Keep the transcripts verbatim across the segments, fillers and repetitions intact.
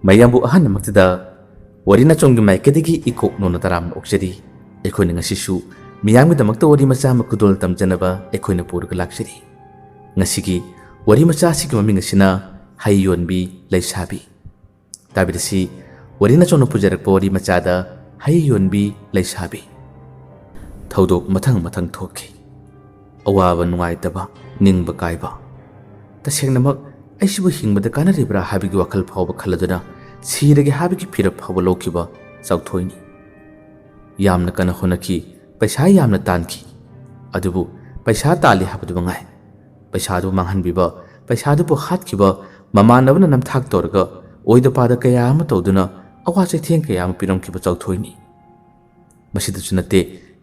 ꯃꯌꯥꯝꯕꯨ ꯑꯍꯥꯟꯕꯃꯛꯇꯗ ꯋꯥꯔꯤ ꯅꯆꯣꯝꯒꯤ ꯃꯥꯏꯀꯩꯗꯒꯤ ꯏꯀꯣꯛ ꯅꯧꯅ ꯇꯔꯥꯝꯅ ꯑꯣꯛꯆꯔꯤ꯫ ꯑꯩꯈꯣꯏꯅ ꯉꯁꯤꯁꯨ ꯃꯤꯌꯥꯝꯒꯤꯗꯃꯛꯇ ꯋꯥꯔꯤ ꯃꯆꯥ ꯑꯃ ꯈꯨꯗꯣꯜ ꯇꯝꯖꯅꯕ ꯑꯩꯈꯣꯏꯅ ꯄꯨꯔꯒ ꯂꯥꯛꯆꯔꯤ꯫ ꯉꯁꯤꯒꯤ ꯋꯥꯔꯤ ꯃꯆꯥ ꯑꯁꯤꯒꯤ ꯃꯃꯤꯡ ꯑꯁꯤꯅ ꯍꯩ ꯌꯣꯟꯕꯤ ꯂꯩꯁꯥꯕꯤ꯫ ꯇꯥꯕꯤꯔꯁꯤ, ꯋꯥꯔꯤ ꯅꯆꯣꯝꯅ ꯄꯨꯖꯔꯛꯄ ꯋꯥꯔꯤ ꯃꯆꯥꯗ ꯍꯩ ꯌꯣꯟꯕꯤ ꯂꯩꯁꯥꯕꯤ꯫ ꯊꯧꯗꯣꯛ ꯃꯊꯪ ꯃꯊꯪ ꯊꯣꯛꯈꯤ꯫ ꯑꯋꯥꯕ ꯅꯨꯡꯉꯥꯏꯇꯕ, ꯅꯤꯡꯕ ꯀꯥꯏꯕ꯫ ꯇꯁꯦꯡꯅꯃꯛ ꯑꯩꯁꯤꯕꯨ ꯍꯤꯡꯕꯗ ꯀꯥꯟꯅꯔꯤꯕ꯭ꯔꯥ ꯍꯥꯏꯕꯒꯤ ꯋꯥꯈꯜ ꯐꯥꯎꯕ ꯈꯜꯂꯗꯨꯅ ꯁꯤꯔꯒꯦ ꯍꯥꯏꯕꯒꯤ ꯐꯤꯔꯞ ꯐꯥꯎꯕ ꯂꯧꯈꯤꯕ ꯆꯥꯎꯊꯣꯏꯅꯤ꯫ ꯌꯥꯝꯅ ꯀꯟꯅ ꯍꯣꯠꯅꯈꯤ, ꯄꯩꯁꯥ ꯌꯥꯝꯅ ꯇꯥꯟꯈꯤ꯫ ꯑꯗꯨꯕꯨ ꯄꯩꯁꯥ ꯇꯥꯜꯂꯤ ꯍꯥꯏꯕꯗꯨ ꯃꯉꯥꯏ꯫ ꯄꯩꯁꯥꯗꯨ ꯃꯥꯡꯍꯟꯕꯤꯕ, ꯄꯩꯁꯥꯗꯨꯕꯨ ꯍꯥꯠꯈꯤꯕ, ꯃꯃꯥꯟꯅꯕꯅ ꯅꯝꯊꯥꯛ ꯇꯧꯔꯒ ꯑꯣꯏꯗ ꯄꯥꯗ ꯀꯌꯥ ꯑꯃ ꯇꯧꯗꯨꯅ ꯑꯋꯥ ꯆꯩꯊꯦꯡ ꯀꯌꯥ ꯑꯃ ꯄꯤꯔꯝꯈꯤꯕ ꯆꯥꯎꯊꯣꯏꯅꯤ꯫ ꯃꯁꯤꯗꯁꯨ ꯅꯠꯇꯦ,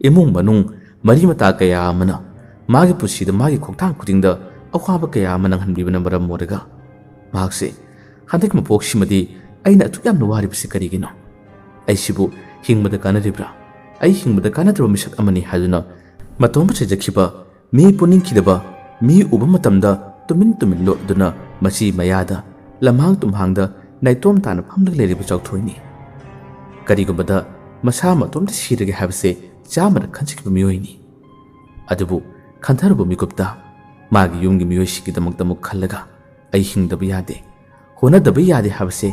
ꯏꯃꯨꯡ ꯃꯅꯨꯡ, ꯃꯔꯤ ꯃꯇꯥ ꯀꯌꯥ ꯑꯃꯅ ꯃꯥꯒꯤ ꯄꯨꯟꯁꯤꯗ ꯃꯥꯒꯤ ꯈꯣꯡꯊꯥꯡ ꯈꯨꯗꯤꯡꯗ ꯑꯋꯥꯕ ꯀꯌꯥ ꯑꯃ ꯅꯪꯍꯟꯕꯤꯕꯅ ꯃꯔꯝ ꯑꯣꯏꯔꯒ ꯃꯍꯥꯛꯁꯦ ꯍꯟꯗꯛ ꯃꯄꯣꯛꯁꯤꯃꯗꯤ ꯑꯩꯅ ꯑꯁꯨꯛ ꯌꯥꯝꯅ ꯋꯥꯔꯤꯕꯁꯤ ꯀꯔꯤꯒꯤꯅꯣ? ꯑꯩꯁꯤꯕꯨ ꯍꯤꯡꯕꯗ ꯀꯥꯟꯅꯔꯤꯕ꯭ꯔꯥ? ꯑꯩ ꯍꯤꯡꯕꯗ ꯀꯥꯟꯅꯗ꯭ꯔꯕ ꯃꯤꯁꯛ ꯑꯃꯅꯤ ꯍꯥꯏꯗꯨꯅ ꯃꯇꯣꯝꯇ ꯆꯩꯖꯈꯤꯕ, ꯃꯤ ꯄꯨꯅꯤꯡꯈꯤꯗꯕ, ꯃꯤ ꯎꯕ ꯃꯇꯝꯗ ꯇꯨꯃꯤꯟ ꯇꯨꯃꯤꯟ ꯂꯣꯠꯇꯨꯅ ꯃꯆꯤ ꯃꯌꯥꯗ, ꯂꯝꯍꯥꯡ ꯇꯨꯝꯍꯥꯡꯗ ꯅꯥꯏꯇꯣꯝ ꯇꯥꯅ ꯐꯝꯂꯒ ꯂꯩꯔꯤꯕ ꯆꯥꯎꯊꯣꯏꯅꯤ꯫ ꯀꯔꯤꯒꯨꯝꯕꯗ ꯃꯁꯥ ꯃꯇꯣꯝꯇ ꯁꯤꯔꯒꯦ ꯍꯥꯏꯕꯁꯦ ꯆꯥꯝꯃꯔꯛ ꯈꯟꯖꯈꯤꯕ ꯃꯤꯑꯣꯏꯅꯤ꯫ ꯑꯗꯨꯕꯨ ꯈꯟꯊꯔꯨꯕ ꯃꯤꯀꯨꯞꯇ ꯃꯥꯒꯤ ꯌꯨꯝꯒꯤ ꯃꯤꯑꯣꯏꯁꯤꯡꯒꯤꯗꯃꯛꯇ ꯑꯃꯨꯛ ꯈꯜꯂꯒ ꯑꯩ ꯍꯤꯡꯗꯕ ꯌꯥꯗꯦ, ꯍꯣꯠꯅꯗꯕ ꯌꯥꯗꯦ ꯍꯥꯏꯕꯁꯦ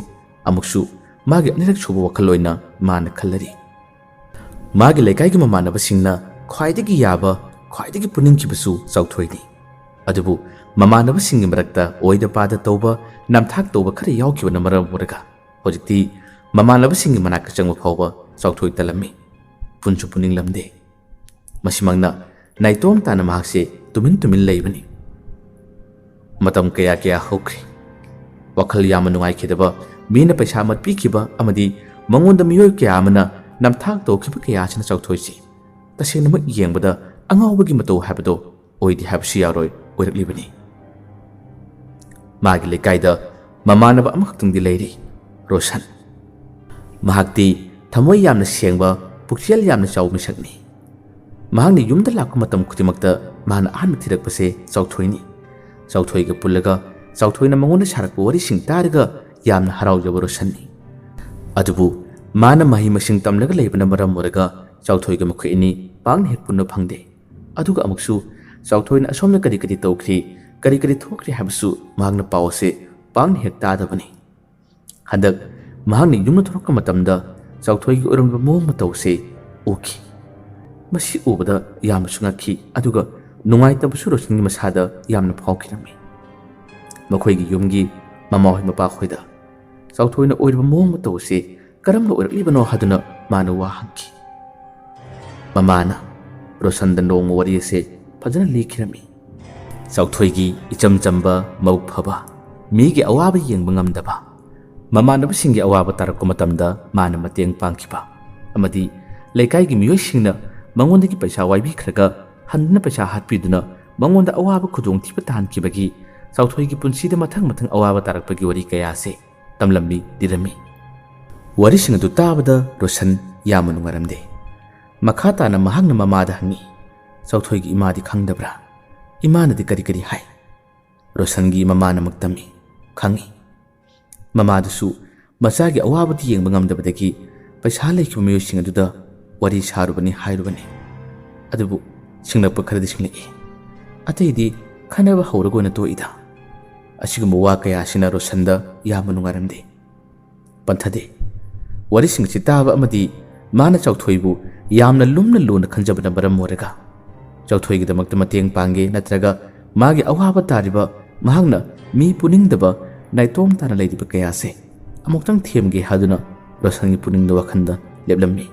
ꯑꯃꯨꯛꯁꯨ ꯃꯥꯒꯤ ꯑꯅꯤꯔꯛ ꯁꯨꯕ ꯋꯥꯈꯜ ꯑꯣꯏꯅ ꯃꯥꯅ ꯈꯜꯂꯔꯤ꯫ ꯃꯥꯒꯤ ꯂꯩꯀꯥꯏꯒꯤ ꯃꯃꯥꯟꯅꯕꯁꯤꯡꯅ ꯈ꯭ꯋꯥꯏꯗꯒꯤ ꯌꯥꯕ, ꯈ꯭ꯋꯥꯏꯗꯒꯤ ꯄꯨꯅꯤꯡꯈꯤꯕꯁꯨ ꯆꯥꯎꯊꯣꯏꯅꯤ꯫ ꯑꯗꯨꯕꯨ ꯃꯃꯥꯟꯅꯕꯁꯤꯡꯒꯤ ꯃꯔꯛꯇ ꯑꯣꯏꯗ ꯄꯥꯗ ꯇꯧꯕ, ꯅꯝꯊꯥꯛ ꯇꯧꯕ ꯈꯔ ꯌꯥꯎꯈꯤꯕꯅ ꯃꯔꯝ ꯑꯣꯏꯔꯒ ꯍꯧꯖꯤꯛꯇꯤ ꯃꯃꯥꯟꯅꯕꯁꯤꯡꯒꯤ ꯃꯅꯥꯛꯇ ꯆꯪꯕ ꯐꯥꯎꯕ ꯆꯥꯎꯊꯣꯏ ꯇꯜꯂꯝꯃꯤ꯫ ꯄꯨꯟꯁꯨ ꯄꯨꯅꯤꯡꯂꯝꯗꯦ꯫ ꯃꯁꯤꯃꯛꯅ ꯅꯥꯏꯇꯣꯝ ꯇꯥꯅ ꯃꯍꯥꯛꯁꯦ ꯇꯨꯃꯤꯟ ꯇꯨꯃꯤꯟ ꯂꯩꯕꯅꯤ꯫ ꯃꯇꯝ ꯀꯌꯥ ꯀꯌꯥ ꯍꯧꯈ꯭ꯔꯦ꯫ ꯋꯥꯈꯜ ꯌꯥꯝꯅ ꯅꯨꯡꯉꯥꯏꯈꯤꯗꯕ, ꯃꯤꯅ ꯄꯩꯁꯥ ꯃꯠꯄꯤꯈꯤꯕ ꯑꯃꯗꯤ ꯃꯉꯣꯟꯗ ꯃꯤꯑꯣꯏ ꯀꯌꯥ ꯑꯃꯅ ꯅꯝꯊꯥꯛ ꯇꯧꯈꯤꯕ ꯀꯌꯥ ꯑꯁꯤꯅ ꯆꯥꯎꯊꯣꯏꯁꯤ ꯇꯁꯦꯡꯅꯃꯛ ꯌꯦꯡꯕꯗ ꯑꯉꯥꯎꯕꯒꯤ ꯃꯇꯧ ꯍꯥꯏꯕꯗꯣ ꯑꯣꯏꯗꯦ ꯍꯥꯏꯕꯁꯨ ꯌꯥꯔꯣꯏ, ꯑꯣꯏꯔꯛꯂꯤꯕꯅꯤ꯫ ꯃꯥꯒꯤ ꯂꯩꯀꯥꯏꯗ ꯃꯃꯥꯟꯅꯕ ꯑꯃꯈꯛꯇꯪꯗꯤ ꯂꯩꯔꯤ, ꯔꯣꯁꯟ꯫ ꯃꯍꯥꯛꯇꯤ ꯊꯃꯣꯏ ꯌꯥꯝꯅ ꯁꯦꯡꯕ, ꯄꯨꯛꯆꯦꯜ ꯌꯥꯝꯅ ꯆꯥꯎꯕ ꯃꯤꯁꯛꯅꯤ꯫ ꯃꯍꯥꯛꯅ ꯌꯨꯝꯗ ꯂꯥꯛꯄ ꯃꯇꯝ ꯈꯨꯗꯤꯡꯃꯛꯇ ꯃꯍꯥꯛꯅ ꯑꯍꯥꯟꯕ ꯊꯤꯔꯛꯄꯁꯦ ꯆꯥꯎꯊꯣꯏꯅꯤ꯫ ꯆꯥꯎꯊꯣꯏꯒ ꯄꯨꯜꯂꯒ ꯆꯥꯎꯊꯣꯏꯅ ꯃꯉꯣꯟꯗ ꯁꯥꯔꯛꯄ ꯋꯥꯔꯤꯁꯤꯡ ꯇꯥꯔꯒ ꯌꯥꯝꯅ ꯍꯔꯥꯎꯖꯕ ꯔꯣꯁꯟꯅꯤ꯫ ꯑꯗꯨꯕꯨ ꯃꯥꯅ ꯃꯍꯩ ꯃꯁꯤꯡ ꯇꯝꯂꯒ ꯂꯩꯕꯅ ꯃꯔꯝ ꯑꯣꯏꯔꯒ ꯆꯥꯎꯊꯣꯏꯒ ꯃꯈꯣꯏ ꯑꯅꯤ ꯄꯥꯛꯅ ꯍꯦꯛ ꯄꯨꯟꯕ ꯐꯪꯗꯦ꯫ ꯑꯗꯨꯒ ꯑꯃꯨꯛꯁꯨ ꯆꯥꯎꯊꯣꯏꯅ ꯑꯁꯣꯝꯗ ꯀꯔꯤ ꯀꯔꯤ ꯇꯧꯈ꯭ꯔꯤ, ꯀꯔꯤ ꯀꯔꯤ ꯊꯣꯛꯈ꯭ꯔꯤ ꯍꯥꯏꯕꯁꯨ ꯃꯍꯥꯛꯅ ꯄꯥꯎ ꯑꯁꯦ ꯄꯥꯛꯅ ꯍꯦꯛ ꯇꯥꯗꯕꯅꯤ꯫ ꯍꯟꯗꯛ ꯃꯍꯥꯛꯅ ꯌꯨꯝꯗ ꯊꯣꯛꯂꯛꯄ ꯃꯇꯝꯗ ꯆꯥꯎꯊꯣꯏꯒꯤ ꯑꯣꯏꯔꯝꯕ ꯃꯑꯣꯡ ꯃꯇꯧ ꯑꯁꯤ ꯎꯈꯤ꯫ ꯃꯁꯤ ꯎꯕꯗ ꯌꯥꯝꯅꯁꯨ ꯉꯛꯈꯤ, ꯑꯗꯨꯒ ꯅꯨꯡꯉꯥꯏꯇꯕꯁꯨ ꯔꯣꯁꯟꯒꯤ ꯃꯁꯥꯗ ꯌꯥꯝꯅ ꯐꯥꯎꯈꯤꯔꯝꯃꯤ꯫ ꯃꯈꯣꯏꯒꯤ ꯌꯨꯝꯒꯤ ꯃꯃꯥꯍꯣꯏ ꯃꯄꯥꯍꯣꯏꯗ ꯆꯥꯎꯊꯣꯏꯅ ꯑꯣꯏꯔꯤꯕ ꯃꯑꯣꯡ ꯃꯇꯧ ꯑꯁꯤ ꯀꯔꯝꯅ ꯑꯣꯏꯔꯛꯂꯤꯕꯅꯣ ꯍꯥꯏꯗꯨꯅ ꯃꯥꯅ ꯋꯥ ꯍꯪꯈꯤ꯫ ꯃꯃꯥꯅ ꯔꯣꯁꯟꯗ ꯅꯣꯡꯃ ꯋꯥꯔꯤ ꯑꯁꯦ ꯐꯖꯅ ꯂꯤꯈꯤꯔꯝꯃꯤ꯫ ꯆꯥꯎꯊꯣꯏꯒꯤ ꯏꯆꯝ ꯆꯝꯕ, ꯃꯕꯨꯛ ꯐꯕ, ꯃꯤꯒꯤ ꯑꯋꯥꯕ ꯌꯦꯡꯕ ꯉꯝꯗꯕ, ꯃꯃꯥꯟꯅꯕꯁꯤꯡꯒꯤ ꯑꯋꯥꯕ ꯇꯥꯔꯛꯄ ꯃꯇꯝꯗ ꯃꯥꯅ ꯃꯇꯦꯡ ꯄꯥꯡꯈꯤꯕ, ꯑꯃꯗꯤ ꯂꯩꯀꯥꯏꯒꯤ ꯃꯤꯑꯣꯏꯁꯤꯡꯅ ꯃꯉꯣꯟꯗꯒꯤ ꯄꯩꯁꯥ ꯋꯥꯏꯕꯤꯈ꯭ꯔꯒ ꯍꯟꯗꯨꯅ ꯄꯩꯁꯥ ꯍꯥꯠꯄꯤꯗꯨꯅ ꯃꯉꯣꯟꯗ ꯑꯋꯥꯕ ꯈꯨꯗꯣꯡꯊꯤꯕ ꯇꯥꯍꯟꯈꯤꯕꯒꯤ ꯆꯥꯎꯊꯣꯏꯒꯤ ꯄꯨꯟꯁꯤꯗ ꯃꯊꯪ ꯃꯊꯪ ꯑꯋꯥꯕ ꯇꯥꯔꯛꯄꯒꯤ ꯋꯥꯔꯤ ꯀꯌꯥ ꯑꯁꯤ ꯇꯝꯂꯝꯃꯤ, ꯂꯤꯔꯝꯃꯤ꯫ ꯋꯥꯔꯤꯁꯤꯡ ꯑꯗꯨ ꯇꯥꯕꯗ ꯔꯣꯁꯟ ꯌꯥꯝꯅ ꯅꯨꯡꯉꯥꯏꯔꯝꯗꯦ꯫ ꯃꯈꯥ ꯇꯥꯅ ꯃꯍꯥꯛꯅ ꯃꯃꯥꯗ ꯍꯪꯉꯤ, "ꯆꯥꯎꯊꯣꯏꯒꯤ ꯏꯃꯥꯗꯤ ꯈꯪꯗꯕ꯭ꯔꯥ? ꯏꯃꯥꯅꯗꯤ ꯀꯔꯤ ꯀꯔꯤ ꯍꯥꯏ?" ꯔꯣꯁꯟꯒꯤ ꯃꯃꯥꯅ ꯑꯃꯨꯛ ꯇꯝꯃꯤ, "ꯈꯪꯉꯤ꯫ ꯃꯃꯥꯗꯨꯁꯨ ꯃꯆꯥꯒꯤ ꯑꯋꯥꯕꯗꯤ ꯌꯦꯡꯕ ꯉꯝꯗꯕꯗꯒꯤ ꯄꯩꯁꯥ ꯂꯩꯈꯤꯕ ꯃꯤꯑꯣꯏꯁꯤꯡ ꯑꯗꯨꯗ ꯋꯥꯔꯤ ꯁꯥꯔꯨꯕꯅꯤ ꯍꯥꯏꯔꯨꯕꯅꯤ꯫ ꯑꯗꯨꯕꯨ ꯁꯤꯡꯂꯛꯄ ꯈꯔꯗꯤ ꯁꯤꯡꯂꯛꯏ꯫ ꯑꯇꯩꯗꯤ ꯈꯟꯅꯕ ꯍꯧꯔꯒ ꯑꯣꯏꯅ ꯇꯣꯛꯏꯗ꯫" ꯑꯁꯤꯒꯨꯝꯕ ꯋꯥ ꯀꯌꯥ ꯑꯁꯤꯅ ꯔꯣꯁꯟꯗ ꯌꯥꯝꯅ ꯅꯨꯡꯉꯥꯏꯔꯝꯗꯦ꯫ ꯄꯟꯊꯗꯦ꯫ ꯋꯥꯔꯤꯁꯤꯡ ꯑꯁꯤ ꯇꯥꯕ ꯑꯃꯗꯤ ꯃꯥꯅ ꯆꯥꯎꯊꯣꯏꯕꯨ ꯌꯥꯝꯅ ꯂꯨꯝꯅ ꯂꯨꯅ ꯈꯟꯖꯕꯅ ꯃꯔꯝ ꯑꯣꯏꯔꯒ ꯆꯥꯎꯊꯣꯏꯒꯤꯗꯃꯛꯇ ꯃꯇꯦꯡ ꯄꯥꯡꯒꯦ ꯅꯠꯇ꯭ꯔꯒ ꯃꯥꯒꯤ ꯑꯋꯥꯕ ꯇꯥꯔꯤꯕ, ꯃꯍꯥꯛꯅ ꯃꯤ ꯄꯨꯅꯤꯡꯗꯕ, ꯅꯥꯏꯇꯣꯝ ꯇꯥꯅ ꯂꯩꯔꯤꯕ ꯀꯌꯥꯁꯦ ꯑꯃꯨꯛꯇꯪ ꯊꯦꯝꯒꯦ ꯍꯥꯏꯗꯨꯅ ꯔꯣꯁꯟꯒꯤ ꯄꯨꯛꯅꯤꯡꯗ ꯋꯥꯈꯜꯗ ꯂꯦꯞꯂꯝꯃꯤ꯫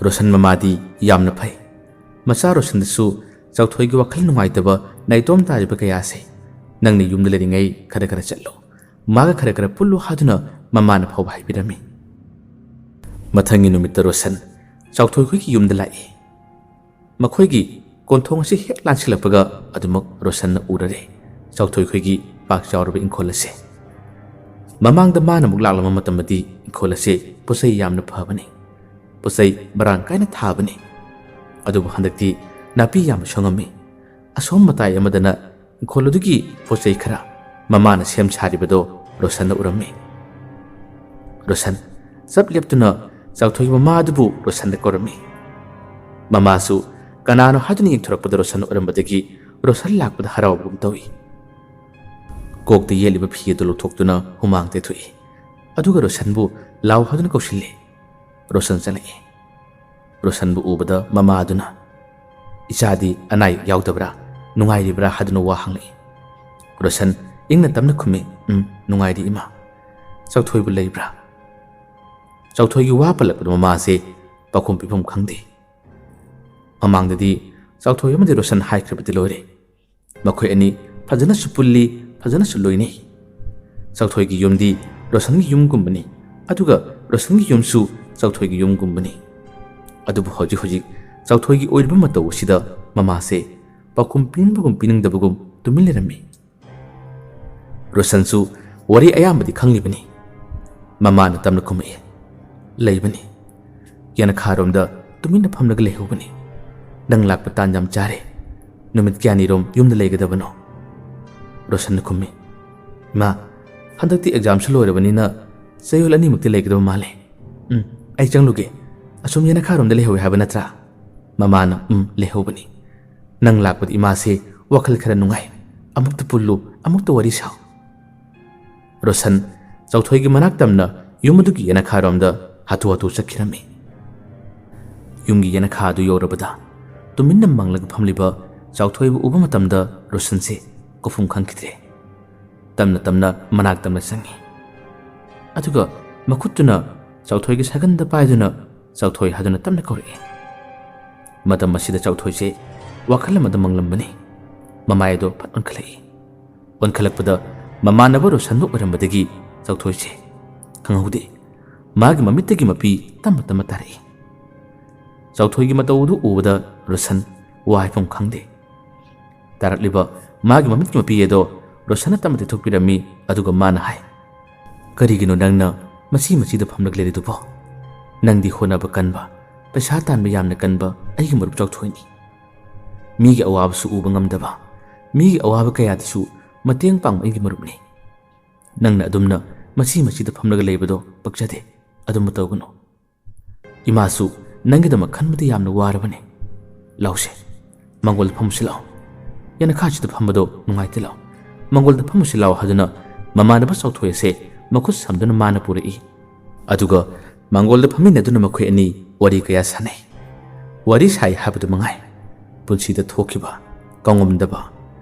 ꯔꯣꯁꯟ ꯃꯃꯥꯗꯤ ꯌꯥꯝꯅ ꯐꯩ꯫ ꯃꯆꯥ ꯔꯣꯁꯟꯗꯁꯨ ꯆꯥꯎꯊꯣꯏꯒꯤ ꯋꯥꯈꯜ ꯅꯨꯡꯉꯥꯏꯇꯕ, ꯅꯥꯏꯇꯣꯝ ꯇꯥꯔꯤꯕ ꯀꯌꯥꯁꯦ ꯅꯪꯅ ꯌꯨꯝꯗ ꯂꯩꯔꯤꯉꯩ ꯈꯔ ꯈꯔ ꯆꯠꯂꯨ, ꯃꯥꯒ ꯈꯔ ꯈꯔ ꯄꯨꯜꯂꯨ ꯍꯥꯏꯗꯨꯅ ꯃꯃꯥꯅ ꯐꯥꯎꯕ ꯍꯥꯏꯕꯤꯔꯝꯃꯤ꯫ ꯃꯊꯪꯒꯤ ꯅꯨꯃꯤꯠꯇ ꯔꯣꯁꯟ ꯆꯥꯎꯊꯣꯏꯈꯣꯏꯒꯤ ꯌꯨꯝꯗ ꯂꯥꯛꯏ꯫ ꯃꯈꯣꯏꯒꯤ ꯀꯣꯟꯊꯣꯡ ꯑꯁꯤ ꯍꯦꯛ ꯂꯥꯟꯁꯤꯜꯂꯛꯄꯒ ꯑꯗꯨꯃꯛ ꯔꯣꯁꯟꯅ ꯎꯔꯔꯦ ꯆꯥꯎꯊꯣꯏꯈꯣꯏꯒꯤ ꯄꯥꯛ ꯆꯥꯎꯔꯕ ꯏꯪꯈꯣꯜ ꯑꯁꯦ꯫ ꯃꯃꯥꯡꯗ ꯃꯥꯅ ꯑꯃꯨꯛ ꯂꯥꯛꯂꯝꯕ ꯃꯇꯝꯗꯗꯤ ꯏꯪꯈꯣꯜ ꯑꯁꯦ ꯄꯣꯠꯆꯩ ꯌꯥꯝꯅ ꯐꯕꯅꯤ, ꯄꯣꯠꯆꯩ ꯃꯔꯥꯡ ꯀꯥꯏꯅ ꯊꯥꯕꯅꯤ꯫ ꯑꯗꯨꯕꯨ ꯍꯟꯗꯛꯇꯤ ꯅꯥꯄꯤ ꯌꯥꯝꯅ ꯁꯣꯡꯉꯝꯃꯤ꯫ ꯑꯁꯣꯝ ꯃꯇꯥꯏ ꯑꯃꯗꯅ ꯏꯪꯈꯣꯜ ꯑꯗꯨꯒꯤ ꯄꯣꯠꯆꯩ ꯈꯔ ꯃꯃꯥꯅ ꯁꯦꯝ ꯁꯥꯔꯤꯕꯗꯣ ꯔꯣꯁꯟꯅ ꯎꯔꯝꯃꯤ꯫ ꯔꯣꯁꯟ ꯆꯞ ꯂꯦꯞꯇꯨꯅ ꯆꯥꯎꯊꯣꯏꯒꯤ ꯃꯃꯥ ꯑꯗꯨꯕꯨ ꯔꯣꯁꯟꯗ ꯀꯧꯔꯝꯃꯤ꯫ ꯃꯃꯥꯁꯨ ꯀꯅꯥꯅꯣ ꯍꯥꯏꯗꯨꯅ ꯌꯦꯡꯊꯣꯔꯛꯄꯗ ꯔꯣꯁꯟ ꯑꯣꯏꯔꯝꯕꯗꯒꯤ ꯔꯣꯁꯟ ꯂꯥꯛꯄꯗ ꯍꯔꯥꯎꯕꯒꯨꯝ ꯇꯧꯏ꯫ ꯀꯣꯛꯇ ꯌꯦꯠꯂꯤꯕ ꯐꯤ ꯑꯗꯨ ꯂꯧꯊꯣꯛꯇꯨꯅ ꯍꯨꯃꯥꯡ ꯇꯩꯊꯣꯛꯏ꯫ ꯑꯗꯨꯒ ꯔꯣꯁꯟꯕꯨ ꯂꯥꯎ ꯍꯥꯏꯗꯨꯅ ꯀꯧꯁꯤꯜꯂꯤ꯫ ꯔꯣꯁꯟ ꯆꯪꯂꯛꯏ꯫ ꯔꯣꯁꯟꯕꯨ ꯎꯕꯗ ꯃꯃꯥ ꯑꯗꯨꯅ, "ꯏꯆꯥꯗꯤ ꯑꯅꯥ ꯑꯌꯦꯛ ꯌꯥꯎꯗꯕ꯭ꯔꯥ, ꯅꯨꯡꯉꯥꯏꯔꯤꯕ꯭ꯔꯥ?" ꯍꯥꯏꯗꯨꯅ ꯋꯥ ꯍꯪꯂꯛꯏ꯫ ꯔꯣꯁꯟ ꯏꯪꯅ ꯇꯞꯅ ꯈꯨꯝꯃꯤ, "ꯎꯝ, ꯅꯨꯡꯉꯥꯏꯔꯤ ꯏꯃꯥ꯫ ꯆꯥꯎꯊꯣꯏꯕꯨ ꯂꯩꯕ꯭ꯔꯥ?" ꯆꯥꯎꯊꯣꯏꯒꯤ ꯋꯥ ꯄꯜꯂꯛꯄꯗ ꯃꯃꯥꯁꯦ ꯄꯥꯎꯈꯨꯝ ꯄꯤꯐꯝ ꯈꯪꯗꯦ꯫ ꯃꯃꯥꯡꯗꯗꯤ ꯆꯥꯎꯊꯣꯏ ꯑꯃꯗꯤ ꯔꯣꯁꯟ ꯍꯥꯏꯈ꯭ꯔꯕꯗꯤ ꯂꯣꯏꯔꯦ꯫ ꯃꯈꯣꯏ ꯑꯅꯤ ꯐꯖꯅꯁꯨ ꯄꯨꯜꯂꯤ, ꯐꯖꯅꯁꯨ ꯂꯣꯏꯅꯩ꯫ ꯆꯥꯎꯊꯣꯏꯒꯤ ꯌꯨꯝꯗꯤ ꯔꯣꯁꯟꯒꯤ ꯌꯨꯝꯒꯨꯝꯕꯅꯤ, ꯑꯗꯨꯒ ꯔꯣꯁꯟꯒꯤ ꯌꯨꯝꯁꯨ ꯆꯥꯎꯊꯣꯏꯒꯤ ꯌꯨꯝꯒꯨꯝꯕꯅꯤ꯫ ꯑꯗꯨꯕꯨ ꯍꯧꯖꯤꯛ ꯍꯧꯖꯤꯛ ꯆꯥꯎꯊꯣꯏꯒꯤ ꯑꯣꯏꯔꯤꯕ ꯃꯇꯧ ꯑꯁꯤꯗ ꯃꯃꯥꯁꯦ ꯄꯥꯎꯈꯨꯝ ꯄꯤꯅꯤꯡꯕꯒꯨꯝ ꯄꯤꯅꯤꯡꯗꯕꯒꯨꯝ ꯇꯨꯃꯤꯟ ꯂꯩꯔꯝꯃꯤ꯫ ꯔꯣꯁꯟꯁꯨ ꯋꯥꯔꯤ ꯑꯌꯥꯝꯕꯗꯤ ꯈꯪꯂꯤꯕꯅꯤ꯫ ꯃꯃꯥꯅ ꯇꯞꯅ ꯈꯨꯝꯃꯛꯏ, "ꯂꯩꯕꯅꯤ꯫ ꯌꯦꯅꯈꯥꯔꯣꯝꯗ ꯇꯨꯃꯤꯟꯅ ꯐꯝꯂꯒ ꯂꯩꯍꯧꯕꯅꯤ꯫ ꯅꯪ ꯂꯥꯛꯄ ꯇꯥꯟ ꯌꯥꯝ ꯆꯥꯔꯦ꯫ ꯅꯨꯃꯤꯠ ꯀꯌꯥꯅꯤꯔꯣꯝ ꯌꯨꯝꯗ ꯂꯩꯒꯗꯕꯅꯣ?" ꯔꯣꯁꯟꯅ ꯈꯨꯝꯃꯤ, "ꯏꯃꯥ, ꯍꯟꯗꯛꯇꯤ ꯑꯦꯛꯖꯥꯝꯁꯨ ꯂꯣꯏꯔꯕꯅꯤꯅ ꯆꯌꯣꯜ ꯑꯅꯤꯃꯨꯛꯇꯤ ꯂꯩꯒꯗꯕ ꯃꯥꯜꯂꯦ꯫ ꯎꯝ, ꯑꯩ ꯆꯪꯂꯨꯒꯦ꯫ ꯑꯁꯨꯝ ꯌꯦꯅꯈꯥꯔꯣꯝꯗ ꯂꯩꯍꯧꯋꯦ ꯍꯥꯏꯕ ꯅꯠꯇ꯭ꯔꯥ?" ꯃꯃꯥꯅ, "ꯎꯝ, ꯂꯩꯍꯧꯕꯅꯤ꯫ ꯅꯪ ꯂꯥꯛꯄꯗ ꯏꯃꯥꯁꯦ ꯋꯥꯈꯜ ꯈꯔ ꯅꯨꯡꯉꯥꯏ꯫ ꯑꯃꯨꯛꯇ ꯄꯨꯜꯂꯨ, ꯑꯃꯨꯛꯇ ꯋꯥꯔꯤ ꯁꯥꯎ꯫" ꯔꯣꯁꯟ ꯆꯥꯎꯊꯣꯏꯒꯤ ꯃꯅꯥꯛ ꯇꯝꯅ ꯌꯨꯝ ꯑꯗꯨꯒꯤ ꯌꯦꯅꯈꯥꯔꯣꯝꯗ ꯍꯥꯊꯨ ꯍꯥꯊꯨ ꯆꯠꯈꯤꯔꯝꯃꯤ꯫ ꯌꯨꯝꯒꯤ ꯌꯦꯅꯈꯥ ꯑꯗꯨ ꯌꯧꯔꯕꯗ ꯇꯨꯃꯤꯟꯅ ꯃꯪꯂꯒ ꯐꯝꯂꯤꯕ ꯆꯥꯎꯊꯣꯏꯕꯨ ꯎꯕ ꯃꯇꯝꯗ ꯔꯣꯁꯟꯁꯦ ꯀꯣꯐꯨꯝ ꯈꯪꯈꯤꯗ꯭ꯔꯦ꯫ ꯇꯞꯅ ꯇꯞꯅ ꯃꯅꯥꯛ ꯇꯝꯅ ꯆꯪꯉꯤ꯫ ꯑꯗꯨꯒ ꯃꯈꯨꯠꯇꯨꯅ ꯆꯥꯎꯊꯣꯏꯒꯤ ꯁꯥꯒꯟꯗ ꯄꯥꯏꯗꯨꯅ ꯆꯥꯎꯊꯣꯏ ꯍꯥꯏꯗꯨꯅ ꯇꯞꯅ ꯀꯧꯔꯛꯏ꯫ ꯃꯇꯝ ꯑꯁꯤꯗ ꯆꯥꯎꯊꯣꯏꯁꯦ ꯋꯥꯈꯜ ꯑꯃꯗ ꯃꯪꯂꯝꯕꯅꯤ꯫ ꯃꯃꯥꯏ ꯑꯗꯣ ꯐꯠ ꯑꯣꯟꯈꯠꯂꯛꯏ꯫ ꯑꯣꯟꯈꯠꯂꯛꯄꯗ ꯃꯃꯥꯟꯅꯕ ꯔꯣꯁꯟꯗꯨ ꯑꯣꯏꯔꯝꯕꯗꯒꯤ ꯆꯥꯎꯊꯣꯏꯁꯦ ꯈꯪꯍꯧꯗꯦ꯫ ꯃꯥꯒꯤ ꯃꯃꯤꯠꯇꯒꯤ ꯃꯄꯤ ꯇꯞꯅ ꯇꯞꯅ ꯇꯥꯔꯛꯏ꯫ ꯆꯥꯎꯊꯣꯏꯒꯤ ꯃꯇꯧ ꯑꯗꯨ ꯎꯕꯗ ꯔꯣꯁꯟ ꯋꯥ ꯍꯥꯏꯐꯝ ꯈꯪꯗꯦ꯫ ꯇꯥꯔꯛꯂꯤꯕ ꯃꯥꯒꯤ ꯃꯃꯤꯠꯀꯤ ꯃꯄꯤ ꯑꯗꯣ ꯔꯣꯁꯟꯅ ꯇꯞꯅ ꯇꯩꯊꯣꯛꯄꯤꯔꯝꯃꯤ, ꯑꯗꯨꯒ ꯃꯥꯅ ꯍꯥꯏ, "ꯀꯔꯤꯒꯤꯅꯣ ꯅꯪꯅ ꯃꯁꯤ ꯃꯁꯤꯗ ꯐꯝꯂꯒ ꯂꯩꯔꯤꯗꯨꯕꯣ? ꯅꯪꯗꯤ ꯍꯣꯠꯅꯕ ꯀꯟꯕ, ꯄꯩꯁꯥ ꯇꯥꯟꯕ ꯌꯥꯝꯅ ꯀꯟꯕ ꯑꯩꯒꯤ ꯃꯔꯨꯞ ꯆꯥꯎꯊꯣꯏꯅꯤ꯫ ꯃꯤꯒꯤ ꯑꯋꯥꯕꯁꯨ ꯎꯕ ꯉꯝꯗꯕ, ꯃꯤꯒꯤ ꯑꯋꯥꯕ ꯀꯌꯥꯗꯁꯨ ꯃꯇꯦꯡ ꯄꯥꯡꯕ ꯑꯩꯒꯤ ꯃꯔꯨꯞꯅꯤ꯫ ꯅꯪꯅ ꯑꯗꯨꯝꯅ ꯃꯁꯤ ꯃꯁꯤꯗ ꯐꯝꯂꯒ ꯂꯩꯕꯗꯣ ꯄꯛꯆꯗꯦ꯫ ꯑꯗꯨꯝꯕ ꯇꯧꯒꯅꯨ꯫ ꯏꯃꯥꯁꯨ ꯅꯪꯒꯤꯗꯃꯛ ꯈꯟꯕꯗ ꯌꯥꯝꯅ ꯋꯥꯔꯕꯅꯤ꯫ ꯂꯥꯎꯁꯦ, ꯃꯪꯒꯣꯜꯗ ꯐꯝꯃꯨꯁꯤ ꯂꯥꯎ꯫ ꯌꯦꯅꯈꯥꯁꯤꯗ ꯐꯝꯕꯗꯣ ꯅꯨꯡꯉꯥꯏꯇꯦ ꯂꯥꯎ꯫ ꯃꯪꯒꯣꯜꯗ ꯐꯝꯃꯨꯁꯤ ꯂꯥꯎ ꯍꯥꯏꯗꯨꯅ ꯃꯃꯥꯟꯅꯕ ꯆꯥꯎꯊꯣꯏ ꯑꯁꯦ ꯃꯈꯨꯠ ꯁꯝꯗꯨꯅ ꯃꯥꯅ ꯄꯨꯔꯛꯏ꯫ ꯑꯗꯨꯒ ꯃꯪꯒꯣꯜꯗ ꯐꯝꯃꯤꯟꯅꯗꯨꯅ ꯃꯈꯣꯏ ꯑꯅꯤ ꯋꯥꯔꯤ ꯀꯌꯥ ꯁꯥꯟꯅꯩ꯫ ꯋꯥꯔꯤ ꯁꯥꯏ ꯍꯥꯏꯕꯗꯨ ꯃꯉꯥꯏ꯫ ꯄꯨꯟꯁꯤꯗ ꯊꯣꯛꯈꯤꯕ, ꯀꯥꯎꯉꯝꯗꯕ,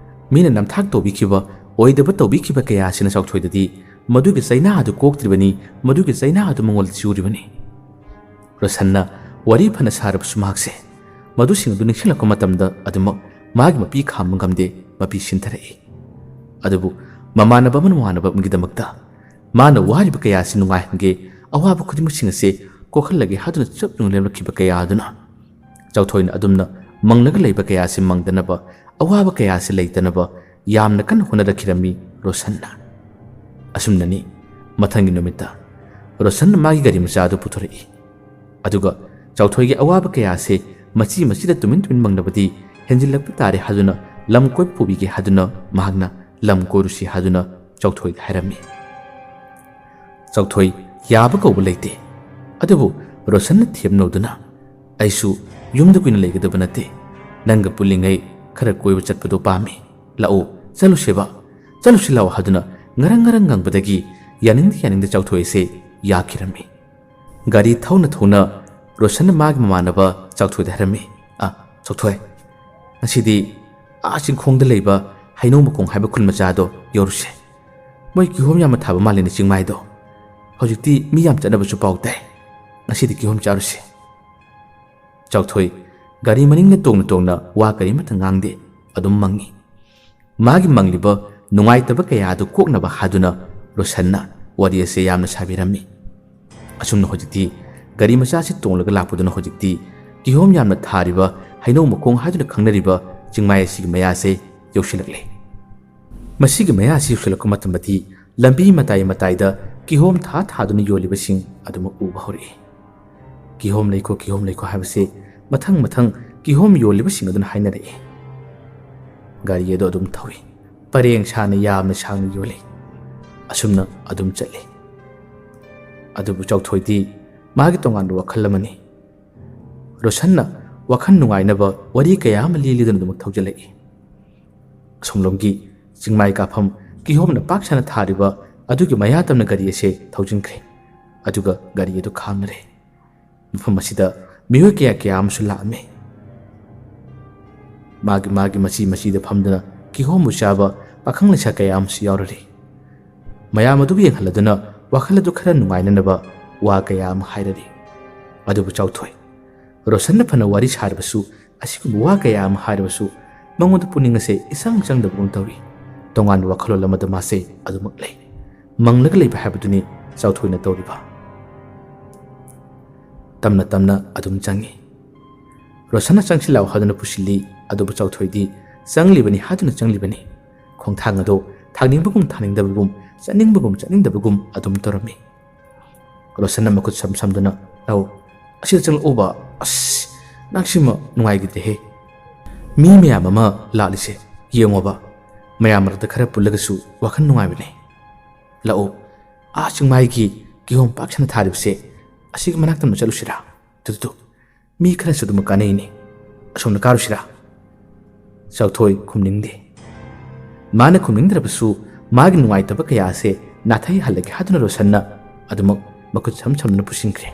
ꯃꯤꯅ ꯅꯝꯊꯥꯛ ꯇꯧꯕꯤꯈꯤꯕ, ꯑꯣꯏꯗꯕ ꯇꯧꯕꯤꯈꯤꯕ ꯀꯌꯥꯁꯤꯅ ꯆꯥꯎꯊꯣꯏꯗꯗꯤ ꯃꯗꯨꯒꯤ ꯆꯩꯅꯥ ꯑꯗꯨ ꯀꯣꯛꯇ꯭ꯔꯤꯕꯅꯤ, ꯃꯗꯨꯒꯤ ꯆꯩꯅꯥ ꯑꯗꯨ ꯃꯉꯣꯟꯗ ꯆꯨꯔꯤꯕꯅꯤ꯫ ꯔꯣꯁꯟꯅ ꯋꯥꯔꯤ ꯐꯅ ꯁꯥꯔꯕꯁꯨ ꯃꯍꯥꯛꯁꯦ ꯃꯗꯨꯁꯤꯡ ꯑꯗꯨ ꯅꯤꯡꯁꯤꯡꯂꯛꯄ ꯃꯇꯝꯗ ꯑꯗꯨꯃꯛ ꯃꯥꯒꯤ ꯃꯄꯤ ꯈꯥꯝꯕ ꯉꯝꯗꯦ, ꯃꯄꯤ ꯁꯤꯟꯊꯔꯛꯏ꯫ ꯑꯗꯨꯕꯨ ꯃꯃꯥꯟꯅꯕ ꯑꯃꯅ ꯃꯃꯥꯟꯅꯕ ꯑꯃꯒꯤꯗꯃꯛꯇ ꯃꯥꯅ ꯋꯥꯔꯤꯕ ꯀꯌꯥ ꯑꯁꯤ ꯅꯨꯡꯉꯥꯏꯍꯟꯒꯦ, ꯑꯋꯥꯕ ꯈꯨꯗꯤꯡꯃꯛꯁꯤꯡ ꯑꯁꯤ ꯀꯣꯛꯍꯜꯂꯒꯦ ꯍꯥꯏꯗꯨꯅ ꯆꯞ ꯌꯨꯡ ꯂꯦꯞꯂꯛꯈꯤꯕ ꯀꯌꯥ ꯑꯗꯨꯅ ꯆꯥꯎꯊꯣꯏꯅ ꯑꯗꯨꯝꯅ ꯃꯪꯂꯒ ꯂꯩꯕ ꯀꯌꯥ ꯑꯁꯤ ꯃꯪꯗꯅꯕ, ꯑꯋꯥꯕ ꯀꯌꯥ ꯑꯁꯤ ꯂꯩꯇꯅꯕ ꯌꯥꯝꯅ ꯀꯟꯅ ꯍꯣꯠꯅꯔꯛꯈꯤꯔꯝꯃꯤ ꯔꯣꯁꯟꯅ꯫ ꯑꯁꯨꯝꯅꯅꯤ ꯃꯊꯪꯒꯤ ꯅꯨꯃꯤꯠꯇ ꯔꯣꯁꯟꯅ ꯃꯥꯒꯤ ꯒꯥꯔꯤ ꯃꯆꯥ ꯑꯗꯨ ꯄꯨꯊꯣꯔꯛꯏ꯫ ꯑꯗꯨꯒ ꯆꯥꯎꯊꯣꯏꯒꯤ ꯑꯋꯥꯕ ꯀꯌꯥ ꯑꯁꯤ ꯃꯆꯤ ꯃꯆꯤꯗ ꯇꯨꯃꯤꯟ ꯇꯨꯃꯤꯟ ꯃꯪꯂꯕꯗꯤ ꯍꯦꯟꯖꯤꯜꯂꯛꯄ ꯇꯥꯔꯦ ꯍꯥꯏꯗꯨꯅ ꯂꯝ ꯀꯣꯏꯕ ꯄꯨꯕꯤꯒꯦ ꯍꯥꯏꯗꯨꯅ ꯃꯍꯥꯛꯅ ꯂꯝ ꯀꯣꯏꯔꯨꯁꯤ ꯍꯥꯏꯗꯨꯅ ꯆꯥꯎꯊꯣꯏꯗ ꯍꯥꯏꯔꯝꯃꯤ꯫ ꯆꯥꯎꯊꯣꯏ ꯌꯥꯕ ꯀꯧꯕ ꯂꯩꯇꯦ꯫ ꯑꯗꯨꯕꯨ ꯔꯣꯁꯟꯅ ꯊꯦꯝꯅꯧꯗꯨꯅ, "ꯑꯩꯁꯨ ꯌꯨꯝꯗ ꯀꯨꯏꯅ ꯂꯩꯒꯗꯕ ꯅꯠꯇꯦ, ꯅꯪꯒ ꯄꯨꯜꯂꯤꯉꯩ ꯈꯔ ꯀꯣꯏꯕ ꯆꯠꯄꯗꯣ ꯄꯥꯝꯃꯤ꯫ ꯂꯥꯛꯑꯣ, ꯆꯠꯂꯨꯁꯦꯕ, ꯆꯠꯂꯨꯁꯤ ꯂꯥꯛꯑꯣ" ꯍꯥꯏꯗꯨꯅ ꯉꯔꯪ ꯉꯔꯪ ꯉꯪꯕꯗꯒꯤ ꯌꯥꯅꯤꯡꯗ ꯌꯥꯅꯤꯡꯗ ꯆꯥꯎꯊꯣꯏ ꯑꯁꯦ ꯌꯥꯈꯤꯔꯝꯃꯤ꯫ ꯒꯥꯔꯤ ꯊꯧꯅ ꯊꯧꯅ ꯔꯣꯁꯟꯅ ꯃꯥꯒꯤ ꯃꯃꯥꯟꯅꯕ ꯆꯥꯎꯊꯣꯏꯗ ꯍꯥꯏꯔꯝꯃꯤ, "ꯑ, ꯆꯥꯎꯊꯣꯏ, ꯉꯁꯤꯗꯤ ꯑꯥ ꯆꯤꯡꯈꯣꯡꯗ ꯂꯩꯕ ꯍꯩꯅꯧ ꯃꯈꯣꯡ ꯍꯥꯏꯕ ꯈꯨꯜ ꯃꯆꯥꯗꯣ ꯌꯧꯔꯨꯁꯦ꯫ ꯃꯣꯏ ꯀꯤꯍꯣꯝ ꯌꯥꯝꯅ ꯊꯥꯕ ꯃꯥꯜꯂꯤꯅꯦ ꯆꯤꯡꯃꯥꯏꯗꯣ꯫ ꯍꯧꯖꯤꯛꯇꯤ ꯃꯤ ꯌꯥꯝ ꯆꯠꯅꯕꯁꯨ ꯄꯥꯎ ꯇꯥꯏ꯫ ꯉꯁꯤꯗꯤ ꯀꯤꯍꯣꯝ ꯆꯥꯔꯨꯁꯦ"꯫ ꯆꯥꯎꯊꯣꯏ ꯒꯥꯔꯤ ꯃꯅꯤꯡꯗ ꯇꯣꯡꯅ ꯇꯣꯡꯅ ꯋꯥ ꯀꯔꯤꯃꯠꯇ ꯉꯥꯡꯗꯦ, ꯑꯗꯨꯝ ꯃꯪꯉꯤ꯫ ꯃꯥꯒꯤ ꯃꯪꯂꯤꯕ ꯅꯨꯡꯉꯥꯏꯇꯕ ꯀꯌꯥ ꯑꯗꯨ ꯀꯣꯛꯅꯕ ꯍꯥꯏꯗꯨꯅ ꯔꯣꯁꯟꯅ ꯋꯥꯔꯤ ꯑꯁꯦ ꯌꯥꯝꯅ ꯁꯥꯕꯤꯔꯝꯃꯤ꯫ ꯑꯁꯨꯝꯅ ꯍꯧꯖꯤꯛꯇꯤ ꯒꯥꯔꯤ ꯃꯆꯥꯁꯤ ꯇꯣꯡꯂꯒ ꯂꯥꯛꯄꯗꯨꯅ ꯍꯧꯖꯤꯛꯇꯤ ꯀꯤꯍꯣꯝ ꯌꯥꯝꯅ ꯊꯥꯔꯤꯕ ꯍꯩꯅꯧ ꯃꯈꯣꯡ ꯍꯥꯏꯗꯨꯅ ꯈꯪꯅꯔꯤꯕ ꯆꯤꯡꯃꯥꯏ ꯑꯁꯤꯒꯤ ꯃꯌꯥꯁꯦ ꯌꯧꯁꯤꯜꯂꯛꯂꯦ꯫ ꯃꯁꯤꯒꯤ ꯃꯌꯥ ꯑꯁꯤ ꯌꯧꯁꯤꯜꯂꯛꯄ ꯃꯇꯝꯗꯗꯤ ꯂꯝꯕꯤ ꯃꯇꯥꯏ ꯃꯇꯥꯏꯗ ꯀꯤꯍꯣꯝ ꯊꯥ ꯊꯥꯗꯨꯅ ꯌꯣꯜꯂꯤꯕꯁꯤꯡ ꯑꯗꯨꯃꯛ ꯎꯕ ꯍꯧꯔꯛꯏ꯫ "ꯀꯤꯍꯣꯝ ꯂꯩꯈꯣ, ꯀꯤꯍꯣꯝ ꯂꯩꯈꯣ" ꯍꯥꯏꯕꯁꯤ ꯃꯊꯪ ꯃꯊꯪ ꯀꯤꯍꯣꯝ ꯌꯣꯜꯂꯤꯕꯁꯤꯡ ꯑꯗꯨꯅ ꯍꯥꯏꯅꯔꯛꯏ꯫ ꯒꯥꯔꯤ ꯑꯗꯨ ꯑꯗꯨꯝ ꯊꯧꯏ꯫ ꯄꯔꯦꯡ ꯁꯥꯅ ꯌꯥꯝꯅ ꯁꯥꯡꯅ ꯌꯣꯜꯂꯤ꯫ ꯑꯁꯨꯝꯅ ꯑꯗꯨꯝ ꯆꯠꯂꯤ꯫ ꯑꯗꯨꯕꯨ ꯆꯥꯎꯊꯣꯏꯗꯤ ꯃꯥꯒꯤ ꯇꯣꯉꯥꯟꯕ ꯋꯥꯈꯜ ꯑꯃꯅꯤ꯫ ꯔꯣꯁꯟꯅ ꯋꯥꯈꯜ ꯅꯨꯡꯉꯥꯏꯅꯕ ꯋꯥꯔꯤ ꯀꯌꯥ ꯑꯃ ꯂꯤꯗꯨꯅ ꯑꯗꯨꯃꯛ ꯊꯧꯖꯤꯜꯂꯛꯏ꯫ ꯑꯁꯣꯝꯂꯣꯝꯒꯤ ꯆꯤꯡꯃꯥꯏ ꯀꯥꯐꯝ ꯀꯤꯍꯣꯝꯅ ꯄꯥꯛ ꯁꯟꯅ ꯊꯥꯔꯤꯕ ꯑꯗꯨꯒꯤ ꯃꯌꯥ ꯇꯝꯅ ꯒꯥꯔꯤ ꯑꯁꯦ ꯊꯧꯖꯤꯟꯈ꯭ꯔꯦ꯫ ꯑꯗꯨꯒ ꯒꯥꯔꯤ ꯑꯗꯨ ꯈꯥꯝꯅꯔꯦ꯫ ꯃꯐꯝ ꯑꯁꯤꯗ ꯃꯤꯑꯣꯏ ꯀꯌꯥ ꯀꯌꯥ ꯑꯃꯁꯨ ꯂꯥꯛꯑꯝꯃꯤ꯫ ꯃꯥꯒꯤ ꯃꯥꯒꯤ ꯃꯆꯤ ꯃꯆꯤꯗ ꯐꯝꯗꯨꯅ ꯀꯤꯍꯣꯝꯕꯨ ꯆꯥꯕ ꯄꯥꯈꯪ ꯂꯩꯁꯥ ꯀꯌꯥ ꯑꯃꯁꯨ ꯌꯥꯎꯔꯔꯤ꯫ ꯃꯌꯥꯝ ꯑꯗꯨꯕꯨ ꯌꯦꯡꯍꯜꯂꯗꯨꯅ ꯋꯥꯈꯜ ꯑꯗꯨ ꯈꯔ ꯅꯨꯡꯉꯥꯏꯅꯅꯕ ꯋꯥ ꯀꯌꯥ ꯑꯃ ꯍꯥꯏꯔꯔꯤ꯫ ꯑꯗꯨꯕꯨ ꯆꯥꯎꯊꯣꯏ, ꯔꯣꯁꯟꯅ ꯐꯅ ꯋꯥꯔꯤ ꯁꯥꯔꯕꯁꯨ, ꯑꯁꯤꯒꯨꯝꯕ ꯋꯥ ꯀꯌꯥ ꯑꯃ ꯍꯥꯏꯔꯕꯁꯨ, ꯃꯉꯣꯟꯗ ꯄꯨꯛꯅꯤꯡ ꯑꯁꯦ ꯏꯆꯪ ꯆꯪꯗꯕꯒꯨꯝ ꯇꯧꯏ꯫ ꯇꯣꯉꯥꯟꯕ ꯋꯥꯈꯜꯂꯣꯟ ꯑꯃꯗ ꯃꯥꯁꯦ ꯑꯗꯨꯃꯛ ꯂꯩ꯫ ꯃꯪꯂꯒ ꯂꯩꯕ ꯍꯥꯏꯕꯗꯨꯅꯤ ꯆꯥꯎꯊꯣꯏꯅ ꯇꯧꯔꯤꯕ꯫ ꯇꯞꯅ ꯇꯞꯅ ꯑꯗꯨꯝ ꯆꯪꯏ꯫ ꯔꯣꯁꯟꯅ "ꯆꯪꯁꯤꯜꯂꯛꯑꯣ" ꯍꯥꯏꯗꯨꯅ ꯄꯨꯁꯤꯜꯂꯤ, ꯑꯗꯨꯕꯨ ꯆꯥꯎꯊꯣꯏꯗꯤ ꯆꯪꯂꯤꯕꯅꯤ ꯍꯥꯏꯗꯨꯅ ꯆꯪꯂꯤꯕꯅꯤ꯫ ꯈꯣꯡꯊꯥꯡ ꯑꯗꯨ ꯊꯥꯡꯅꯤꯡꯕꯒꯨꯝ ꯊꯥꯡꯅꯤꯡꯗꯕꯒꯨꯝ, ꯆꯠꯅꯤꯡꯕꯒꯨꯝ ꯆꯠꯅꯤꯡꯗꯕꯒꯨꯝ ꯑꯗꯨꯝ ꯇꯧꯔꯝꯃꯤ꯫ ꯔꯣꯁꯟꯅ ꯃꯈꯨꯠ ꯁꯝ ꯁꯝꯗꯨꯅ, "ꯂꯥꯛꯑꯣ, ꯑꯁꯤꯗ ꯆꯪꯂꯛꯑꯣꯕ꯫ ꯑꯁ, ꯅꯪꯁꯤꯃ ꯅꯨꯡꯉꯥꯏꯈꯤꯗꯦꯍꯦ꯫ ꯃꯤ ꯃꯌꯥꯝ ꯑꯃ ꯂꯥꯛꯂꯤꯁꯦ ꯌꯦꯡꯉꯣꯕ꯫ ꯃꯌꯥꯝ ꯃꯔꯛꯇ ꯈꯔ ꯄꯨꯜꯂꯒꯁꯨ ꯋꯥꯈꯜ ꯅꯨꯡꯉꯥꯏꯕꯅꯦ꯫ ꯂꯥꯛꯑꯣ, ꯑꯥ ꯆꯤꯡꯃꯥꯏꯒꯤ ꯀꯤꯍꯣꯝ ꯄꯥꯛ ꯁꯟꯅ ꯊꯥꯔꯤꯕꯁꯦ, ꯑꯁꯤꯒꯤ ꯃꯅꯥꯛꯇ ꯑꯃ ꯆꯠꯂꯨꯁꯤꯔꯥ? ꯇꯨ, ꯇꯨ, ꯇꯨ, ꯃꯤ ꯈꯔꯁꯨ ꯑꯗꯨꯃꯛ ꯀꯥꯟꯅꯩꯅꯦ꯫ ꯑꯁꯣꯝꯗ ꯀꯥꯔꯨꯁꯤꯔꯥ?" ꯆꯥꯎꯊꯣꯏ ꯈꯨꯝꯅꯤꯡꯗꯦ꯫ ꯃꯥꯅ ꯈꯨꯝꯅꯤꯡꯗ꯭ꯔꯕꯁꯨ ꯃꯥꯒꯤ ꯅꯨꯡꯉꯥꯏꯇꯕ ꯀꯌꯥ ꯑꯁꯦ ꯅꯥꯊꯩꯍꯜꯂꯒꯦ ꯍꯥꯏꯗꯨꯅ ꯔꯣꯁꯟꯅ ꯑꯗꯨꯃꯛ ꯃꯈꯨꯠ ꯁꯝ ꯁꯝꯗꯨꯅ ꯄꯨꯁꯤꯟꯈ꯭ꯔꯦ꯫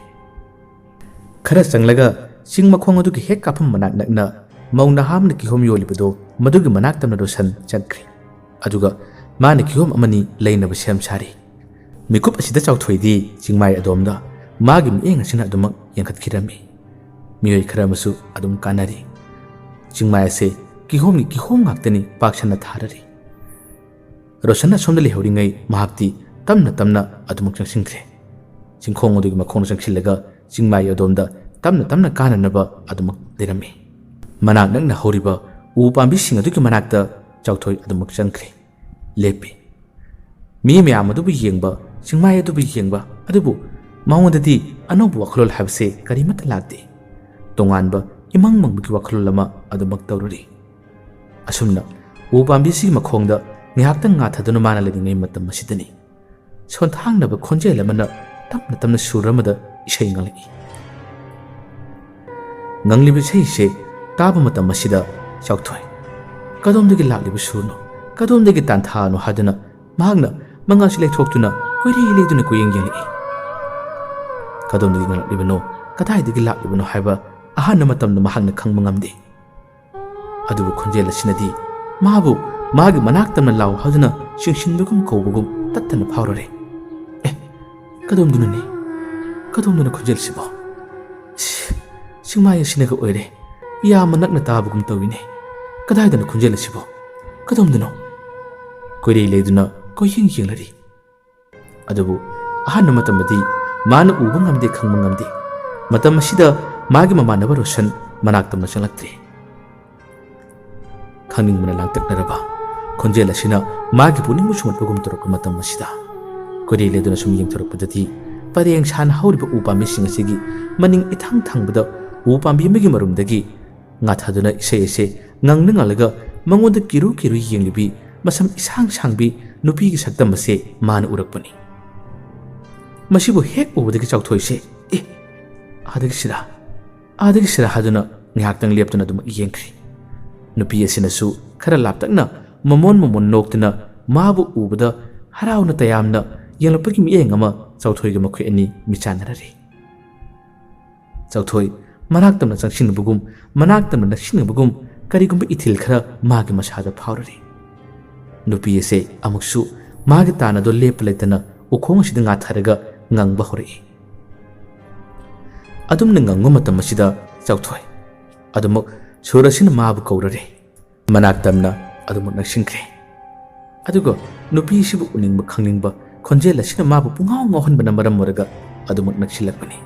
ꯈꯔ ꯆꯪꯂꯒ ꯆꯤꯡ ꯃꯈꯣꯡ ꯑꯗꯨꯒꯤ ꯍꯦꯛ ꯀꯥꯐꯝ ꯃꯅꯥꯛ ꯅꯛꯅ ꯃꯧ ꯅꯍꯥ ꯑꯃꯅ ꯀꯤꯍꯣꯝ ꯌꯣꯜꯂꯤꯕꯗꯣ, ꯃꯗꯨꯒꯤ ꯃꯅꯥꯛ ꯇꯝꯅ ꯔꯣꯁꯟ ꯆꯠꯈ꯭ꯔꯦ꯫ ꯑꯗꯨꯒ ꯃꯥꯅ ꯀꯤꯍꯣꯝ ꯑꯃꯅꯤ ꯂꯩꯅꯕ ꯁꯦꯝ ꯁꯥꯔꯤ꯫ ꯃꯤꯀꯨꯞ ꯑꯁꯤꯗ ꯆꯥꯎꯊꯣꯏꯗꯤ ꯆꯤꯡꯃꯥꯏ ꯑꯗꯣꯝꯗ ꯃꯥꯒꯤ ꯃꯤꯠꯌꯦꯡ ꯑꯁꯤꯅ ꯑꯗꯨꯃꯛ ꯌꯦꯡꯈꯠꯈꯤꯔꯝꯃꯤ꯫ ꯃꯤꯑꯣꯏ ꯈꯔ ꯑꯃꯁꯨ ꯑꯗꯨꯝ ꯀꯥꯟꯅꯔꯤ꯫ ꯆꯤꯡꯃꯥꯏ ꯑꯁꯦ ꯀꯤꯍꯣꯝꯒꯤ ꯀꯤꯍꯣꯝ ꯉꯥꯛꯇꯅꯤ ꯄꯥꯛ ꯁꯟꯅ ꯊꯥꯔꯔꯤ꯫ ꯔꯣꯁꯟ ꯑꯁꯣꯝꯗ ꯂꯩꯍꯧꯔꯤꯉꯩ ꯃꯍꯥꯛꯇꯤ ꯇꯞꯅ ꯇꯞꯅ ꯑꯗꯨꯃꯛ ꯆꯪꯁꯤꯟꯈ꯭ꯔꯦ꯫ ꯆꯤꯡꯈꯣꯡ ꯑꯗꯨꯒꯤ ꯃꯈꯣꯡꯗ ꯆꯪꯁꯤꯜꯂꯒ ꯆꯤꯡꯃꯥꯏ ꯑꯗꯣꯝꯗ ꯇꯞꯅ ꯇꯞꯅ ꯀꯥꯅꯅꯕ ꯑꯗꯨꯃꯛ ꯂꯩꯔꯝꯃꯤ꯫ ꯃꯅꯥꯛ ꯅꯛꯅ ꯍꯧꯔꯤꯕ ꯎ ꯄꯥꯝꯕꯤꯁꯤꯡ ꯑꯗꯨꯒꯤ ꯃꯅꯥꯛꯇ ꯆꯥꯎꯊꯣꯏ ꯑꯗꯨꯃꯛ ꯆꯪꯈ꯭ꯔꯦ꯫ ꯂꯦꯞꯄꯤ꯫ ꯃꯤ ꯃꯌꯥꯝ ꯑꯗꯨꯕꯨ ꯌꯦꯡꯕ, ꯆꯤꯡꯃꯥꯏ ꯑꯗꯨꯕꯨ ꯌꯦꯡꯕ, ꯑꯗꯨꯕꯨ ꯃꯉꯣꯟꯗꯗꯤ ꯑꯅꯧꯕ ꯋꯥꯈꯜꯂꯣꯟ ꯍꯥꯏꯕꯁꯦ ꯀꯔꯤꯃꯠꯇ ꯂꯥꯛꯇꯦ꯫ ꯇꯣꯉꯥꯟꯕ ꯏꯃꯪ ꯃꯪꯕꯒꯤ ꯋꯥꯈꯜꯂꯣꯟ ꯑꯃ ꯑꯗꯨꯃꯛ ꯇꯧꯔꯨꯔꯤ꯫ ꯑꯁꯨꯝꯅ ꯎ ꯄꯥꯝꯕꯤꯁꯤꯒꯤ ꯃꯈꯣꯡꯗ ꯉꯥꯏꯍꯥꯛꯇꯪ ꯉꯥꯊꯗꯨꯅ ꯃꯥꯅ ꯂꯩꯔꯤꯉꯩ ꯃꯇꯝ ꯑꯁꯤꯗꯅꯤ ꯁꯣꯟꯊꯥꯡꯅꯕ ꯈꯣꯟꯖꯦꯜ ꯑꯃꯅ ꯇꯞꯅ ꯇꯞꯅ ꯁꯨꯔ ꯑꯃꯗ ꯏꯁꯩ ꯉꯪꯂꯛꯏ꯫ ꯉꯪꯂꯤꯕ ꯏꯁꯩꯁꯦ ꯇꯥꯕ ꯃꯇꯝ ꯑꯁꯤꯗ ꯆꯥꯎꯊꯣꯏ ꯀꯗꯣꯝꯗꯒꯤ ꯂꯥꯛꯂꯤꯕ ꯁꯨꯔꯅꯣ, ꯀꯗꯣꯝꯗꯒꯤ ꯇꯥꯟꯊꯥꯅꯣ ꯍꯥꯏꯗꯨꯅ ꯃꯍꯥꯛꯅ ꯃꯉꯥꯜꯁꯤ ꯂꯩꯊꯣꯛꯇꯨꯅ ꯀꯣꯏꯔꯤ ꯂꯩꯗꯨꯅ ꯀꯣꯏꯌꯦꯡ ꯌꯦꯡꯂꯛꯏ꯫ ꯀꯗꯣꯝꯗꯒꯤ ꯉꯪꯂꯛꯂꯤꯕꯅꯣ, ꯀꯗꯥꯏꯗꯒꯤ ꯂꯥꯛꯂꯤꯕꯅꯣ ꯍꯥꯏꯕ ꯑꯍꯥꯟꯕ ꯃꯇꯝꯗ ꯃꯍꯥꯛꯅ ꯈꯪꯕ ꯉꯝꯗꯦ꯫ ꯑꯗꯨꯕꯨ ꯈꯣꯟꯖꯦꯜ ꯑꯁꯤꯅꯗꯤ ꯃꯥꯕꯨ ꯃꯥꯒꯤ ꯃꯅꯥꯛ ꯇꯝꯅ ꯂꯥꯎ ꯍꯥꯏꯗꯨꯅ ꯆꯤꯡꯁꯤꯟꯕꯒꯨꯝ ꯀꯧꯕꯒꯨꯝ ꯇꯠꯇꯅ ꯐꯥꯎꯔꯔꯦ꯫ ꯑꯦ, ꯀꯗꯣꯝꯗꯅꯣꯅꯦ? ꯀꯗꯣꯝꯗꯅꯣ ꯈꯣꯟꯖꯦꯜꯁꯤꯕꯣ? ꯁꯤ, ꯆꯤꯡꯃꯥꯏ ꯑꯁꯤꯅꯒ ꯑꯣꯏꯔꯦ꯫ ꯌꯥꯝꯅ ꯅꯛꯅ ꯇꯥꯕꯒꯨꯝ ꯇꯧꯏꯅꯦ꯫ ꯀꯗꯥꯏꯗꯅꯣ ꯈꯣꯟꯖꯦꯜ ꯑꯁꯤꯕꯣ? ꯀꯗꯣꯝꯗꯅꯣ? ꯀꯣꯏꯔꯦ ꯂꯩꯗꯨꯅ ꯀꯣꯏꯌꯦꯡ ꯌꯦꯡꯂꯔꯤ꯫ ꯑꯗꯨꯕꯨ ꯑꯍꯥꯟꯕ ꯃꯇꯝꯗꯗꯤ ꯃꯥꯅ ꯎꯕ ꯉꯝꯗꯦ, ꯈꯪꯕ ꯉꯝꯗꯦ꯫ ꯃꯇꯝ ꯑꯁꯤꯗ ꯃꯥꯒꯤ ꯃꯃꯥꯟꯅꯕ ꯔꯣꯁꯟ ꯃꯅꯥꯛ ꯇꯝꯅ ꯆꯪꯂꯛꯇ꯭ꯔꯦ꯫ ꯈꯪꯅꯤꯡꯕꯅ ꯂꯥꯡꯇꯛꯅꯔꯕ ꯈꯣꯟꯖꯦꯜ ꯑꯁꯤꯅ ꯃꯥꯒꯤ ꯄꯨꯛꯅꯤꯡꯕꯨ ꯁꯨꯝꯍꯠꯄꯒꯨꯝ ꯇꯧꯔꯛꯄ ꯃꯇꯝ ꯑꯁꯤꯗ ꯀꯣꯏꯔꯦ ꯂꯩꯗꯨꯅ ꯁꯨꯝ ꯌꯦꯡꯊꯣꯔꯛꯄꯗꯗꯤ ꯄꯔꯦꯡ ꯁꯥꯅ ꯍꯧꯔꯤꯕ ꯎ ꯄꯥꯝꯕꯤꯁꯤꯡ ꯑꯁꯤꯒꯤ ꯃꯅꯤꯡ ꯏꯊꯪ ꯊꯪꯕꯗ ꯎ ꯄꯥꯝꯕꯤ ꯑꯃꯒꯤ ꯃꯔꯨꯝꯗꯒꯤ ꯉꯥꯊꯗꯨꯅ ꯏꯁꯩ ꯑꯁꯦ ꯉꯪꯅ ꯉꯪꯂꯒ ꯃꯉꯣꯟꯗ ꯀꯤꯔꯨ ꯀꯤꯔꯨ ꯌꯦꯡꯂꯤꯕꯤ ꯃꯁꯝ ꯏꯁꯥꯡ ꯁꯥꯡꯕꯤ ꯅꯨꯄꯤꯒꯤ ꯁꯛꯇꯝ ꯑꯁꯦ ꯃꯥꯅ ꯎꯔꯛꯄꯅꯤ꯫ ꯃꯁꯤꯕꯨ ꯍꯦꯛ ꯎꯕꯗꯒꯤ ꯆꯥꯎꯊꯣꯏꯁꯦ, "ꯑꯦ, ꯑꯥꯗꯒꯤ ꯁꯤꯔꯥ? ꯑꯥꯗꯒꯤ ꯁꯤꯔꯥ?" ꯍꯥꯏꯗꯨꯅ ꯉꯥꯏꯍꯥꯛꯇꯪ ꯂꯦꯞꯇꯨꯅ ꯑꯗꯨꯃꯛ ꯌꯦꯡꯈ꯭ꯔꯤ꯫ ꯅꯨꯄꯤ ꯑꯁꯤꯅꯁꯨ ꯈꯔ ꯂꯥꯞꯇꯛꯅ ꯃꯃꯣꯟ ꯃꯃꯣꯟ ꯅꯣꯛꯇꯨꯅ ꯃꯥꯕꯨ ꯎꯕꯗ ꯍꯔꯥꯎꯅ ꯇꯌꯥꯝꯅ ꯌꯦꯡꯂꯛꯄꯒꯤ ꯃꯤꯠꯌꯦꯡ ꯑꯃ ꯆꯥꯎꯊꯣꯏꯒ ꯃꯈꯣꯏ ꯑꯅꯤ ꯃꯤꯆꯥꯟꯅꯔꯔꯤ꯫ ꯆꯥꯎꯊꯣꯏ ꯃꯅꯥꯛ ꯇꯝꯅ ꯆꯪꯁꯤꯟꯅꯕꯒꯨꯝ, ꯃꯅꯥꯛ ꯇꯝꯅ ꯅꯛꯁꯤꯟꯅꯕꯒꯨꯝ ꯀꯔꯤꯒꯨꯝꯕ ꯏꯊꯤꯜ ꯈꯔ ꯃꯥꯒꯤ ꯃꯁꯥꯗ ꯐꯥꯎꯔꯔꯤ꯫ ꯅꯨꯄꯤ ꯑꯁꯦ ꯑꯃꯨꯛꯁꯨ ꯃꯥꯒꯤ ꯇꯥꯟꯅꯗꯣ ꯂꯦꯞꯄ ꯂꯩꯇꯅ ꯎꯈꯣꯡ ꯑꯁꯤꯗ ꯉꯥꯊꯔꯒ ꯉꯪꯕ ꯍꯧꯔꯛꯏ꯫ ꯑꯗꯨꯝꯅ ꯉꯪꯕ ꯃꯇꯝ ꯑꯁꯤꯗ ꯆꯥꯎꯊꯣꯏ ꯑꯗꯨꯃꯛ ꯁꯨꯔ ꯑꯁꯤꯅ ꯃꯥꯕꯨ ꯀꯧꯔꯔꯦ꯫ ꯃꯅꯥꯛ ꯇꯝꯅ ꯑꯗꯨꯃꯛ ꯅꯛꯁꯤꯟꯈ꯭ꯔꯦ꯫ ꯑꯗꯨꯒ ꯅꯨꯄꯤꯁꯤꯕꯨ ꯎꯅꯤꯡꯕ ꯈꯪꯅꯤꯡꯕ ꯈꯣꯟꯖꯦꯜ ꯑꯁꯤꯅ ꯃꯥꯕꯨ ꯄꯨꯡꯉꯥꯎ ꯉꯥꯎꯍꯟꯕꯅ ꯃꯔꯝ ꯑꯣꯏꯔꯒ ꯑꯗꯨꯃꯛ ꯅꯛꯁꯤꯜꯂꯛꯄꯅꯤ꯫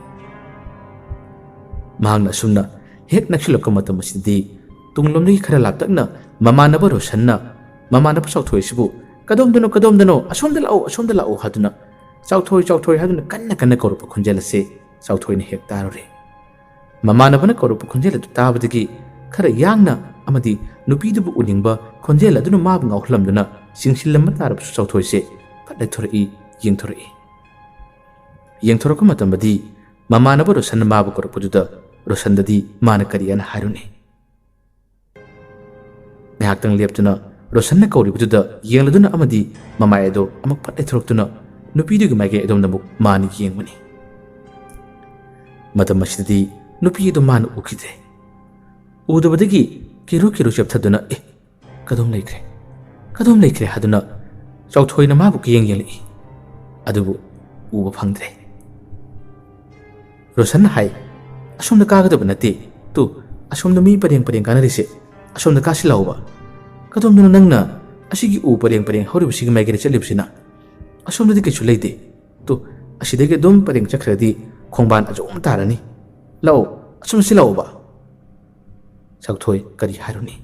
ꯃꯍꯥꯛꯅ ꯑꯁꯨꯝꯅ ꯍꯦꯛ ꯅꯛꯁꯤꯜꯂꯛꯄ ꯃꯇꯝ ꯑꯁꯤꯗꯗꯤ ꯇꯨꯡꯂꯣꯝꯗꯒꯤ ꯈꯔ ꯂꯥꯞꯇꯛꯅ ꯃꯃꯥꯟꯅꯕ ꯔꯣꯁꯟꯅ ꯃꯃꯥꯟꯅꯕ ꯆꯥꯎꯊꯣꯏ ꯑꯁꯤꯕꯨ, "ꯀꯗꯣꯝꯗꯅꯣ, ꯀꯗꯣꯝꯗꯅꯣ? ꯑꯁꯣꯝꯗ ꯂꯥꯛꯑꯣ, ꯑꯁꯣꯝꯗ ꯂꯥꯛꯑꯣ" ꯍꯥꯏꯗꯨꯅ, "ꯆꯥꯎꯊꯣꯏ, ꯆꯥꯎꯊꯣꯏ" ꯍꯥꯏꯗꯨꯅ ꯀꯟꯅ ꯀꯟꯅ ꯀꯧꯔꯛꯄ ꯈꯣꯟꯖꯦꯜ ꯑꯁꯤ ꯆꯥꯎꯊꯣꯏꯅ ꯍꯦꯛ ꯇꯥꯔꯨꯔꯦ꯫ ꯃꯃꯥꯟꯅꯕꯅ ꯀꯧꯔꯛꯄ ꯈꯣꯟꯖꯦꯜ ꯑꯗꯨ ꯇꯥꯕꯗꯒꯤ ꯈꯔ ꯌꯥꯡꯅ ꯑꯃꯗꯤ ꯅꯨꯄꯤꯗꯨꯕꯨ ꯎꯅꯤꯡꯕ ꯈꯣꯟꯖꯦꯜ ꯑꯗꯨꯅ ꯃꯥꯕꯨ ꯉꯥꯎꯍꯜꯂꯝꯗꯨꯅ ꯆꯤꯡꯁꯤꯜꯂꯝꯕ ꯇꯥꯔꯕꯁꯨ ꯆꯥꯎꯊꯣꯏꯁꯦ ꯐꯠ ꯂꯩꯊꯣꯔꯛꯏ, ꯌꯦꯡꯊꯣꯔꯛꯏ꯫ ꯌꯦꯡꯊꯣꯔꯛꯄ ꯃꯇꯝꯗꯗꯤ ꯃꯃꯥꯟꯅꯕ ꯔꯣꯁꯟꯅ ꯃꯥꯕꯨ ꯀꯧꯔꯛꯄꯗꯨꯗ ꯔꯣꯁꯟꯗꯗꯤ ꯃꯥꯅ ꯀꯔꯤ ꯍꯥꯏꯅ ꯍꯥꯏꯔꯨꯅꯤ? ꯉꯥꯏꯍꯥꯛꯇꯪ ꯂꯦꯞꯇꯨꯅ ꯔꯣꯁꯟꯅ ꯀꯧꯔꯤꯕꯗꯨꯗ ꯌꯦꯡꯂꯗꯨꯅ ꯑꯃꯗꯤ ꯃꯃꯥꯏ ꯑꯗꯣ ꯑꯃꯨꯛ ꯐꯠ ꯂꯩꯊꯣꯔꯛꯇꯨꯅ ꯅꯨꯄꯤꯗꯨꯒꯤ ꯃꯥꯏꯀꯩ ꯑꯗꯣꯝꯗ ꯑꯃꯨꯛ ꯃꯥꯅ ꯌꯦꯡꯕꯅꯤ꯫ ꯃꯇꯝ ꯑꯁꯤꯗꯗꯤ ꯅꯨꯄꯤ ꯑꯗꯨ ꯃꯥꯅ ꯎꯈꯤꯗ꯭ꯔꯦ꯫ ꯎꯗꯕꯗꯒꯤ ꯀꯤꯔꯨ ꯀꯤꯔꯨ ꯆꯦꯞꯊꯗꯨꯅ, "ꯑꯦ, ꯀꯗꯣꯝ ꯂꯩꯈ꯭ꯔꯦ? ꯀꯗꯣꯝ ꯂꯩꯈ꯭ꯔꯦ?" ꯍꯥꯏꯗꯨꯅ ꯆꯥꯎꯊꯣꯏꯅ ꯃꯥꯕꯨ ꯀꯤꯌꯦꯡ ꯌꯦꯡꯂꯛꯏ꯫ ꯑꯗꯨꯕꯨ ꯎꯕ ꯐꯪꯗ꯭ꯔꯦ꯫ ꯔꯣꯁꯟꯅ ꯍꯥꯏ, "ꯑꯁꯣꯝꯗ ꯀꯥꯒꯗꯕ ꯅꯠꯇꯦ꯫ ꯇꯨ, ꯑꯁꯣꯝꯗ ꯃꯤ ꯄꯔꯦꯡ ꯄꯔꯦꯡ ꯀꯥꯅꯔꯤꯁꯦ꯫ ꯑꯁꯣꯝꯗ ꯀꯥꯁꯤ ꯂꯥꯛꯑꯣꯕ꯫ ꯀꯗꯣꯝꯗꯅꯣ ꯅꯪꯅ ꯑꯁꯤꯒꯤ ꯎ ꯄꯔꯦꯡ ꯄꯔꯦꯡ ꯍꯧꯔꯤꯕꯁꯤꯒꯤ ꯃꯥꯏꯀꯩꯗ ꯆꯠꯂꯤꯕꯁꯤꯅ? ꯑꯁꯣꯝꯗꯗꯤ ꯀꯩꯁꯨ ꯂꯩꯇꯦ꯫ ꯇꯨ, ꯑꯁꯤꯗꯒꯤ ꯑꯗꯨꯝ ꯄꯔꯦꯡ ꯆꯠꯈ꯭ꯔꯗꯤ ꯈꯣꯡꯕꯥꯟ ꯑꯆꯧꯕ ꯑꯃ ꯇꯥꯔꯅꯤ꯫ ꯂꯥꯛꯑꯣ, ꯑꯁꯣꯝꯁꯤ ꯂꯥꯛꯑꯣꯕ꯫" ꯆꯥꯎꯊꯣꯏ ꯀꯔꯤ ꯍꯥꯏꯔꯨꯅꯤ?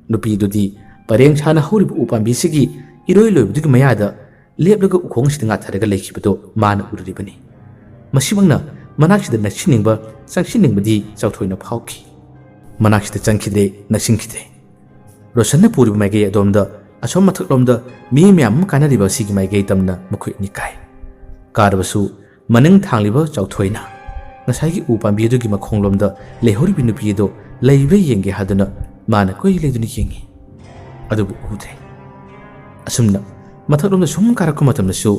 ꯅꯨꯄꯤꯗꯨꯗꯤ ꯄꯔꯦꯡ ꯁꯥꯅ ꯍꯧꯔꯤꯕ ꯎ ꯄꯥꯝꯕꯤꯁꯤꯒꯤ ꯏꯔꯣꯏ ꯂꯣꯏꯕꯗꯨꯒꯤ ꯃꯌꯥꯗ ꯂꯦꯞꯂꯒ ꯎꯈꯣꯡ ꯑꯁꯤꯗ ꯉꯥꯊꯔꯒ ꯂꯩꯈꯤꯕꯗꯨ ꯃꯥꯅ ꯎꯔꯨꯔꯤꯕꯅꯤ꯫ ꯃꯁꯤꯃꯛꯅ ꯃꯅꯥꯛꯁꯤꯗ ꯅꯛꯁꯤꯟꯅꯤꯡꯕ, ꯆꯪꯁꯤꯟꯅꯤꯡꯕꯗꯤ ꯆꯥꯎꯊꯣꯏꯅ ꯐꯥꯎꯈꯤ꯫ ꯃꯅꯥꯛꯁꯤꯗ ꯆꯪꯈꯤꯗ꯭ꯔꯦ, ꯅꯛꯁꯤꯟꯈꯤꯗ꯭ꯔꯦ꯫ ꯔꯣꯁꯟꯅ ꯄꯨꯔꯤꯕ ꯃꯥꯏꯀꯩ ꯑꯗꯣꯝꯗ, ꯑꯁꯣꯝ ꯃꯊꯛꯂꯣꯝꯗ ꯃꯤ ꯃꯌꯥꯝ ꯑꯃ ꯀꯥꯅꯔꯤꯕ ꯑꯁꯤꯒꯤ ꯃꯥꯏꯀꯩ ꯇꯝꯅ ꯃꯈꯣꯏ ꯑꯅꯤ ꯀꯥꯏ꯫ ꯀꯥꯔꯕꯁꯨ ꯃꯅꯤꯡ ꯊꯥꯡꯂꯤꯕ ꯆꯥꯎꯊꯣꯏꯅ ꯉꯁꯥꯏꯒꯤ ꯎ ꯄꯥꯝꯕꯤ ꯑꯗꯨꯒꯤ ꯃꯈꯣꯡꯂꯣꯝꯗ ꯂꯩꯍꯧꯔꯤꯕ ꯅꯨꯄꯤ ꯑꯗꯨ ꯂꯩꯕ꯭ꯔꯥ ꯌꯦꯡꯒꯦ ꯍꯥꯏꯗꯨꯅ ꯃꯥꯅ ꯀꯣꯏ ꯂꯩꯗꯨꯅ ꯌꯦꯡꯉꯤ꯫ ꯑꯗꯨꯕꯨ ꯎꯗ꯭ꯔꯦ꯫ ꯑꯁꯨꯝꯅ ꯃꯊꯛꯂꯣꯝꯗ ꯁꯨꯝ ꯀꯥꯔꯛꯄ ꯃꯇꯝꯗꯁꯨ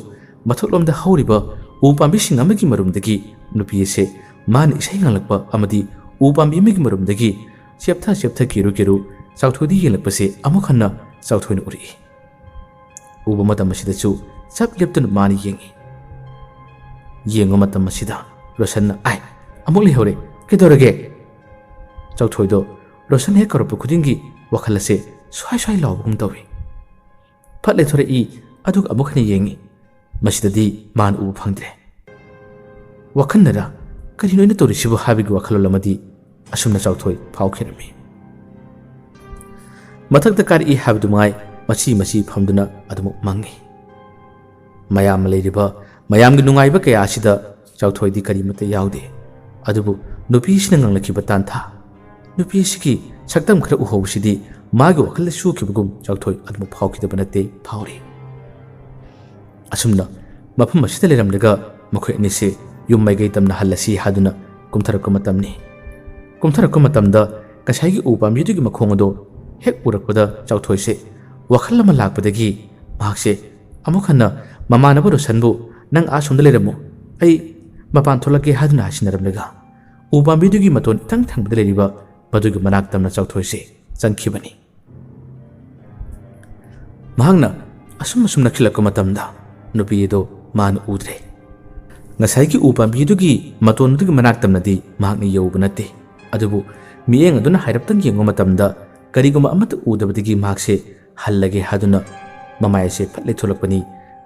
ꯃꯊꯛꯂꯣꯝꯗ ꯍꯧꯔꯤꯕ ꯎ ꯄꯥꯝꯕꯤꯁꯤꯡ ꯑꯃꯒꯤ ꯃꯔꯨꯝꯗꯒꯤ ꯅꯨꯄꯤ ꯑꯁꯦ ꯃꯥꯅ ꯏꯁꯩ ꯉꯥꯡꯂꯛꯄ ꯑꯃꯗꯤ ꯎ ꯄꯥꯝꯕꯤ ꯑꯃꯒꯤ ꯃꯔꯨꯝꯗꯒꯤ ꯆꯦꯞꯊ ꯆꯦꯞꯊ ꯀꯤꯔꯨ ꯀꯤꯔꯨ ꯆꯥꯎꯊꯣꯏꯗ ꯌꯦꯡꯂꯛꯄꯁꯦ ꯑꯃꯨꯛ ꯍꯟꯅ ꯆꯥꯎꯊꯣꯏꯅ ꯎꯔꯛꯏ꯫ ꯎꯕ ꯃꯇꯝ ꯑꯁꯤꯗꯁꯨ ꯆꯞ ꯂꯦꯞꯇꯨꯅ ꯃꯥꯅ ꯌꯦꯡꯉꯤ꯫ ꯌꯦꯡꯕ ꯃꯇꯝ ꯑꯁꯤꯗ ꯔꯣꯁꯟꯅ, "ꯑꯥꯏ, ꯑꯃꯨꯛ ꯂꯩꯍꯧꯔꯦ, ꯀꯩꯗꯧꯔꯒꯦ?" ꯆꯥꯎꯊꯣꯏꯗꯣ ꯔꯣꯁꯟ ꯍꯦꯛ ꯀꯧꯔꯛꯄ ꯈꯨꯗꯤꯡꯒꯤ ꯋꯥꯈꯜ ꯑꯁꯦ ꯁ꯭ꯋꯥꯏ ꯁ꯭ꯋꯥꯏ ꯂꯥꯎꯕꯒꯨꯝ ꯇꯧꯏ꯫ ꯐꯠ ꯂꯩꯊꯣꯔꯛꯏ, ꯑꯗꯨꯒ ꯑꯃꯨꯛ ꯍꯟꯅ ꯌꯦꯡꯉꯤ꯫ ꯃꯁꯤꯗꯗꯤ ꯃꯥꯅ ꯎꯕ ꯐꯪꯗ꯭ꯔꯦ꯫ ꯋꯥꯈꯜꯅꯔ ꯀꯔꯤꯅꯣ ꯑꯩꯅ ꯇꯧꯔꯤꯁꯤꯕꯨ ꯍꯥꯏꯕꯒꯤ ꯋꯥꯈꯜꯂꯣꯟ ꯑꯃꯗꯤ ꯑꯁꯨꯝꯅ ꯆꯥꯎꯊꯣꯏ ꯐꯥꯎꯈꯤꯔꯝꯃꯤ꯫ ꯃꯊꯛꯇ ꯀꯥꯔꯛꯏ ꯍꯥꯏꯕꯗꯨ ꯃꯉꯥꯏ ꯃꯆꯤ ꯃꯆꯤ ꯐꯝꯗꯨꯅ ꯑꯗꯨꯃꯛ ꯃꯪꯉꯤ꯫ ꯃꯌꯥꯝ ꯂꯩꯔꯤꯕ ꯃꯌꯥꯝꯒꯤ ꯅꯨꯡꯉꯥꯏꯕ ꯀꯌꯥ ꯑꯁꯤꯗ ꯆꯥꯎꯊꯣꯏꯗꯤ ꯀꯔꯤꯃꯠꯇ ꯌꯥꯎꯗꯦ꯫ ꯑꯗꯨꯕꯨ ꯅꯨꯄꯤꯁꯤꯅ ꯉꯥꯡꯂꯛꯈꯤꯕ ꯇꯥꯟꯊꯥ, ꯅꯨꯄꯤꯁꯤꯒꯤ ꯁꯛꯇꯝ ꯈꯔ ꯎꯍꯧꯕꯁꯤꯗꯤ ꯃꯥꯒꯤ ꯋꯥꯈꯜꯗ ꯆꯨꯈꯤꯕꯒꯨꯝ ꯆꯥꯎꯊꯣꯏ ꯑꯗꯨꯃꯛ ꯐꯥꯎꯈꯤꯗꯕ ꯅꯠꯇꯦ, ꯐꯥꯎꯔꯤ꯫ ꯑꯁꯨꯝꯅ ꯃꯐꯝ ꯑꯁꯤꯗ ꯂꯩꯔꯝꯂꯒ ꯃꯈꯣꯏ ꯑꯅꯤꯁꯦ ꯌꯨꯝ ꯃꯥꯏꯀꯩ ꯇꯝꯅ ꯍꯜꯂꯁꯤ ꯍꯥꯏꯗꯨꯅ ꯀꯨꯝꯊꯔꯛꯄ ꯃꯇꯝꯅꯤ꯫ ꯀꯨꯝꯊꯔꯛꯄ ꯃꯇꯝꯗ ꯉꯁꯥꯏꯒꯤ ꯎ ꯄꯥꯝꯕꯤꯗꯨꯒꯤ ꯃꯈꯣꯡ ꯑꯗꯨ ꯍꯦꯛ ꯎꯔꯛꯄꯗ ꯆꯥꯎꯊꯣꯏꯁꯦ ꯋꯥꯈꯜ ꯑꯃ ꯂꯥꯛꯄꯗꯒꯤ ꯃꯍꯥꯛꯁꯦ ꯑꯃꯨꯛ ꯍꯟꯅ ꯃꯃꯥꯟꯅꯕ ꯔꯣꯁꯟꯕꯨ "ꯅꯪ ꯑꯥ ꯁꯣꯝꯗ ꯂꯩꯔꯝꯃꯨ, ꯑꯩ ꯃꯄꯥꯟ ꯊꯣꯛꯂꯛꯀꯦ" ꯍꯥꯏꯗꯨꯅ ꯍꯥꯏꯁꯤꯟꯅꯔꯝꯂꯒ ꯎ ꯄꯥꯝꯕꯤꯗꯨꯒꯤ ꯃꯇꯣꯟ ꯏꯊꯪ ꯊꯪꯕꯗ ꯂꯩꯔꯤꯕ ꯃꯗꯨꯒꯤ ꯃꯅꯥꯛ ꯇꯝꯅ ꯆꯥꯎꯊꯣꯏꯁꯦ ꯆꯪꯈꯤꯕꯅꯤ꯫ ꯃꯍꯥꯛꯅ ꯑꯁꯨꯝ ꯑꯁꯨꯝ ꯅꯛꯁꯤꯜꯂꯛꯄ ꯃꯇꯝꯗ ꯅꯨꯄꯤ ꯑꯗꯨ ꯃꯥꯅ ꯎꯗ꯭ꯔꯦ꯫ ꯉꯁꯥꯏꯒꯤ ꯎ ꯄꯥꯝꯕꯤꯗꯨꯒꯤ ꯃꯇꯣꯟꯗꯨꯒꯤ ꯃꯅꯥꯛ ꯇꯝꯅꯗꯤ ꯃꯍꯥꯛꯅ ꯌꯧꯕ ꯅꯠꯇꯦ, ꯑꯗꯨꯕꯨ ꯃꯤꯠꯌꯦꯡ ꯑꯗꯨꯅ ꯍꯥꯏꯔꯞꯇꯪ ꯌꯦꯡꯕ ꯃꯇꯝꯗ ꯀꯔꯤꯒꯨꯝꯕ ꯑꯃꯠꯇ ꯎꯗꯕꯗꯒꯤ ꯃꯍꯥꯛꯁꯦ ꯍꯜꯂꯒꯦ ꯍꯥꯏꯗꯨꯅ ꯃꯃꯥꯏ ꯑꯁꯦ ꯐꯠ ꯂꯩꯊꯣꯛꯂꯛꯄꯅꯤ꯫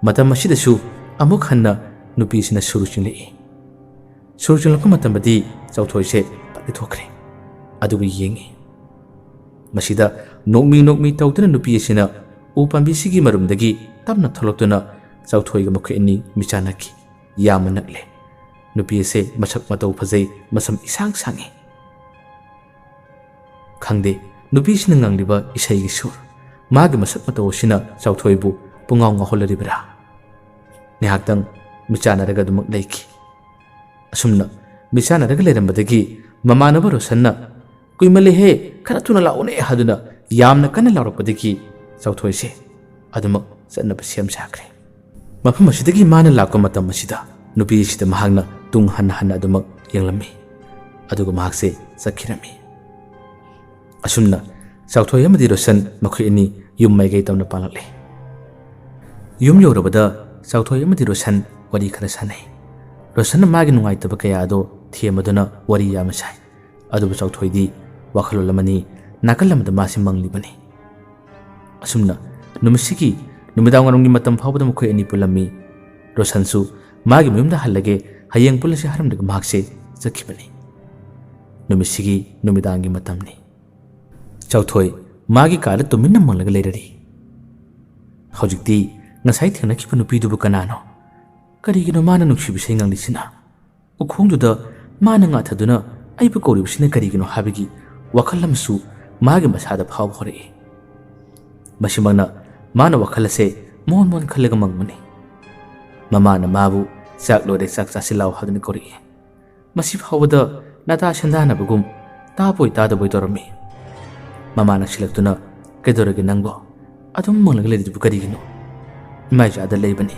ꯃꯇꯝ ꯑꯁꯤꯗꯁꯨ ꯑꯃꯨꯛ ꯍꯟꯅ ꯅꯨꯄꯤꯁꯤꯅ ꯁꯨꯔ ꯆꯤꯡꯂꯛꯏ꯫ ꯁꯨꯔ ꯆꯤꯡꯂꯛꯄ ꯃꯇꯝꯗꯗꯤ ꯆꯥꯎꯊꯣꯏꯁꯦ ꯐꯠ ꯂꯩꯊꯣꯛꯈ꯭ꯔꯦ꯫ ꯑꯗꯨꯒ ꯌꯦꯡꯉꯤ꯫ ꯃꯁꯤꯗ ꯅꯣꯛꯃꯤ ꯅꯣꯛꯃꯤ ꯇꯧꯗꯨꯅ ꯅꯨꯄꯤ ꯑꯁꯤꯅ ꯎ ꯄꯥꯝꯕꯤꯁꯤꯒꯤ ꯃꯔꯨꯝꯗꯒꯤ ꯇꯞꯅ ꯊꯣꯛꯂꯛꯇꯨꯅ ꯆꯥꯎꯊꯣꯏꯒ ꯃꯈꯣꯏ ꯑꯅꯤ ꯃꯤꯆꯥꯟꯅꯈꯤ꯫ ꯌꯥꯝꯅ ꯅꯛꯂꯦ꯫ ꯅꯨꯄꯤ ꯑꯁꯦ ꯃꯁꯛ ꯃꯇꯧ ꯐꯖꯩ, ꯃꯁꯝ ꯏꯁꯥꯡ ꯁꯥꯡꯉꯤ꯫ ꯈꯪꯗꯦ, ꯅꯨꯄꯤꯁꯤꯅ ꯉꯪꯂꯤꯕ ꯏꯁꯩꯒꯤ ꯁꯨꯔ, ꯃꯥꯒꯤ ꯃꯁꯛ ꯃꯇꯧ ꯑꯁꯤꯅ ꯆꯥꯎꯊꯣꯏꯕꯨ ꯄꯨꯡꯉꯥꯎ ꯉꯥꯎꯍꯜꯂꯔꯤꯕ꯭ꯔꯥ? ꯉꯥꯏꯍꯥꯛꯇꯪ ꯃꯤꯆꯥꯟꯅꯔꯒ ꯑꯗꯨꯃꯛ ꯂꯩꯈꯤ꯫ ꯑꯁꯨꯝꯅ ꯃꯤꯆꯥꯟꯅꯔꯒ ꯂꯩꯔꯝꯕꯗꯒꯤ ꯃꯃꯥꯟꯅꯕ ꯔꯣꯁꯟꯅ "ꯀꯨꯏꯃꯜꯂꯦꯍꯦ, ꯈꯔ ꯊꯨꯅ ꯂꯥꯛꯑꯣꯅꯦ" ꯍꯥꯏꯗꯨꯅ ꯌꯥꯝꯅ ꯀꯟꯅ ꯂꯥꯎꯔꯛꯄꯗꯒꯤ ꯆꯥꯎꯊꯣꯏꯁꯦ ꯑꯗꯨꯃꯛ ꯆꯠꯅꯕ ꯁꯦꯝ ꯁꯥꯈ꯭ꯔꯦ꯫ ꯃꯐꯝ ꯑꯁꯤꯗꯒꯤ ꯃꯥꯅ ꯂꯥꯛꯄ ꯃꯇꯝ ꯑꯁꯤꯗ ꯅꯨꯄꯤ ꯑꯁꯤꯗ ꯃꯍꯥꯛꯅ ꯇꯨꯡ ꯍꯟꯅ ꯍꯟꯅ ꯑꯗꯨꯃꯛ ꯌꯦꯡꯂꯝꯃꯤ, ꯑꯗꯨꯒ ꯃꯍꯥꯛꯁꯦ ꯆꯠꯈꯤꯔꯝꯃꯤ꯫ ꯑꯁꯨꯝꯅ ꯆꯥꯎꯊꯣꯏ ꯑꯃꯗꯤ ꯔꯣꯁꯟ ꯃꯈꯣꯏ ꯑꯅꯤ ꯌꯨꯝ ꯃꯥꯏꯀꯩ ꯇꯝꯅ ꯄꯥꯡꯂꯛꯂꯦ꯫ ꯌꯨꯝ ꯌꯧꯔꯕꯗ ꯆꯥꯎꯊꯣꯏ ꯑꯃꯗꯤ ꯔꯣꯁꯟ ꯋꯥꯔꯤ ꯈꯔ ꯁꯥꯟꯅꯩ꯫ ꯔꯣꯁꯟꯅ ꯃꯥꯒꯤ ꯅꯨꯡꯉꯥꯏꯇꯕ ꯀꯌꯥ ꯑꯗꯣ ꯊꯦꯝꯃꯗꯨꯅ ꯋꯥꯔꯤ ꯌꯥꯝꯅ ꯁꯥꯏ꯫ ꯑꯗꯨꯕꯨ ꯆꯥꯎꯊꯣꯏꯗꯤ ꯋꯥꯈꯜꯂꯣꯟ ꯑꯃꯅꯤ, ꯅꯥꯀꯜ ꯑꯃꯗ ꯃꯥꯁꯤ ꯃꯪꯂꯤꯕꯅꯤ꯫ ꯑꯁꯨꯝꯅ ꯅꯨꯃꯤꯠꯁꯤꯒꯤ ꯅꯨꯃꯤꯗꯥꯡ ꯋꯥꯏꯔꯝꯒꯤ ꯃꯇꯝ ꯐꯥꯎꯕꯗ ꯃꯈꯣꯏ ꯑꯅꯤ ꯄꯨꯜꯂꯝꯃꯤ꯫ ꯔꯣꯁꯟꯁꯨ ꯃꯥꯒꯤ ꯃꯌꯨꯝꯗ ꯍꯜꯂꯒꯦ, ꯍꯌꯦꯡ ꯄꯨꯜꯂꯁꯤ ꯍꯥꯏꯔꯝꯂꯒ ꯃꯍꯥꯛꯁꯦ ꯆꯠꯈꯤꯕꯅꯤ꯫ ꯅꯨꯃꯤꯠꯁꯤꯒꯤ ꯅꯨꯃꯤꯗꯥꯡꯒꯤ ꯃꯇꯝꯅꯤ꯫ ꯆꯥꯎꯊꯣꯏ ꯃꯥꯒꯤ ꯀꯥꯗ ꯇꯨꯃꯤꯟꯅ ꯃꯪꯂꯒ ꯂꯩꯔꯔꯤ꯫ ꯍꯧꯖꯤꯛꯇꯤ ꯉꯁꯥꯏ ꯊꯦꯡꯅꯈꯤꯕ ꯅꯨꯄꯤꯗꯨꯕꯨ ꯀꯅꯥꯅꯣ? ꯀꯔꯤꯒꯤꯅꯣ ꯃꯥꯅ ꯅꯨꯡꯁꯤꯕ ꯏꯁꯩ ꯉꯪꯂꯤꯁꯤꯅ? ꯎꯈꯣꯡꯗꯨꯗ ꯃꯥꯅ ꯉꯥꯊꯗꯨꯅ ꯑꯩꯕꯨ ꯀꯧꯔꯤꯕꯁꯤꯅ ꯀꯔꯤꯒꯤꯅꯣ ꯍꯥꯏꯕꯒꯤ ꯋꯥꯈꯜ ꯑꯃꯁꯨ ꯃꯥꯒꯤ ꯃꯁꯥꯗ ꯐꯥꯎꯕ ꯍꯧꯔꯛꯏ꯫ ꯃꯁꯤꯃꯛꯅ ꯃꯥꯅ ꯋꯥꯈꯜ ꯑꯁꯦ ꯃꯣꯟ ꯃꯣꯟ ꯈꯜꯂꯒ ꯃꯪꯕꯅꯤ꯫ ꯃꯃꯥꯅ ꯃꯥꯕꯨ "ꯆꯥꯛ ꯂꯣꯏꯔꯦ, ꯆꯥꯛ ꯆꯥꯁꯤꯜꯂꯥꯎ" ꯍꯥꯏꯗꯨꯅ ꯀꯧꯔꯛꯏ꯫ ꯃꯁꯤ ꯐꯥꯎꯕꯗ ꯅꯥꯇꯥ ꯁꯦꯟꯗꯥꯅꯕꯒꯨꯝ ꯇꯥꯕꯣꯏ ꯇꯥꯗꯕꯣꯏ ꯇꯧꯔꯝꯃꯤ꯫ ꯃꯃꯥ ꯅꯛꯁꯤꯜꯂꯛꯇꯨꯅ "ꯀꯩꯗꯧꯔꯒꯦ ꯅꯪꯕꯣ? ꯑꯗꯨꯝ ꯃꯪꯂꯒ ꯂꯩꯔꯤꯗꯨꯕꯨ ꯀꯔꯤꯒꯤꯅꯣ? ꯏꯃꯥ ꯏꯆꯥꯗ ꯂꯩꯕꯅꯤ꯫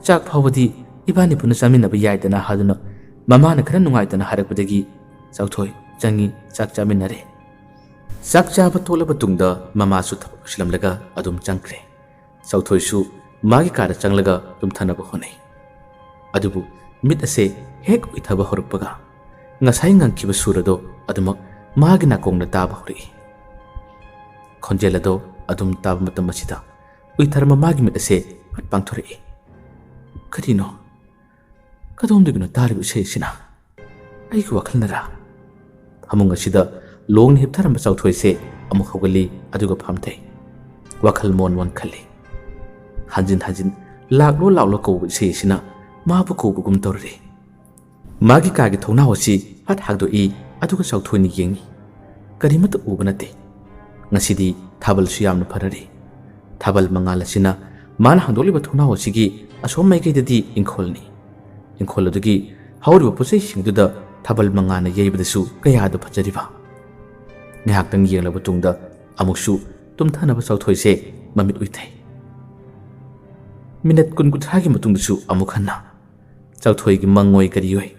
ꯆꯥꯛ ꯐꯥꯎꯕꯗꯤ ꯏꯕꯥꯅꯤ ꯄꯨꯟꯅ ꯆꯥꯃꯤꯟꯅꯕ ꯌꯥꯏꯗꯅ" ꯍꯥꯏꯗꯨꯅ ꯃꯃꯥꯅ ꯈꯔ ꯅꯨꯡꯉꯥꯏꯇꯅ ꯍꯥꯏꯔꯛꯄꯗꯒꯤ ꯆꯥꯎꯊꯣꯏ ꯆꯪꯉꯤ, ꯆꯥꯛ ꯆꯥꯃꯤꯟꯅꯔꯦ꯫ ꯆꯥꯛ ꯆꯥꯕ ꯇꯣꯛꯂꯕ ꯇꯨꯡꯗ ꯃꯃꯥꯁꯨ ꯊꯕꯛ ꯂꯣꯏꯁꯤꯜꯂꯝꯂꯒ ꯑꯗꯨꯝ ꯆꯪꯈ꯭ꯔꯦ꯫ ꯆꯥꯎꯊꯣꯏꯁꯨ ꯃꯥꯒꯤ ꯀꯥꯗ ꯆꯪꯂꯒ ꯇꯨꯝꯊꯅꯕ ꯍꯣꯠꯅꯩ꯫ ꯑꯗꯨꯕꯨ ꯃꯤꯠ ꯑꯁꯦ ꯍꯦꯛ ꯎꯏꯊꯕ ꯍꯧꯔꯛꯄꯒ ꯉꯁꯥꯏ ꯉꯪꯈꯤꯕ ꯁꯨꯔ ꯑꯗꯣ ꯑꯗꯨꯃꯛ ꯃꯥꯒꯤ ꯅꯥꯀꯣꯡꯗ ꯇꯥꯕ ꯍꯧꯔꯛꯏ꯫ ꯈꯣꯟꯖꯦꯜ ꯑꯗꯣ ꯑꯗꯨꯝ ꯇꯥꯕ ꯃꯇꯝ ꯑꯁꯤꯗ ꯎꯏꯊꯔꯝꯕ ꯃꯥꯒꯤ ꯃꯤꯠ ꯑꯁꯦ ꯐꯠ ꯄꯥꯡꯊꯣꯔꯛꯏ꯫ ꯀꯔꯤꯅꯣ? ꯀꯗꯣꯝꯗꯒꯤꯅꯣ ꯇꯥꯔꯤꯕ ꯏꯁꯩ ꯑꯁꯤꯅ? ꯑꯩꯒꯤ ꯋꯥꯈꯜꯅꯔꯥ? ꯐꯃꯨꯡ ꯑꯁꯤꯗ ꯂꯣꯡꯅ ꯍꯤꯞꯊꯔꯝꯕ ꯆꯥꯎꯊꯣꯏꯁꯦ ꯑꯃꯨꯛ ꯍꯧꯒꯠꯂꯤ, ꯑꯗꯨꯒ ꯐꯝꯊꯩ꯫ ꯋꯥꯈꯜ ꯃꯣꯟ ꯃꯣꯟ ꯈꯜꯂꯤ꯫ ꯍꯟꯖꯤꯟ ꯍꯟꯖꯤꯟ "ꯂꯥꯛꯂꯣ, ꯂꯥꯛꯂꯣ" ꯀꯧꯕ ꯏꯁꯩ ꯑꯁꯤꯅ ꯃꯥꯕꯨ ꯀꯧꯕꯒꯨꯝ ꯇꯧꯔꯤ꯫ ꯃꯥꯒꯤ ꯀꯥꯒꯤ ꯊꯣꯡꯅꯥꯎ ꯑꯁꯤ ꯐꯠ ꯍꯥꯡꯗꯣꯛꯏ, ꯑꯗꯨꯒ ꯆꯥꯎꯊꯣꯏꯅ ꯌꯦꯡꯏ꯫ ꯀꯔꯤꯃꯠꯇ ꯎꯕ ꯅꯠꯇꯦ꯫ ꯉꯁꯤꯗꯤ ꯊꯥꯕꯜꯁꯨ ꯌꯥꯝꯅ ꯐꯔꯔꯤ꯫ ꯊꯥꯕꯜ ꯃꯉꯥꯜ ꯑꯁꯤꯅ ꯃꯥꯅ ꯍꯥꯡꯗꯣꯛꯂꯤꯕ ꯊꯣꯡꯅꯥꯎ ꯑꯁꯤꯒꯤ ꯑꯁꯣꯝ ꯃꯥꯏꯀꯩꯗꯗꯤ ꯏꯪꯈꯣꯜꯅꯤ꯫ ꯏꯪꯈꯣꯜ ꯑꯗꯨꯒꯤ ꯍꯧꯔꯤꯕ ꯄꯣꯠꯆꯩꯁꯤꯡꯗꯨꯗ ꯊꯥꯕꯜ ꯃꯉꯥꯜꯅ ꯌꯩꯕꯗꯁꯨ ꯀꯌꯥꯗ ꯐꯖꯔꯤꯕ! ꯉꯥꯏꯍꯥꯛꯇꯪ ꯌꯦꯡꯂꯕ ꯇꯨꯡꯗ ꯑꯃꯨꯛꯁꯨ ꯇꯨꯝꯊꯅꯕ ꯆꯥꯎꯊꯣꯏꯁꯦ ꯃꯃꯤꯠ ꯎꯏꯊꯩ꯫ ꯃꯤꯅꯠ ꯀꯨꯟ ꯀꯨꯟꯊ꯭ꯔꯥꯒꯤ ꯃꯇꯨꯡꯗꯁꯨ ꯑꯃꯨꯛ ꯍꯟꯅ ꯆꯥꯎꯊꯣꯏꯒꯤ ꯃꯪꯑꯣꯏ ꯀꯔꯤꯑꯣꯏ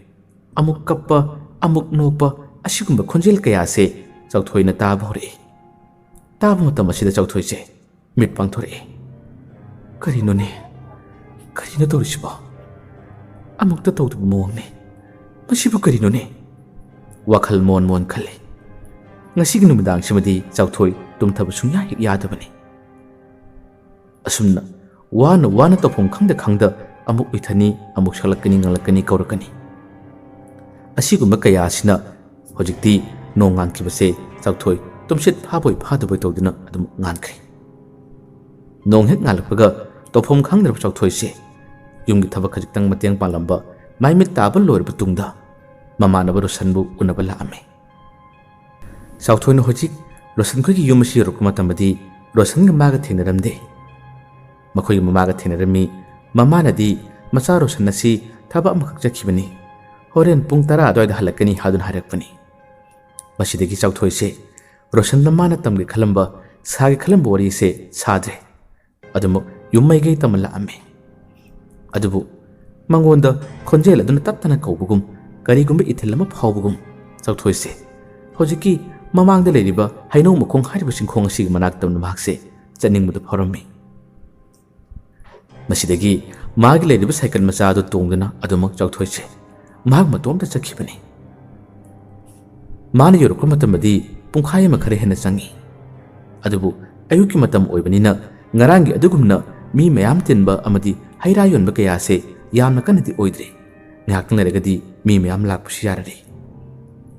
ꯑꯃꯨꯛ ꯀꯞꯄ, ꯑꯃꯨꯛ ꯅꯣꯛꯄ, ꯑꯁꯤꯒꯨꯝꯕ ꯈꯣꯟꯖꯦꯜ ꯀꯌꯥꯁꯦ ꯆꯥꯎꯊꯣꯏꯅ ꯇꯥꯕ ꯍꯧꯔꯛꯏ꯫ ꯇꯥꯕ ꯃꯇꯝ ꯑꯁꯤꯗ ꯆꯥꯎꯊꯣꯏꯁꯦ ꯃꯤꯠ ꯄꯥꯡꯊꯣꯔꯛꯏ꯫ "ꯀꯔꯤꯅꯣꯅꯦ? ꯀꯔꯤꯅꯣ ꯇꯧꯔꯤꯁꯤꯕꯣ? ꯑꯃꯨꯛꯇ ꯇꯧꯗꯕ ꯃꯑꯣꯡꯅꯤ꯫ ꯃꯁꯤꯕꯨ ꯀꯔꯤꯅꯣꯅꯦ?" ꯋꯥꯈꯜ ꯃꯣꯟ ꯃꯣꯟ ꯈꯜꯂꯤ꯫ ꯉꯁꯤꯒꯤ ꯅꯨꯃꯤꯗꯥꯡꯁꯤꯃꯗꯤ ꯆꯥꯎꯊꯣꯏ ꯇꯨꯝꯊꯕ ꯁꯨꯡꯌꯥ ꯍꯦꯛ ꯌꯥꯗꯕꯅꯤ꯫ ꯑꯁꯨꯝꯅ ꯋꯥꯅ ꯋꯥꯅ ꯇꯧꯐꯝ ꯈꯪꯗ ꯈꯪꯗ ꯑꯃꯨꯛ ꯎꯏꯊꯅꯤ, ꯑꯃꯨꯛ ꯁꯛꯂꯛꯀꯅꯤ, ꯉꯪꯂꯛꯀꯅꯤ, ꯀꯧꯔꯛꯀꯅꯤ꯫ ꯑꯁꯤꯒꯨꯝꯕ ꯀꯌꯥ ꯑꯁꯤꯅ ꯍꯧꯖꯤꯛꯇꯤ ꯅꯣꯡ ꯉꯥꯟꯈꯤꯕꯁꯦ ꯆꯥꯎꯊꯣꯏ ꯇꯨꯝꯁꯤꯠ ꯐꯥꯕꯣꯏ ꯐꯥꯗꯕꯣꯏ ꯇꯧꯗꯨꯅ ꯑꯗꯨꯝ ꯉꯥꯟꯈ꯭ꯔꯦ꯫ ꯅꯣꯡ ꯍꯦꯛ ꯉꯥꯜꯂꯛꯄꯒ ꯇꯧꯐꯝ ꯈꯪꯗ꯭ꯔꯕ ꯆꯥꯎꯊꯣꯏꯁꯦ ꯌꯨꯝꯒꯤ ꯊꯕꯛ ꯈꯖꯤꯛꯇꯪ ꯃꯇꯦꯡ ꯄꯥꯡꯂꯝꯕ ꯃꯥꯏ ꯃꯤꯠ ꯇꯥꯕ ꯂꯣꯏꯔꯕ ꯇꯨꯡꯗ ꯃꯃꯥꯟꯅꯕ ꯔꯣꯁꯟꯕꯨ ꯎꯅꯕ ꯂꯥꯛꯑꯝꯃꯤ꯫ ꯆꯥꯎꯊꯣꯏꯅ ꯍꯧꯖꯤꯛ ꯔꯣꯁꯟꯈꯣꯏꯒꯤ ꯌꯨꯝ ꯑꯁꯤ ꯌꯧꯔꯛꯄ ꯃꯇꯝꯗꯗꯤ ꯔꯣꯁꯟꯒ ꯃꯥꯒ ꯊꯦꯡꯅꯔꯝꯗꯦ꯫ ꯃꯈꯣꯏꯒꯤ ꯃꯃꯥꯒ ꯊꯦꯡꯅꯔꯝꯃꯤ, ꯃꯃꯥꯅꯗꯤ ꯃꯆꯥ ꯔꯣꯁꯟ ꯑꯁꯤ ꯊꯕꯛ ꯑꯃꯈꯛ ꯆꯠꯈꯤꯕꯅꯤ, ꯍꯣꯔꯦꯟ ꯄꯨꯡ ꯇꯔꯥ ꯑꯗꯨꯋꯥꯏꯗ ꯍꯜꯂꯛꯀꯅꯤ ꯍꯥꯏꯗꯨꯅ ꯍꯥꯏꯔꯛꯄꯅꯤ꯫ ꯃꯁꯤꯗꯒꯤ ꯆꯥꯎꯊꯣꯏꯁꯦ ꯔꯣꯁꯟꯗ ꯃꯥꯅ ꯇꯝꯒꯦ ꯈꯜꯂꯝꯕ, ꯁꯥꯒꯦ ꯈꯜꯂꯝꯕ ꯋꯥꯔꯤꯁꯦ ꯁꯥꯗ꯭ꯔꯦ꯫ ꯑꯗꯨꯃꯛ ꯌꯨꯝ ꯃꯥꯏꯀꯩ ꯇꯝꯅ ꯂꯥꯛꯑꯝꯃꯤ꯫ ꯑꯗꯨꯕꯨ ꯃꯉꯣꯟꯗ ꯈꯣꯟꯖꯦꯜ ꯑꯗꯨꯅ ꯇꯞꯇꯅ ꯀꯧꯕꯒꯨꯝ, ꯀꯔꯤꯒꯨꯝꯕ ꯏꯊꯤꯜ ꯑꯃ ꯐꯥꯎꯕꯒꯨꯝ, ꯆꯥꯎꯊꯣꯏꯁꯦ ꯍꯧꯖꯤꯛꯀꯤ ꯃꯃꯥꯡꯗ ꯂꯩꯔꯤꯕ ꯍꯩꯅꯧ ꯃꯈꯣꯡ ꯍꯥꯏꯔꯤꯕ ꯆꯤꯡꯈꯣꯡ ꯑꯁꯤꯒꯤ ꯃꯅꯥꯛꯇ ꯃꯍꯥꯛꯁꯦ ꯆꯠꯅꯤꯡꯕꯗꯨ ꯐꯥꯎꯔꯝꯃꯤ꯫ ꯃꯁꯤꯗꯒꯤ ꯃꯥꯒꯤ ꯂꯩꯔꯤꯕ ꯁꯥꯏꯀꯜ ꯃꯆꯥ ꯑꯗꯨ ꯇꯣꯡꯗꯨꯅ ꯑꯗꯨꯃꯛ ꯆꯥꯎꯊꯣꯏꯁꯦ ꯃꯍꯥꯛ ꯃꯇꯣꯝꯇ ꯆꯠꯈꯤꯕꯅꯤ꯫ ꯃꯥꯅ ꯌꯧꯔꯛꯄ ꯃꯇꯝꯗꯗꯤ ꯄꯨꯡꯈꯥꯏ ꯑꯃ ꯈꯔ ꯍꯦꯟꯅ ꯆꯪꯉꯤ꯫ ꯑꯗꯨꯕꯨ ꯑꯌꯨꯛꯀꯤ ꯃꯇꯝ ꯑꯣꯏꯕꯅꯤꯅ ꯉꯔꯥꯡꯒꯤ ꯑꯗꯨꯒꯨꯝꯅ ꯃꯤ ꯃꯌꯥꯝ ꯇꯤꯟꯕ ꯑꯃꯗꯤ ꯍꯩ ꯔꯥ ꯌꯣꯟꯕ ꯀꯌꯥꯁꯦ ꯌꯥꯝꯅ ꯀꯟꯅꯗꯤ ꯑꯣꯏꯗ꯭ꯔꯤ꯫ ꯉꯥꯏꯍꯥꯛꯇꯪ ꯂꯩꯔꯒꯗꯤ ꯃꯤ ꯃꯌꯥꯝ ꯂꯥꯛꯄꯁꯨ ꯌꯥꯔꯔꯤ꯫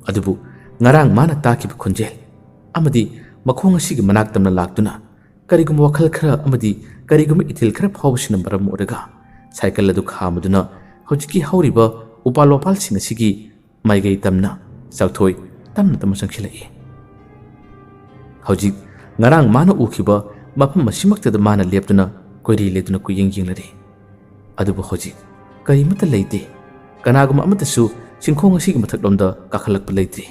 ꯑꯗꯨꯕꯨ ꯉꯔꯥꯡ ꯃꯥꯅ ꯇꯥꯈꯤꯕ ꯈꯣꯟꯖꯦꯜ ꯑꯃꯗꯤ ꯃꯈꯣꯡ ꯑꯁꯤꯒꯤ ꯃꯅꯥꯛ ꯇꯝꯅ ꯂꯥꯛꯇꯨꯅ ꯀꯔꯤꯒꯨꯝꯕ ꯋꯥꯈꯜ ꯈꯔ ꯑꯃꯗꯤ ꯀꯔꯤꯒꯨꯝꯕ ꯏꯊꯤꯜ ꯈꯔ ꯐꯥꯎꯕꯁꯤꯅ ꯃꯔꯝ ꯑꯣꯏꯔꯒ ꯁꯥꯏꯀꯜ ꯑꯗꯨ ꯈꯥꯝꯃꯗꯨꯅ ꯍꯧꯖꯤꯛꯀꯤ ꯍꯧꯔꯤꯕ ꯎꯄꯥꯜ ꯋꯥꯄꯥꯜꯁꯤꯡ ꯑꯁꯤꯒꯤ ꯃꯥꯏꯀꯩ ꯇꯝꯅ ꯆꯥꯎꯊꯣꯏ ꯇꯞꯅ ꯇꯞꯅ ꯆꯪꯁꯤꯜꯂꯛꯏ꯫ ꯍꯧꯖꯤꯛ ꯉꯔꯥꯡ ꯃꯥꯅ ꯎꯈꯤꯕ ꯃꯐꯝ ꯑꯁꯤꯃꯛꯇꯗ ꯃꯥꯅ ꯂꯦꯞꯇꯨꯅ ꯀꯣꯏꯔꯤ ꯂꯦꯞꯇꯨꯅ ꯀꯨꯌꯦꯡ ꯌꯦꯡꯂꯔꯦ꯫ ꯑꯗꯨꯕꯨ ꯍꯧꯖꯤꯛ ꯀꯔꯤꯃꯠꯇ ꯂꯩꯇꯦ꯫ ꯀꯅꯥꯒꯨꯝꯕ ꯑꯃꯠꯇꯁꯨ ꯆꯤꯡꯈꯣꯡ ꯑꯁꯤꯒꯤ ꯃꯊꯛꯂꯣꯝꯗ ꯀꯥꯈꯠꯂꯛꯄ ꯂꯩꯇ꯭ꯔꯤ꯫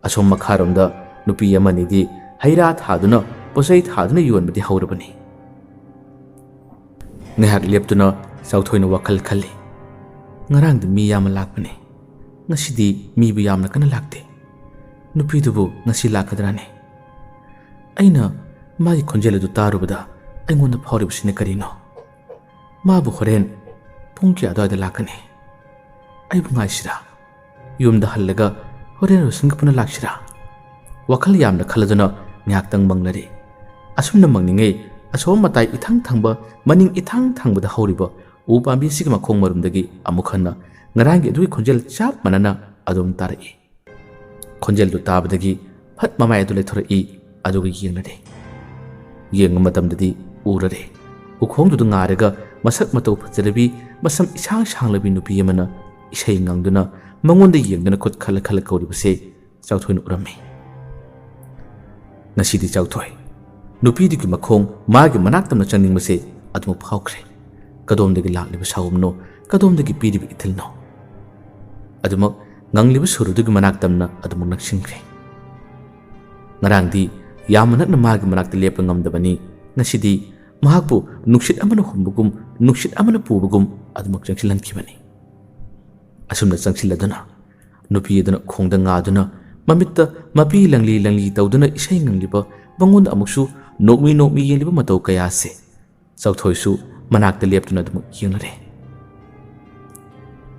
ꯑꯁꯣꯝ ꯃꯈꯥꯔꯣꯝꯗ ꯅꯨꯄꯤ ꯑꯃꯅꯤꯗꯤ ꯍꯩ ꯔꯥ ꯊꯥꯗꯨꯅ, ꯄꯣꯠꯆꯩ ꯊꯥꯗꯨꯅ ꯌꯣꯟꯕꯗꯤ ꯍꯧꯔꯕꯅꯤ꯫ ꯉꯥꯏꯍꯥꯛ ꯂꯦꯞꯇꯨꯅ ꯆꯥꯎꯊꯣꯏꯅ ꯋꯥꯈꯜ ꯈꯜꯂꯤ꯫ ꯉꯔꯥꯡꯗꯤ ꯃꯤ ꯌꯥꯝꯅ ꯂꯥꯛꯄꯅꯤ, ꯉꯁꯤꯗꯤ ꯃꯤꯕꯨ ꯌꯥꯝꯅ ꯀꯟꯅ ꯂꯥꯛꯇꯦ꯫ ꯅꯨꯄꯤꯗꯨꯕꯨ ꯉꯁꯤ ꯂꯥꯛꯀꯗ꯭ꯔꯥꯅꯦ? ꯑꯩꯅ ꯃꯥꯒꯤ ꯈꯣꯟꯖꯦꯜ ꯑꯗꯨ ꯇꯥꯔꯨꯕꯗ ꯑꯩꯉꯣꯟꯗ ꯐꯥꯎꯔꯤꯕꯁꯤꯅ ꯀꯔꯤꯅꯣ? ꯃꯥꯕꯨ ꯍꯣꯔꯦꯟ ꯄꯨꯡ ꯀꯌꯥ ꯑꯗꯨꯋꯥꯏꯗ ꯂꯥꯛꯀꯅꯤ? ꯑꯩꯕꯨ ꯉꯥꯏꯁꯤꯔꯥ? ꯌꯨꯝꯗ ꯍꯜꯂꯒ ꯍꯣꯔꯦꯟ ꯔꯣꯁꯟꯒ ꯄꯨꯟꯅ ꯂꯥꯛꯁꯤꯔꯥ? ꯋꯥꯈꯜ ꯌꯥꯝꯅ ꯈꯜꯂꯗꯨꯅ ꯉꯥꯏꯍꯥꯛꯇꯪ ꯃꯪꯂꯔꯦ꯫ ꯑꯁꯨꯝꯅ ꯃꯪꯂꯤꯉꯩ ꯑꯁꯣꯝ ꯃꯇꯥꯏ ꯏꯊꯪ ꯊꯪꯕ, ꯃꯅꯤꯡ ꯏꯊꯪ ꯊꯪꯕꯗ ꯍꯧꯔꯤꯕ ꯎ ꯄꯥꯝꯕꯤ ꯑꯁꯤꯒꯤ ꯃꯈꯣꯡ ꯃꯔꯨꯝꯗꯒꯤ ꯑꯃꯨꯛ ꯍꯟꯅ ꯉꯔꯥꯡꯒꯤ ꯑꯗꯨꯒꯤ ꯈꯣꯟꯖꯦꯜ ꯆꯞ ꯃꯥꯟꯅꯅ ꯑꯗꯨꯝ ꯇꯥꯔꯛꯏ꯫ ꯈꯣꯟꯖꯦꯜꯗꯨ ꯇꯥꯕꯗꯒꯤ ꯐꯠ ꯃꯃꯥꯏ ꯑꯗꯨ ꯂꯩꯊꯣꯔꯛꯏ, ꯑꯗꯨꯒ ꯌꯦꯡꯂꯔꯦ꯫ ꯌꯦꯡꯕ ꯃꯇꯝꯗꯗꯤ ꯎꯔꯔꯦ꯫ ꯎꯈꯣꯡꯗꯨꯗ ꯉꯥꯔꯒ ꯃꯁꯛ ꯃꯇꯧ ꯐꯖꯔꯕꯤ, ꯃꯁꯝ ꯏꯁꯥꯡ ꯁꯥꯡꯂꯕꯤ ꯅꯨꯄꯤ ꯑꯃꯅ ꯏꯁꯩ ꯉꯪꯗꯨꯅ ꯃꯉꯣꯟꯗ ꯌꯦꯡꯗꯨꯅ ꯈꯨꯠ ꯈꯜꯂ ꯈꯜꯂ ꯀꯧꯔꯤꯕꯁꯦ ꯆꯥꯎꯊꯣꯏꯅ ꯎꯔꯝꯃꯤ꯫ ꯉꯁꯤꯗꯤ ꯆꯥꯎꯊꯣꯏ ꯅꯨꯄꯤꯗꯨꯒꯤ ꯃꯈꯣꯡ ꯃꯥꯒꯤ ꯃꯅꯥꯛ ꯇꯝꯅ ꯆꯪꯅꯤꯡꯕꯁꯦ ꯑꯗꯨꯃꯛ ꯐꯥꯎꯈ꯭ꯔꯦ꯫ ꯀꯗꯣꯝꯗꯒꯤ ꯂꯥꯛꯂꯤꯕ ꯁꯥꯎꯝꯅꯣ, ꯀꯗꯣꯝꯗꯒꯤ ꯄꯤꯔꯤꯕ ꯏꯊꯤꯜꯅꯣ? ꯑꯗꯨꯃꯛ ꯉꯪꯂꯤꯕ ꯁꯨꯔ ꯑꯗꯨꯒꯤ ꯃꯅꯥꯛ ꯇꯝꯅ ꯑꯗꯨꯃꯛ ꯅꯛꯁꯤꯟꯈ꯭ꯔꯦ꯫ ꯉꯔꯥꯡꯗꯤ ꯌꯥꯝꯅ ꯅꯛꯅ ꯃꯥꯒꯤ ꯃꯅꯥꯛꯇ ꯂꯦꯞꯄ ꯉꯝꯗꯕꯅꯤ꯫ ꯉꯁꯤꯗꯤ ꯃꯍꯥꯛꯄꯨ ꯅꯨꯡꯁꯤꯠ ꯑꯃꯅ ꯍꯨꯝꯕꯒꯨꯝ, ꯅꯨꯡꯁꯤꯠ ꯑꯃꯅ ꯄꯨꯕꯒꯨꯝ ꯑꯗꯨꯃꯛ ꯆꯪꯁꯤꯜꯍꯟꯈꯤꯕꯅꯤ꯫ ꯑꯁꯨꯝꯅ ꯆꯪꯁꯤꯜꯂꯗꯨꯅ ꯅꯨꯄꯤ ꯑꯗꯨꯅ ꯈꯣꯡꯗ ꯉꯥꯗꯨꯅ, ꯃꯃꯤꯠꯇ ꯃꯄꯤ ꯂꯪꯂꯤ ꯂꯪꯂꯤ ꯇꯧꯗꯨꯅ ꯏꯁꯩ ꯉꯪꯂꯤꯕ, ꯃꯉꯣꯟꯗ ꯑꯃꯨꯛꯁꯨ ꯅꯣꯛꯃꯤ ꯅꯣꯛꯃꯤ ꯌꯦꯡꯂꯤꯕ ꯃꯇꯧ ꯀꯌꯥꯁꯦ ꯆꯥꯎꯊꯣꯏꯁꯨ ꯃꯅꯥꯛꯇ ꯂꯦꯞꯇꯨꯅ ꯑꯗꯨꯃꯛ ꯌꯦꯡꯂꯔꯦ꯫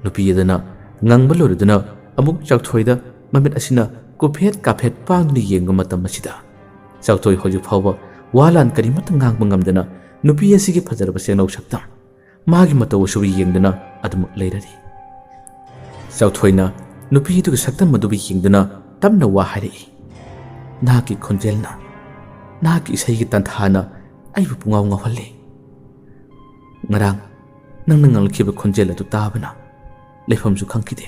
ꯅꯨꯄꯤ ꯑꯗꯨꯅ ꯉꯪꯕ ꯂꯣꯏꯔꯗꯨꯅ ꯑꯃꯨꯛ ꯆꯥꯎꯊꯣꯏꯗ ꯃꯃꯤꯠ ꯑꯁꯤꯅ ꯀꯨꯐꯦꯠ ꯀꯥꯐꯦꯠ ꯄꯥꯡꯗꯨꯅ ꯌꯦꯡꯕ ꯃꯇꯝ ꯑꯁꯤꯗ, ꯆꯥꯎꯊꯣꯏ ꯍꯧꯖꯤꯛ ꯐꯥꯎꯕ ꯋꯥ ꯂꯥꯟ ꯀꯔꯤꯃꯠꯇ ꯉꯥꯡꯕ ꯉꯝꯗꯅ ꯅꯨꯄꯤ ꯑꯁꯤꯒꯤ ꯐꯖꯔꯕ ꯁꯦꯡꯅꯧ ꯁꯛꯇꯝ, ꯃꯥꯒꯤ ꯃꯇꯧ ꯑꯁꯤꯕꯨ ꯌꯦꯡꯗꯨꯅ ꯑꯗꯨꯃꯛ ꯂꯩꯔꯔꯤ꯫ ꯆꯥꯎꯊꯣꯏꯅ ꯅꯨꯄꯤꯗꯨꯒꯤ ꯁꯛꯇꯝ ꯑꯗꯨꯕꯨ ꯌꯦꯡꯗꯨꯅ ꯇꯞꯅ ꯋꯥ ꯍꯥꯏꯔꯛꯏ, "ꯅꯍꯥꯛꯀꯤ ꯈꯣꯟꯖꯦꯜꯅ, ꯅꯍꯥꯛꯀꯤ ꯏꯁꯩꯒꯤ ꯇꯥꯟꯊꯥꯅ ꯑꯩꯕꯨ ꯄꯨꯡꯉꯥꯎ ꯉꯥꯎꯍꯜꯂꯦ꯫ ꯉꯔꯥꯡ ꯅꯪꯅ ꯉꯥꯡꯂꯛꯈꯤꯕ ꯈꯣꯟꯖꯦꯜ ꯑꯗꯨ ꯇꯥꯕꯅ ꯂꯩꯐꯝꯁꯨ ꯈꯪꯈꯤꯗꯦ꯫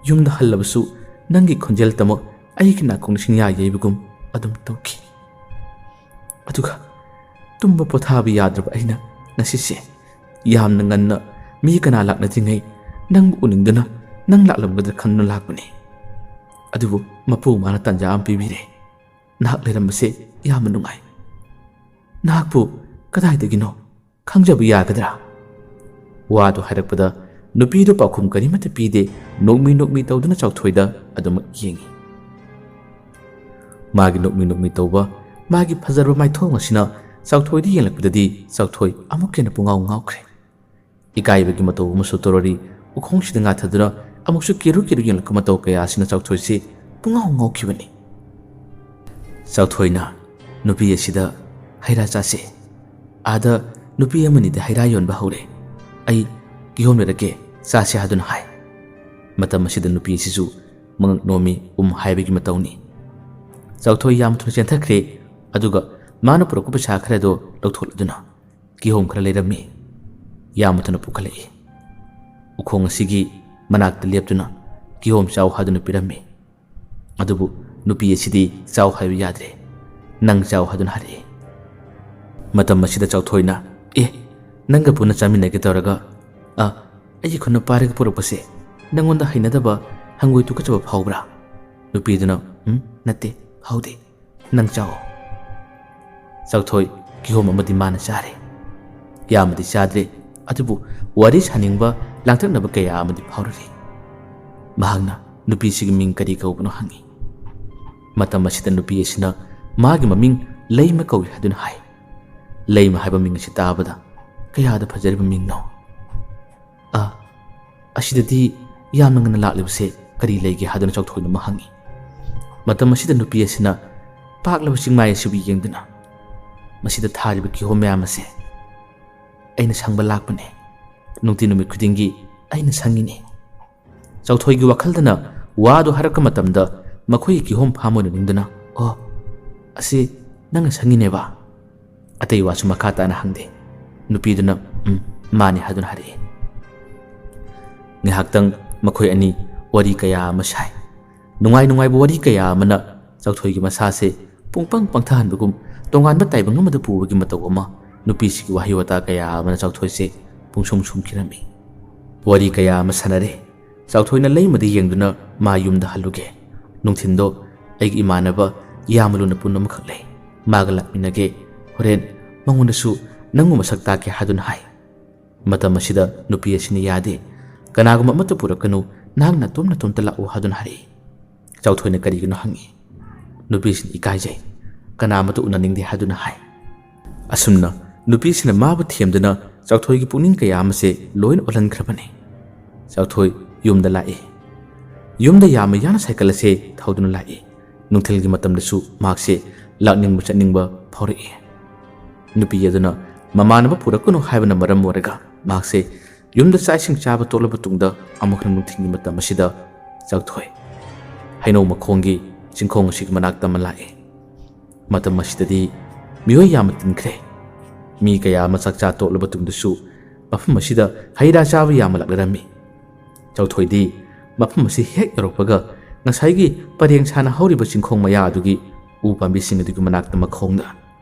ꯌꯨꯝꯗ ꯍꯜꯂꯕꯁꯨ ꯅꯪꯒꯤ ꯈꯣꯟꯖꯦꯜ ꯇꯃꯛ ꯑꯩꯒꯤ ꯅꯥꯀꯣꯡ ꯁꯤꯡꯌꯥ ꯌꯩꯕꯒꯨꯝ ꯑꯗꯨꯝ ꯇꯧꯈꯤ꯫ ꯑꯗꯨꯒ ꯇꯨꯝꯕ ꯄꯣꯊꯥꯕ ꯌꯥꯗ꯭ꯔꯕ ꯑꯩꯅ ꯉꯁꯤꯁꯦ ꯌꯥꯝꯅ ꯉꯟꯅ ꯃꯤ ꯀꯅꯥ ꯂꯥꯛꯅꯗ꯭ꯔꯤꯉꯩ ꯅꯪꯕꯨ ꯎꯅꯤꯡꯗꯨꯅ ꯅꯪ ꯂꯥꯛꯂꯝꯒꯗ꯭ꯔꯥ ꯈꯟꯗꯨꯅ ꯂꯥꯛꯄꯅꯤ꯫ ꯑꯗꯨꯕꯨ ꯃꯄꯨ ꯃꯥꯅ ꯇꯥꯟꯖꯥ ꯑꯃ ꯄꯤꯕꯤꯔꯦ꯫ ꯅꯍꯥꯛ ꯂꯩꯔꯝꯕꯁꯦ ꯌꯥꯝꯅ ꯅꯨꯡꯉꯥꯏ꯫ ꯅꯍꯥꯛꯄꯨ ꯀꯗꯥꯏꯗꯒꯤꯅꯣ ꯈꯪꯖꯕ ꯌꯥꯒꯗ꯭ꯔꯥ?" ꯋꯥꯗꯨ ꯍꯥꯏꯔꯛꯄꯗ ꯅꯨꯄꯤꯗꯨ ꯄꯥꯎꯈꯨꯝ ꯀꯔꯤꯃꯠꯇ ꯄꯤꯗꯦ, ꯅꯣꯛꯃꯤ ꯅꯣꯛꯃꯤ ꯇꯧꯗꯨꯅ ꯆꯥꯎꯊꯣꯏꯗ ꯑꯗꯨꯃꯛ ꯌꯦꯡꯏ꯫ ꯃꯥꯒꯤ ꯅꯣꯛꯃꯤ ꯅꯣꯛꯃꯤ ꯇꯧꯕ, ꯃꯥꯒꯤ ꯐꯖꯔꯕ ꯃꯥꯏꯊꯣꯡ ꯑꯁꯤꯅ ꯆꯥꯎꯊꯣꯏꯗ ꯌꯦꯡꯂꯛꯄꯗꯗꯤ ꯆꯥꯎꯊꯣꯏ ꯑꯃꯨꯛꯀ ꯍꯦꯟꯅ ꯄꯨꯡꯉꯥꯎ ꯉꯥꯎꯈ꯭ꯔꯦ꯫ ꯏꯀꯥꯏꯕꯒꯤ ꯃꯇꯧ ꯑꯃꯁꯨ ꯇꯧꯔꯔꯤ, ꯎꯈꯣꯡꯁꯤꯗ ꯉꯥꯊꯗꯨꯅ ꯑꯃꯨꯛꯁꯨ ꯀꯦꯔꯨ ꯀꯦꯔꯨ ꯌꯦꯡꯂꯛꯄ ꯃꯇꯧ ꯀꯌꯥ ꯑꯁꯤꯅ ꯆꯥꯎꯊꯣꯏꯁꯤ ꯄꯨꯡꯉꯥꯎ ꯉꯥꯎꯈꯤꯕꯅꯤ꯫ ꯆꯥꯎꯊꯣꯏꯅ ꯅꯨꯄꯤ ꯑꯁꯤꯗ "ꯍꯩ ꯔꯥ ꯆꯥꯁꯦ, ꯑꯥꯗ ꯅꯨꯄꯤ ꯑꯃꯅꯤꯗꯤ ꯍꯩ ꯔꯥ ꯌꯣꯟꯕ ꯍꯧꯔꯦ, ꯑꯩ ꯀꯤꯍꯣꯝ ꯂꯩꯔꯛꯀꯦ, ꯆꯥꯁꯦ" ꯍꯥꯏꯗꯨꯅ ꯍꯥꯏ꯫ ꯃꯇꯝ ꯑꯁꯤꯗ ꯅꯨꯄꯤ ꯑꯁꯤꯁꯨ ꯃꯉꯛ ꯅꯣꯝꯃꯤ, ꯎꯝ ꯍꯥꯏꯕꯒꯤ ꯃꯇꯧꯅꯤ꯫ ꯆꯥꯎꯊꯣꯏ ꯌꯥꯝ ꯊꯨꯅ ꯆꯦꯟꯊꯈ꯭ꯔꯦ, ꯑꯗꯨꯒ ꯃꯥꯅ ꯄꯨꯔꯛꯄ ꯄꯩꯁꯥ ꯈꯔꯗꯣ ꯂꯧꯊꯣꯛꯂꯗꯨꯅ ꯀꯤꯍꯣꯝ ꯈꯔ ꯂꯩꯔꯝꯃꯤ꯫ ꯌꯥꯝ ꯊꯨꯅ ꯄꯨꯈꯠꯂꯛꯏ꯫ ꯎꯈꯣꯡ ꯑꯁꯤꯒꯤ ꯃꯅꯥꯛꯇ ꯂꯦꯞꯇꯨꯅ ꯀꯤꯍꯣꯝ ꯆꯥꯎ ꯍꯥꯏꯗꯨꯅ ꯄꯤꯔꯝꯃꯤ꯫ ꯑꯗꯨꯕꯨ ꯅꯨꯄꯤ ꯑꯁꯤꯗꯤ ꯆꯥꯎ ꯍꯥꯏꯕ ꯌꯥꯗ꯭ꯔꯦ꯫ "ꯅꯪ ꯆꯥꯎ" ꯍꯥꯏꯗꯨꯅ ꯍꯥꯏꯔꯛꯏ꯫ ꯃꯇꯝ ꯑꯁꯤꯗ ꯆꯥꯎꯊꯣꯏꯅ, "ꯑꯦ, "ꯅꯪꯒ ꯄꯨꯟꯅ ꯆꯥꯃꯤꯟꯅꯒꯦ ꯇꯧꯔꯒ, ꯑ, ꯑꯩꯒꯤ ꯈꯨꯠꯅ ꯄꯥꯏꯔꯒ ꯄꯨꯔꯛꯄꯁꯦ ꯅꯪꯉꯣꯟꯗ ꯍꯩꯅꯗꯕ, ꯍꯪꯒꯣꯏ ꯇꯨꯀꯠꯆꯕ ꯐꯥꯎꯕ꯭ꯔꯥ?" ꯅꯨꯄꯤꯗꯨꯅ, "ꯎꯝ, ꯅꯠꯇꯦ, ꯐꯥꯎꯗꯦ꯫ ꯅꯪ ꯆꯥꯎ꯫" ꯆꯥꯎꯊꯣꯏ ꯀꯤꯍꯣꯝ ꯑꯃꯗꯤ ꯃꯥꯅ ꯆꯥꯔꯦ꯫ ꯌꯥꯝꯅꯗꯤ ꯆꯥꯗ꯭ꯔꯦ, ꯑꯗꯨꯕꯨ ꯋꯥꯔꯤ ꯁꯥꯅꯤꯡꯕ, ꯂꯥꯡꯇꯛꯅꯕ ꯀꯌꯥ ꯑꯃꯗꯤ ꯐꯥꯎꯔꯔꯤ꯫ ꯃꯍꯥꯛꯅ ꯅꯨꯄꯤꯁꯤꯒꯤ ꯃꯤꯡ ꯀꯔꯤ ꯀꯧꯕꯅꯣ ꯍꯪꯉꯤ꯫ ꯃꯇꯝ ꯑꯁꯤꯗ ꯅꯨꯄꯤ ꯑꯁꯤꯅ ꯃꯥꯒꯤ ꯃꯃꯤꯡ ꯂꯩꯃ ꯀꯧꯏ ꯍꯥꯏꯗꯨꯅ ꯍꯥꯏ꯫ ꯂꯩꯃ ꯍꯥꯏꯕ ꯃꯤꯡ ꯑꯁꯤ ꯇꯥꯕꯗ ꯀꯌꯥꯗ ꯐꯖꯔꯤꯕ ꯃꯤꯡꯅꯣ! "ꯑ, ꯑꯁꯤꯗꯗꯤ ꯌꯥꯝꯅ ꯉꯟꯅ ꯂꯥꯛꯂꯤꯕꯁꯦ ꯀꯔꯤ ꯂꯩꯒꯦ?" ꯍꯥꯏꯗꯨꯅ ꯆꯥꯎꯊꯣꯏꯅ ꯑꯃ ꯍꯪꯉꯤ꯫ ꯃꯇꯝ ꯑꯁꯤꯗ ꯅꯨꯄꯤ ꯑꯁꯤꯅ ꯄꯥꯛꯂꯕ ꯆꯤꯡꯃꯥꯏ ꯑꯁꯤꯕꯨ ꯌꯦꯡꯗꯨꯅ, "ꯃꯁꯤꯗ ꯊꯥꯔꯤꯕ ꯀꯤꯍꯣꯝ ꯃꯌꯥꯝ ꯑꯁꯦ ꯑꯩꯅ ꯁꯪꯕ ꯂꯥꯛꯄꯅꯦ꯫ ꯅꯨꯡꯇꯤ ꯅꯨꯃꯤꯠ ꯈꯨꯗꯤꯡꯒꯤ ꯑꯩꯅ ꯁꯪꯉꯤꯅꯦ꯫" ꯆꯥꯎꯊꯣꯏꯒꯤ ꯋꯥꯈꯜꯗꯅ ꯋꯥꯗꯨ ꯍꯥꯏꯔꯛꯄ ꯃꯇꯝꯗ ꯃꯈꯣꯏꯒꯤ ꯀꯤꯍꯣꯝ ꯐꯥꯝ ꯑꯣꯏꯅ ꯅꯤꯡꯗꯨꯅ, "ꯑꯣ, ꯑꯁꯤ ꯅꯪꯅ ꯁꯪꯉꯤꯅꯦꯕ?" ꯑꯇꯩ ꯋꯥꯁꯨ ꯃꯈꯥ ꯇꯥꯅ ꯍꯪꯗꯦ꯫ ꯅꯨꯄꯤꯗꯨꯅ, "ꯎꯝ, ꯃꯥꯅꯤ" ꯍꯥꯏꯗꯨꯅ ꯍꯥꯏꯔꯛꯏ꯫ ꯉꯥꯏꯍꯥꯛꯇꯪ ꯃꯈꯣꯏ ꯑꯅꯤ ꯋꯥꯔꯤ ꯀꯌꯥ ꯑꯃ ꯁꯥꯏ꯫ ꯅꯨꯡꯉꯥꯏ ꯅꯨꯡꯉꯥꯏꯕ ꯋꯥꯔꯤ ꯀꯌꯥ ꯑꯃꯅ ꯆꯥꯎꯊꯣꯏꯒꯤ ꯃꯁꯥꯁꯦ ꯄꯨꯡꯄꯪ ꯄꯪꯊꯍꯟꯕꯒꯨꯝ, ꯇꯣꯉꯥꯟꯕ ꯇꯥꯏꯕꯪ ꯑꯃꯗ ꯄꯨꯕꯒꯤ ꯃꯇꯧ ꯑꯃ, ꯅꯨꯄꯤꯁꯤꯒꯤ ꯋꯥꯍꯩ ꯋꯥꯇꯥ ꯀꯌꯥ ꯑꯃꯅ ꯆꯥꯎꯊꯣꯏꯁꯦ ꯄꯨꯡꯁꯨꯝ ꯁꯨꯝꯈꯤꯔꯝꯃꯤ꯫ ꯋꯥꯔꯤ ꯀꯌꯥ ꯑꯃ ꯁꯥꯟꯅꯔꯦ꯫ ꯆꯥꯎꯊꯣꯏꯅ ꯂꯩꯃꯗ ꯌꯦꯡꯗꯨꯅ ꯃꯥ ꯌꯨꯝꯗ ꯍꯜꯂꯨꯒꯦ꯫ ꯅꯨꯡꯊꯤꯟꯗꯣ ꯑꯩꯒꯤ ꯏꯃꯥꯟꯅꯕ ꯌꯥꯝꯂꯨꯅ ꯄꯨꯟꯕ ꯑꯃꯈꯛ ꯂꯩ꯫ ꯃꯥꯒ ꯂꯥꯛꯃꯤꯟꯅꯒꯦ꯫ ꯍꯣꯔꯦꯟ ꯃꯉꯣꯟꯗꯁꯨ ꯅꯪꯕꯨ ꯃꯁꯛ ꯇꯥꯛꯀꯦ ꯍꯥꯏꯗꯨꯅ ꯍꯥꯏ꯫ ꯃꯇꯝ ꯑꯁꯤꯗ ꯅꯨꯄꯤ ꯑꯁꯤꯅ ꯌꯥꯗꯦ꯫ "ꯀꯅꯥꯒꯨꯝꯕ ꯑꯃꯠꯇ ꯄꯨꯔꯛꯀꯅꯨ, ꯅꯍꯥꯛ ꯅꯇꯣꯝ ꯅꯇꯣꯝꯇ ꯂꯥꯛꯎ" ꯍꯥꯏꯗꯨꯅ ꯍꯥꯏꯔꯛꯏ꯫ ꯆꯥꯎꯊꯣꯏꯅ ꯀꯔꯤꯒꯤꯅꯣ ꯍꯪꯉꯤ꯫ ꯅꯨꯄꯤꯁꯤꯅ ꯏꯀꯥꯏꯖꯩ, ꯀꯅꯥ ꯑꯃꯠꯇ ꯎꯅꯅꯤꯡꯗꯦ ꯍꯥꯏꯗꯨꯅ ꯍꯥꯏ꯫ ꯑꯁꯨꯝꯅ ꯅꯨꯄꯤꯁꯤꯅ ꯃꯥꯕꯨ ꯊꯦꯝꯗꯨꯅ ꯆꯥꯎꯊꯣꯏꯒꯤ ꯄꯨꯛꯅꯤꯡ ꯀꯌꯥ ꯑꯃꯁꯦ ꯂꯣꯏꯅ ꯑꯣꯜꯍꯟꯈ꯭ꯔꯕꯅꯤ꯫ ꯆꯥꯎꯊꯣꯏ ꯌꯨꯝꯗ ꯂꯥꯛꯏ꯫ ꯌꯨꯝꯗ ꯌꯥꯝꯅ ꯌꯥꯅ ꯁꯥꯏꯀꯜ ꯑꯁꯦ ꯊꯧꯗꯨꯅ ꯂꯥꯛꯏ꯫ ꯅꯨꯡꯊꯤꯜꯒꯤ ꯃꯇꯝꯗꯁꯨ ꯃꯍꯥꯛꯁꯦ ꯂꯥꯛꯅꯤꯡꯕ ꯆꯠꯅꯤꯡꯕ ꯐꯥꯎꯔꯛꯏ꯫ ꯅꯨꯄꯤ ꯑꯗꯨꯅ ꯃꯃꯥꯟꯅꯕ ꯄꯨꯔꯛꯀꯅꯨ ꯍꯥꯏꯕꯅ ꯃꯔꯝ ꯑꯣꯏꯔꯒ ꯃꯍꯥꯛꯁꯦ ꯌꯨꯝꯗ ꯆꯥꯛ ꯏꯁꯤꯡ ꯆꯥꯕ ꯇꯣꯛꯂꯕ ꯇꯨꯡꯗ ꯑꯃꯨꯛ ꯍꯟꯅ ꯅꯨꯡꯊꯤꯜꯒꯤ ꯃꯇꯝ ꯑꯁꯤꯗ ꯆꯥꯎꯊꯣꯏ ꯍꯩꯅꯧ ꯃꯈꯣꯡꯒꯤ ꯆꯤꯡꯈꯣꯡ ꯑꯁꯤꯒꯤ ꯃꯅꯥꯛꯇ ꯑꯃ ꯂꯥꯛꯏ꯫ ꯃꯇꯝ ꯑꯁꯤꯗꯗꯤ ꯃꯤꯑꯣꯏ ꯌꯥꯝꯅ ꯇꯤꯟꯈ꯭ꯔꯦ꯫ ꯃꯤ ꯀꯌꯥ ꯑꯃ ꯆꯥꯛ ꯆꯥ ꯇꯣꯛꯂꯕ ꯇꯨꯡꯗꯁꯨ ꯃꯐꯝ ꯑꯁꯤꯗ ꯍꯩ ꯔꯥ ꯆꯥꯕ ꯌꯥꯝꯅ ꯂꯥꯛꯅꯔꯝꯃꯤ꯫ ꯆꯥꯎꯊꯣꯏꯗꯤ ꯃꯐꯝ ꯑꯁꯤ ꯍꯦꯛ ꯌꯧꯔꯛꯄꯒ ꯉꯁꯥꯏꯒꯤ ꯄꯔꯦꯡ ꯁꯥꯅ ꯍꯧꯔꯤꯕ ꯆꯤꯡꯈꯣꯡ ꯃꯌꯥ ꯑꯗꯨꯒꯤ ꯎ ꯄꯥꯝꯕꯤꯁꯤꯡ ꯑꯗꯨꯒꯤ ꯃꯅꯥꯛꯇ ꯃꯈꯣꯡꯗ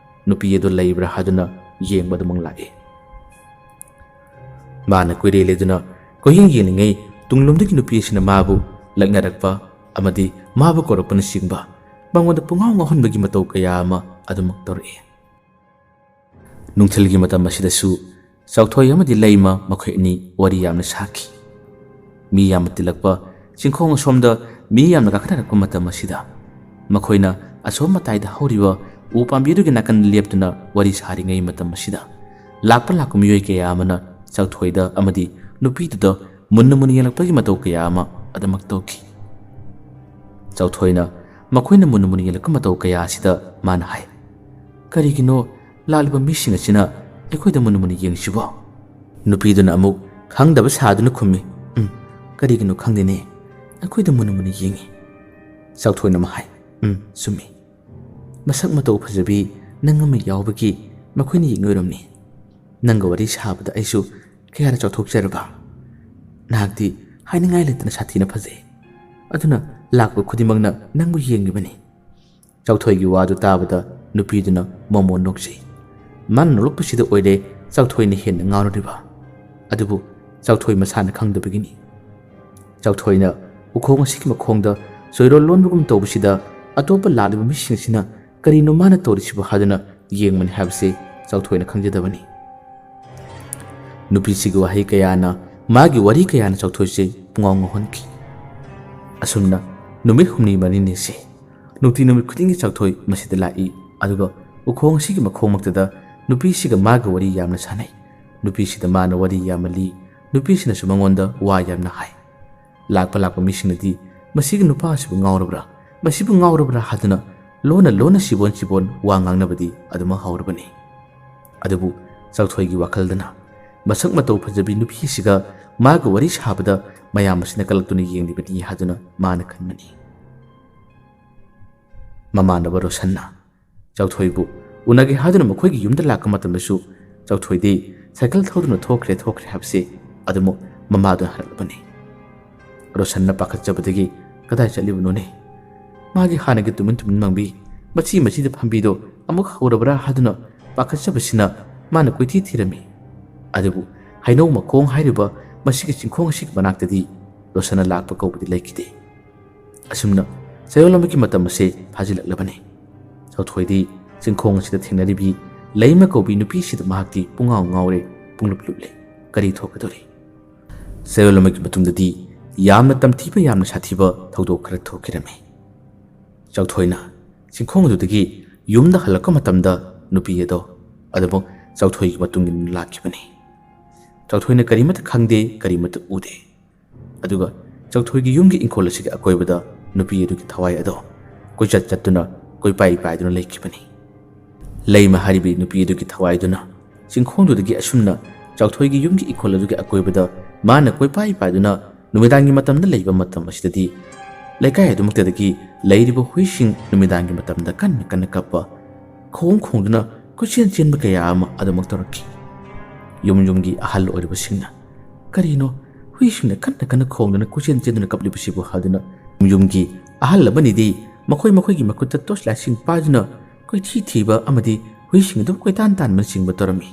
ꯅꯨꯄꯤ ꯑꯗꯨ ꯂꯩꯕ꯭ꯔꯥ ꯍꯥꯏꯗꯨꯅ ꯌꯦꯡꯕ ꯑꯗꯨꯃꯛ ꯂꯥꯛꯏ꯫ ꯃꯥꯅ ꯀꯣꯏꯔꯦ ꯂꯩꯗꯨꯅ ꯀꯣꯏꯌꯦꯡ ꯌꯦꯡꯂꯤꯉꯩ ꯇꯨꯡꯂꯣꯝꯗꯒꯤ ꯅꯨꯄꯤ ꯑꯁꯤꯅ ꯃꯥꯕꯨ ꯂꯛꯅꯔꯛꯄ ꯑꯃꯗꯤ ꯃꯥꯕꯨ ꯀꯧꯔꯛꯄꯅꯆꯤꯡꯕ ꯃꯉꯣꯟꯗ ꯄꯨꯡꯉꯥꯎ ꯉꯥꯎꯍꯟꯕꯒꯤ ꯃꯇꯧ ꯀꯌꯥ ꯑꯃ ꯑꯗꯨꯃꯛ ꯇꯧꯔꯛꯏ꯫ ꯅꯨꯡꯊꯤꯜꯒꯤ ꯃꯇꯝ ꯑꯁꯤꯗꯁꯨ ꯆꯥꯎꯊꯣꯏ ꯑꯃꯗꯤ ꯂꯩꯃ ꯃꯈꯣꯏ ꯑꯅꯤ ꯋꯥꯔꯤ ꯌꯥꯝꯅ ꯁꯥꯈꯤ꯫ ꯃꯤ ꯌꯥꯝꯅ ꯇꯤꯜꯂꯛꯄ ꯆꯤꯡꯈꯣꯡ ꯑꯁꯣꯝꯗ ꯃꯤ ꯌꯥꯝꯅ ꯀꯥꯈꯠꯅꯔꯛꯄ ꯃꯇꯝ ꯑꯁꯤꯗ ꯃꯈꯣꯏꯅ ꯑꯁꯣꯝ ꯃꯇꯥꯏꯗ ꯍꯧꯔꯤꯕ ꯎ ꯄꯥꯝꯕꯤꯗꯨꯒꯤ ꯅꯥꯀꯟꯗ ꯂꯦꯞꯇꯨꯅ ꯋꯥꯔꯤ ꯁꯥꯔꯤꯉꯩ ꯃꯇꯝ ꯑꯁꯤꯗ ꯂꯥꯛꯄ ꯂꯥꯛꯄ ꯃꯤꯑꯣꯏ ꯀꯌꯥ ꯑꯃꯅ ꯆꯥꯎꯊꯣꯏꯗ ꯑꯃꯗꯤ ꯅꯨꯄꯤꯗꯨꯗ ꯃꯨꯟꯅ ꯃꯨꯟꯅ ꯌꯦꯡꯂꯛꯄꯒꯤ ꯃꯇꯧ ꯀꯌꯥ ꯑꯃ ꯑꯗꯨꯃꯛ ꯇꯧꯈꯤ꯫ ꯆꯥꯎꯊꯣꯏꯅ ꯃꯈꯣꯏꯅ ꯃꯨꯟꯅ ꯃꯨꯟꯅ ꯌꯦꯡꯂꯛꯄ ꯃꯇꯧ ꯀꯌꯥ ꯑꯁꯤꯗ ꯃꯥꯅ ꯍꯥꯏ, "ꯀꯔꯤꯒꯤꯅꯣ ꯂꯥꯛꯂꯤꯕ ꯃꯤꯁꯤꯡ ꯑꯁꯤꯅ ꯑꯩꯈꯣꯏꯗ ꯃꯨꯟꯅ ꯃꯨꯟꯅ ꯌꯦꯡꯂꯤꯁꯤꯕꯣ?" ꯅꯨꯄꯤꯗꯨꯅ ꯑꯃꯨꯛ ꯈꯪꯗꯕ ꯁꯥꯗꯨꯅ ꯈꯨꯝꯃꯤ, "ꯎꯝ, ꯀꯔꯤꯒꯤꯅꯣ ꯈꯪꯗꯦꯅꯦ, ꯑꯩꯈꯣꯏꯗ ꯃꯨꯟꯅ ꯃꯨꯟꯅ ꯌꯦꯡꯉꯤ꯫" ꯆꯥꯎꯊꯣꯏꯅ ꯑꯃꯨꯛ ꯍꯥꯏ, "ꯎꯝ, ꯆꯨꯝꯃꯤ꯫ ꯃꯁꯛ ꯃꯇꯧ ꯐꯖꯕꯤ ꯅꯪ ꯑꯃ ꯌꯥꯎꯕꯒꯤ ꯃꯈꯣꯏꯅ ꯌꯦꯡꯉꯣꯏꯔꯝꯅꯤ꯫ ꯅꯪꯒ ꯋꯥꯔꯤ ꯁꯥꯕꯗ ꯑꯩꯁꯨ ꯀꯌꯥꯗ ꯆꯥꯎꯊꯣꯛꯆꯔꯕ꯫ ꯅꯍꯥꯛꯇꯤ ꯍꯥꯏꯅꯤꯡꯉꯥꯏ ꯂꯩꯇꯅ ꯁꯥꯊꯤꯅ ꯐꯖꯩ꯫ ꯑꯗꯨꯅ ꯂꯥꯛꯄ ꯈꯨꯗꯤꯡꯃꯛꯅ ꯅꯪꯕꯨ ꯌꯦꯡꯂꯤꯕꯅꯤ꯫" ꯆꯥꯎꯊꯣꯏꯒꯤ ꯋꯥꯗꯨ ꯇꯥꯕꯗ ꯅꯨꯄꯤꯗꯨꯅ ꯃꯣꯃꯣꯟ ꯅꯣꯛꯆꯩ꯫ ꯃꯥꯅ ꯅꯣꯛꯂꯛꯄꯁꯤꯗ ꯑꯣꯏꯔꯦ ꯆꯥꯎꯊꯣꯏꯅ ꯍꯦꯟꯅ ꯉꯥꯎꯔꯤꯕ꯫ ꯑꯗꯨꯕꯨ ꯆꯥꯎꯊꯣꯏ ꯃꯁꯥꯅ ꯈꯪꯗꯕꯒꯤꯅꯤ꯫ ꯆꯥꯎꯊꯣꯏꯅ ꯎꯈꯣꯡ ꯑꯁꯤꯒꯤ ꯃꯈꯣꯡꯗ ꯆꯣꯏꯔꯣꯜ ꯂꯣꯟꯕꯒꯨꯝ ꯇꯧꯕꯁꯤꯗ ꯑꯇꯣꯞꯄ ꯂꯥꯛꯂꯤꯕ ꯃꯤꯁꯤꯡꯁꯤꯅ ꯀꯔꯤꯅꯣ ꯃꯥꯅ ꯇꯧꯔꯤꯁꯤꯕꯨ ꯍꯥꯏꯗꯨꯅ ꯌꯦꯡꯕꯅꯤ ꯍꯥꯏꯕꯁꯤ ꯆꯥꯎꯊꯣꯏꯅ ꯈꯪꯖꯗꯕꯅꯤ꯫ ꯅꯨꯄꯤꯁꯤꯒꯤ ꯋꯥꯍꯩ ꯀꯌꯥꯅ, ꯃꯥꯒꯤ ꯋꯥꯔꯤ ꯀꯌꯥꯅ ꯆꯥꯎꯊꯣꯏꯁꯦ ꯄꯨꯡꯉꯥꯎ ꯉꯥꯎꯍꯟꯈꯤ꯫ ꯑꯁꯨꯝꯅ ꯅꯨꯃꯤꯠ ꯍꯨꯝꯅꯤ ꯃꯔꯤꯅꯤꯁꯦ ꯅꯨꯡꯇꯤ ꯅꯨꯃꯤꯠ ꯈꯨꯗꯤꯡꯒꯤ ꯆꯥꯎꯊꯣꯏ ꯃꯁꯤꯗ ꯂꯥꯛꯏ, ꯑꯗꯨꯒ ꯎꯈꯣꯡ ꯑꯁꯤꯒꯤ ꯃꯈꯣꯡꯃꯛꯇꯗ ꯅꯨꯄꯤꯁꯤꯒ ꯃꯥꯒ ꯋꯥꯔꯤ ꯌꯥꯝꯅ ꯁꯥꯟꯅꯩ꯫ ꯅꯨꯄꯤꯁꯤꯗ ꯃꯥꯅ ꯋꯥꯔꯤ ꯌꯥꯝꯅ ꯂꯤ, ꯅꯨꯄꯤꯁꯤꯅꯁꯨ ꯃꯉꯣꯟꯗ ꯋꯥ ꯌꯥꯝꯅ ꯍꯥꯏ꯫ ꯂꯥꯛꯄ ꯂꯥꯛꯄ ꯃꯤꯁꯤꯡꯅꯗꯤ "ꯃꯁꯤꯒꯤ ꯅꯨꯄꯥ ꯑꯁꯤꯕꯨ ꯉꯥꯎꯔꯕ꯭ꯔꯥ? ꯃꯁꯤꯕꯨ ꯉꯥꯎꯔꯕ꯭ꯔꯥ?" ꯍꯥꯏꯗꯨꯅ ꯂꯣꯟꯅ ꯂꯣꯟꯅ ꯁꯤꯕꯣꯟ ꯁꯤꯕꯣꯟ ꯋꯥ ꯉꯥꯡꯅꯕꯗꯤ ꯑꯗꯨꯃꯛ ꯍꯧꯔꯕꯅꯤ꯫ ꯑꯗꯨꯕꯨ ꯆꯥꯎꯊꯣꯏꯒꯤ ꯋꯥꯈꯜꯗꯅ ꯃꯁꯛ ꯃꯇꯧ ꯐꯖꯕꯤ ꯅꯨꯄꯤ ꯑꯁꯤꯒ ꯃꯥꯒ ꯋꯥꯔꯤ ꯁꯥꯕꯗ ꯃꯌꯥꯝ ꯑꯁꯤꯅ ꯀꯜꯂꯛꯇꯨꯅ ꯌꯦꯡꯂꯤꯕꯅꯤ ꯍꯥꯏꯗꯨꯅ ꯃꯥꯅ ꯈꯟꯕꯅꯤ꯫ ꯃꯃꯥꯟꯅꯕ ꯔꯣꯁꯟꯅ ꯆꯥꯎꯊꯣꯏꯕꯨ ꯎꯅꯒꯦ ꯍꯥꯏꯗꯨꯅ ꯃꯈꯣꯏꯒꯤ ꯌꯨꯝꯗ ꯂꯥꯛꯄ ꯃꯇꯝꯗꯁꯨ ꯆꯥꯎꯊꯣꯏꯗꯤ ꯁꯥꯏꯀꯜ ꯊꯧꯗꯨꯅ ꯊꯣꯛꯈ꯭ꯔꯦ, ꯊꯣꯛꯈ꯭ꯔꯦ ꯍꯥꯏꯕꯁꯤ ꯑꯗꯨꯃꯛ ꯃꯃꯥꯗꯨꯅ ꯍꯥꯏꯔꯛꯂꯕꯅꯤ꯫ ꯔꯣꯁꯟꯅ ꯄꯥꯈꯠꯆꯕꯗꯒꯤ "ꯀꯗꯥꯏ ꯆꯠꯂꯤꯕꯅꯣꯅꯦ? ꯃꯥꯒꯤ ꯍꯥꯟꯅꯒꯤ ꯇꯨꯃꯤꯟ ꯇꯨꯃꯤꯟ ꯃꯪꯕꯤ, ꯃꯆꯤ ꯃꯆꯤꯗ ꯐꯝꯕꯤꯗꯣ ꯑꯃꯨꯛ ꯍꯧꯔꯕ꯭ꯔꯥ?" ꯍꯥꯏꯗꯨꯅ ꯄꯥꯈꯠꯆꯕꯁꯤꯅ ꯃꯥꯅ ꯀꯣꯏꯊꯤ ꯊꯤꯔꯝꯃꯤ꯫ ꯑꯗꯨꯕꯨ ꯍꯩꯅꯧ ꯃꯈꯣꯡ ꯍꯥꯏꯔꯤꯕ ꯃꯁꯤꯒꯤ ꯆꯤꯡꯈꯣꯡ ꯑꯁꯤꯒꯤ ꯃꯅꯥꯛꯇꯗꯤ ꯔꯣꯁꯟꯅ ꯂꯥꯛꯄ ꯀꯧꯕꯗꯤ ꯂꯩꯈꯤꯗꯦ꯫ ꯑꯁꯨꯝꯅ ꯆꯌꯣꯜ ꯑꯃꯒꯤ ꯃꯇꯝ ꯑꯁꯦ ꯐꯥꯖꯤꯜꯂꯛꯂꯕꯅꯤ꯫ ꯆꯥꯎꯊꯣꯏꯗꯤ ꯆꯤꯡꯈꯣꯡ ꯑꯁꯤꯗ ꯊꯦꯡꯅꯔꯤꯕꯤ ꯂꯩꯃ ꯀꯧꯕꯤ ꯅꯨꯄꯤꯁꯤꯗ ꯃꯍꯥꯛꯇꯤ ꯄꯨꯡꯉꯥꯎ ꯉꯥꯎꯔꯦ, ꯄꯨꯡꯂꯨꯞ ꯂꯨꯞꯂꯦ꯫ ꯀꯔꯤ ꯊꯣꯛꯀꯗꯧꯔꯤ? ꯆꯌꯣꯜ ꯑꯃꯒꯤ ꯃꯇꯨꯡꯗꯗꯤ ꯌꯥꯝꯅ ꯇꯝꯊꯤꯕ, ꯌꯥꯝꯅ ꯁꯥꯊꯤꯕ ꯊꯧꯗꯣꯛ ꯈꯔ ꯊꯣꯛꯈꯤꯔꯝꯃꯤ꯫ ꯆꯥꯎꯊꯣꯏꯅ ꯆꯤꯡꯈꯣꯡ ꯑꯗꯨꯗꯒꯤ ꯌꯨꯝꯗ ꯍꯜꯂꯛꯄ ꯃꯇꯝꯗ ꯅꯨꯄꯤ ꯑꯗꯣ ꯑꯗꯨꯃꯛ ꯆꯥꯎꯊꯣꯏꯒꯤ ꯃꯇꯨꯡ ꯏꯟꯅ ꯂꯥꯛꯈꯤꯕꯅꯤ꯫ ꯆꯥꯎꯊꯣꯏꯅ ꯀꯔꯤꯃꯠꯇ ꯈꯪꯗꯦ, ꯀꯔꯤꯃꯠꯇ ꯎꯗꯦ꯫ ꯑꯗꯨꯒ ꯆꯥꯎꯊꯣꯏꯒꯤ ꯌꯨꯝꯒꯤ ꯏꯪꯈꯣꯜ ꯑꯁꯤꯒꯤ ꯑꯀꯣꯏꯕꯗ ꯅꯨꯄꯤ ꯑꯗꯨꯒꯤ ꯊꯋꯥꯏ ꯑꯗꯣ ꯀꯣꯏꯆꯠ ꯆꯠꯇꯨꯅ, ꯀꯣꯏꯄꯥꯏ ꯄꯥꯏꯗꯨꯅ ꯂꯩꯈꯤꯕꯅꯤ꯫ ꯂꯩꯃ ꯍꯥꯏꯔꯤꯕꯤ ꯅꯨꯄꯤ ꯑꯗꯨꯒꯤ ꯊꯋꯥꯏꯗꯨꯅ ꯆꯤꯡꯈꯣꯡꯗꯨꯗꯒꯤ ꯑꯁꯨꯝꯅ ꯆꯥꯎꯊꯣꯏꯒꯤ ꯌꯨꯝꯒꯤ ꯏꯪꯈꯣꯜ ꯑꯗꯨꯒꯤ ꯑꯀꯣꯏꯕꯗ ꯃꯥꯅ ꯀꯣꯏꯄꯥꯏ ꯄꯥꯏꯗꯨꯅ ꯅꯨꯃꯤꯗꯥꯡꯒꯤ ꯃꯇꯝꯗ ꯂꯩꯕ ꯃꯇꯝ ꯑꯁꯤꯗꯗꯤ ꯂꯩꯀꯥꯏ ꯑꯗꯨꯃꯛꯇꯗꯒꯤ ꯂꯩꯔꯤꯕ ꯍꯨꯏꯁꯤꯡ ꯅꯨꯃꯤꯗꯥꯡꯒꯤ ꯃꯇꯝꯗ ꯀꯟꯅ ꯀꯟꯅ ꯀꯞꯄ, ꯈꯣꯡ ꯈꯣꯡꯗꯨꯅ ꯀꯣꯏꯆꯦꯟ ꯆꯦꯟꯕ ꯀꯌꯥ ꯑꯃ ꯑꯗꯨꯃꯛ ꯇꯧꯔꯛꯈꯤ꯫ ꯌꯨꯝ ꯌꯨꯝꯒꯤ ꯑꯍꯜ ꯑꯣꯏꯔꯕꯁꯤꯡꯅ, "ꯀꯔꯤꯅꯣ ꯍꯨꯏꯁꯤꯡꯅ ꯀꯟꯅ ꯀꯟꯅ ꯈꯣꯡꯗꯨꯅ ꯀꯣꯏꯆꯦꯟ ꯆꯦꯟꯗꯨꯅ ꯀꯞꯂꯤꯕꯁꯤꯕꯨ?" ꯍꯥꯏꯗꯨꯅ ꯌꯨꯝ ꯌꯨꯝꯒꯤ ꯑꯍꯜ ꯑꯃꯅꯤꯗꯤ ꯃꯈꯣꯏ ꯃꯈꯣꯏꯒꯤ ꯃꯈꯨꯠꯇ ꯇꯣꯔꯆ ꯂꯥꯏꯠꯁꯤꯡ ꯄꯥꯏꯗꯨꯅ ꯀꯣꯏꯊꯤ ꯊꯤꯕ ꯑꯃꯗꯤ ꯍꯨꯏꯁꯤꯡ ꯑꯗꯨ ꯀꯣꯏꯇꯥꯟ ꯇꯥꯟꯕꯅꯆꯤꯡꯕ ꯇꯧꯔꯝꯃꯤ꯫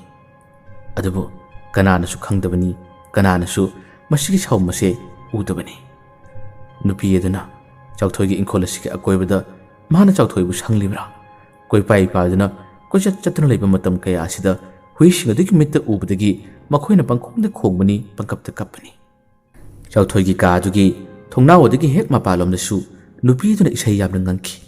ꯑꯗꯨꯕꯨ ꯀꯅꯥꯅꯁꯨ ꯈꯪꯗꯕꯅꯤ, ꯀꯅꯥꯅꯁꯨ ꯃꯁꯤꯒꯤ ꯁꯥꯎꯝ ꯑꯁꯦ ꯎꯗꯕꯅꯤ꯫ ꯅꯨꯄꯤ ꯑꯗꯨꯅ ꯆꯥꯎꯊꯣꯏꯒꯤ ꯏꯪꯈꯣꯜ ꯑꯁꯤꯒꯤ ꯑꯀꯣꯏꯕꯗ ꯃꯥꯅ ꯆꯥꯎꯊꯣꯏꯕꯨ ꯁꯪꯂꯤꯕ꯭ꯔꯥ? ꯀꯣꯏꯄꯥꯏ ꯄꯥꯏꯗꯨꯅ ꯀꯣꯏꯆꯠ ꯆꯠꯇꯨꯅ ꯂꯩꯕ ꯃꯇꯝ ꯀꯌꯥ ꯑꯁꯤꯗ ꯍꯨꯏꯁꯤꯡ ꯑꯗꯨꯒꯤ ꯃꯤꯠꯇ ꯎꯕꯗꯒꯤ ꯃꯈꯣꯏꯅ ꯄꯪꯈꯣꯡꯗ ꯈꯣꯡꯕꯅꯤ, ꯄꯪꯀꯞꯇ ꯀꯞꯄꯅꯤ꯫ ꯆꯥꯎꯊꯣꯏꯒꯤ ꯀꯥ ꯑꯗꯨꯒꯤ ꯊꯣꯡꯅꯥꯎ ꯑꯗꯨꯒꯤ ꯍꯦꯛ ꯃꯄꯥꯟꯂꯣꯝꯗꯁꯨ ꯅꯨꯄꯤꯗꯨꯅ ꯏꯁꯩ ꯌꯥꯝꯅ ꯉꯪꯈꯤ꯫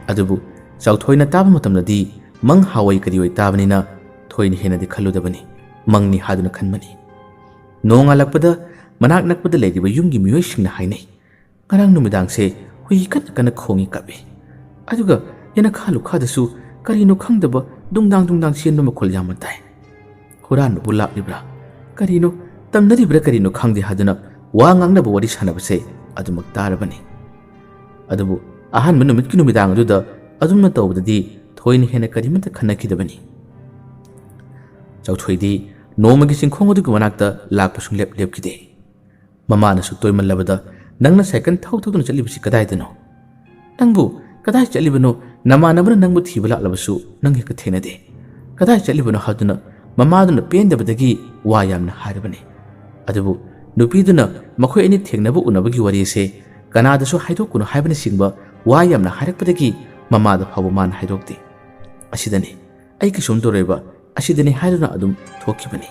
ꯑꯗꯨꯕꯨ ꯆꯥꯎꯊꯣꯏꯅ ꯇꯥꯕ ꯃꯇꯝꯗꯗꯤ ꯃꯪ ꯍꯥꯋꯩ ꯀꯔꯤ ꯑꯣꯏ ꯇꯥꯕꯅꯤꯅ ꯊꯣꯏꯅ ꯍꯦꯟꯅꯗꯤ ꯈꯜꯂꯨꯗꯕꯅꯤ, ꯃꯪꯅꯤ ꯍꯥꯏꯗꯨꯅ ꯈꯟꯕꯅꯤ꯫ ꯅꯣꯡꯉꯥꯜꯂꯛꯄꯗ ꯃꯅꯥꯛ ꯅꯛꯄꯗ ꯂꯩꯔꯤꯕ ꯌꯨꯝꯒꯤ ꯃꯤꯑꯣꯏꯁꯤꯡꯅ ꯍꯥꯏꯅꯩ, "ꯉꯔꯥꯡ ꯅꯨꯃꯤꯗꯥꯡꯁꯦ ꯍꯨꯏ ꯀꯟꯅ ꯀꯟꯅ ꯈꯣꯡꯉꯤ ꯀꯞꯏ꯫ ꯑꯗꯨꯒ ꯌꯦꯅꯈꯥ ꯂꯨꯈꯥꯗꯁꯨ ꯀꯔꯤꯅꯣ ꯈꯪꯗꯕ ꯗꯨꯡꯗꯥꯡ ꯗꯨꯡꯗꯥꯡ ꯆꯦꯟꯕ ꯃꯈꯣꯜ ꯌꯥꯝꯅ ꯇꯥꯏ꯫ ꯍꯨꯔꯥꯟꯕꯕꯨ ꯂꯥꯛꯂꯤꯕ꯭ꯔꯥ? ꯀꯔꯤꯅꯣ ꯇꯝꯅꯔꯤꯕ꯭ꯔꯥ? ꯀꯔꯤꯅꯣ ꯈꯪꯗꯦ" ꯍꯥꯏꯗꯨꯅ ꯋꯥ ꯉꯥꯡꯅꯕ, ꯋꯥꯔꯤ ꯁꯥꯟꯅꯕꯁꯦ ꯑꯗꯨꯃꯛ ꯇꯥꯔꯕꯅꯤ꯫ ꯑꯗꯨꯕꯨ ꯑꯍꯥꯟꯕ ꯅꯨꯃꯤꯠꯀꯤ ꯅꯨꯃꯤꯗꯥꯡ ꯑꯗꯨꯗ ꯑꯗꯨꯝꯅ ꯇꯧꯕꯗꯗꯤ ꯊꯣꯏꯅ ꯍꯦꯟꯅ ꯀꯔꯤꯃꯠꯇ ꯈꯟꯅꯈꯤꯗꯕꯅꯤ꯫ ꯆꯥꯎꯊꯣꯏꯗꯤ ꯅꯣꯡꯃꯒꯤ ꯆꯤꯡꯈꯣꯡ ꯑꯗꯨꯒꯤ ꯃꯅꯥꯛꯇ ꯂꯥꯛꯄ ꯁꯨꯡꯂꯦꯞ ꯂꯦꯞꯈꯤꯗꯦ꯫ ꯃꯃꯥꯅꯁꯨ ꯇꯣꯏꯃꯜꯂꯕꯗ, "ꯅꯪꯅ ꯁꯥꯏꯀꯜ ꯊꯧ ꯊꯧꯗꯨꯅ ꯆꯠꯂꯤꯕꯁꯤ ꯀꯗꯥꯏꯗꯅꯣ? ꯅꯪꯕꯨ ꯀꯗꯥꯏ ꯆꯠꯂꯤꯕꯅꯣ? ꯅꯃꯥꯟꯅꯕꯅ ꯅꯪꯕꯨ ꯊꯤꯕ ꯂꯥꯛꯂꯕꯁꯨ ꯅꯪ ꯍꯦꯛꯇ ꯊꯦꯡꯅꯗꯦ꯫ ꯀꯗꯥꯏ ꯆꯠꯂꯤꯕꯅꯣ?" ꯍꯥꯏꯗꯨꯅ ꯃꯃꯥꯗꯨꯅ ꯄꯦꯟꯗꯕꯗꯒꯤ ꯋꯥ ꯌꯥꯝꯅ ꯍꯥꯏꯔꯕꯅꯤ꯫ ꯑꯗꯨꯕꯨ ꯅꯨꯄꯤꯗꯨꯅ ꯃꯈꯣꯏ ꯑꯅꯤ ꯊꯦꯡꯅꯕ ꯎꯅꯕꯒꯤ ꯋꯥꯔꯤꯁꯦ ꯀꯅꯥꯗꯁꯨ ꯍꯥꯏꯗꯣꯛꯀꯅꯨ ꯍꯥꯏꯕꯅꯆꯤꯡꯕ ꯋꯥ ꯌꯥꯝꯅ ꯍꯥꯏꯔꯛꯄꯗꯒꯤ ꯃꯃꯥꯗ ꯐꯥꯎꯕ ꯃꯥꯅ ꯍꯥꯏꯗꯣꯛꯇꯦ꯫ "ꯑꯁꯤꯗꯅꯤ, ꯑꯩ ꯀꯩꯁꯨꯝ ꯇꯧꯔꯣꯏꯕ, ꯑꯁꯤꯗꯅꯤ" ꯍꯥꯏꯗꯨꯅ ꯑꯗꯨꯝ ꯊꯣꯛꯈꯤꯕꯅꯤ꯫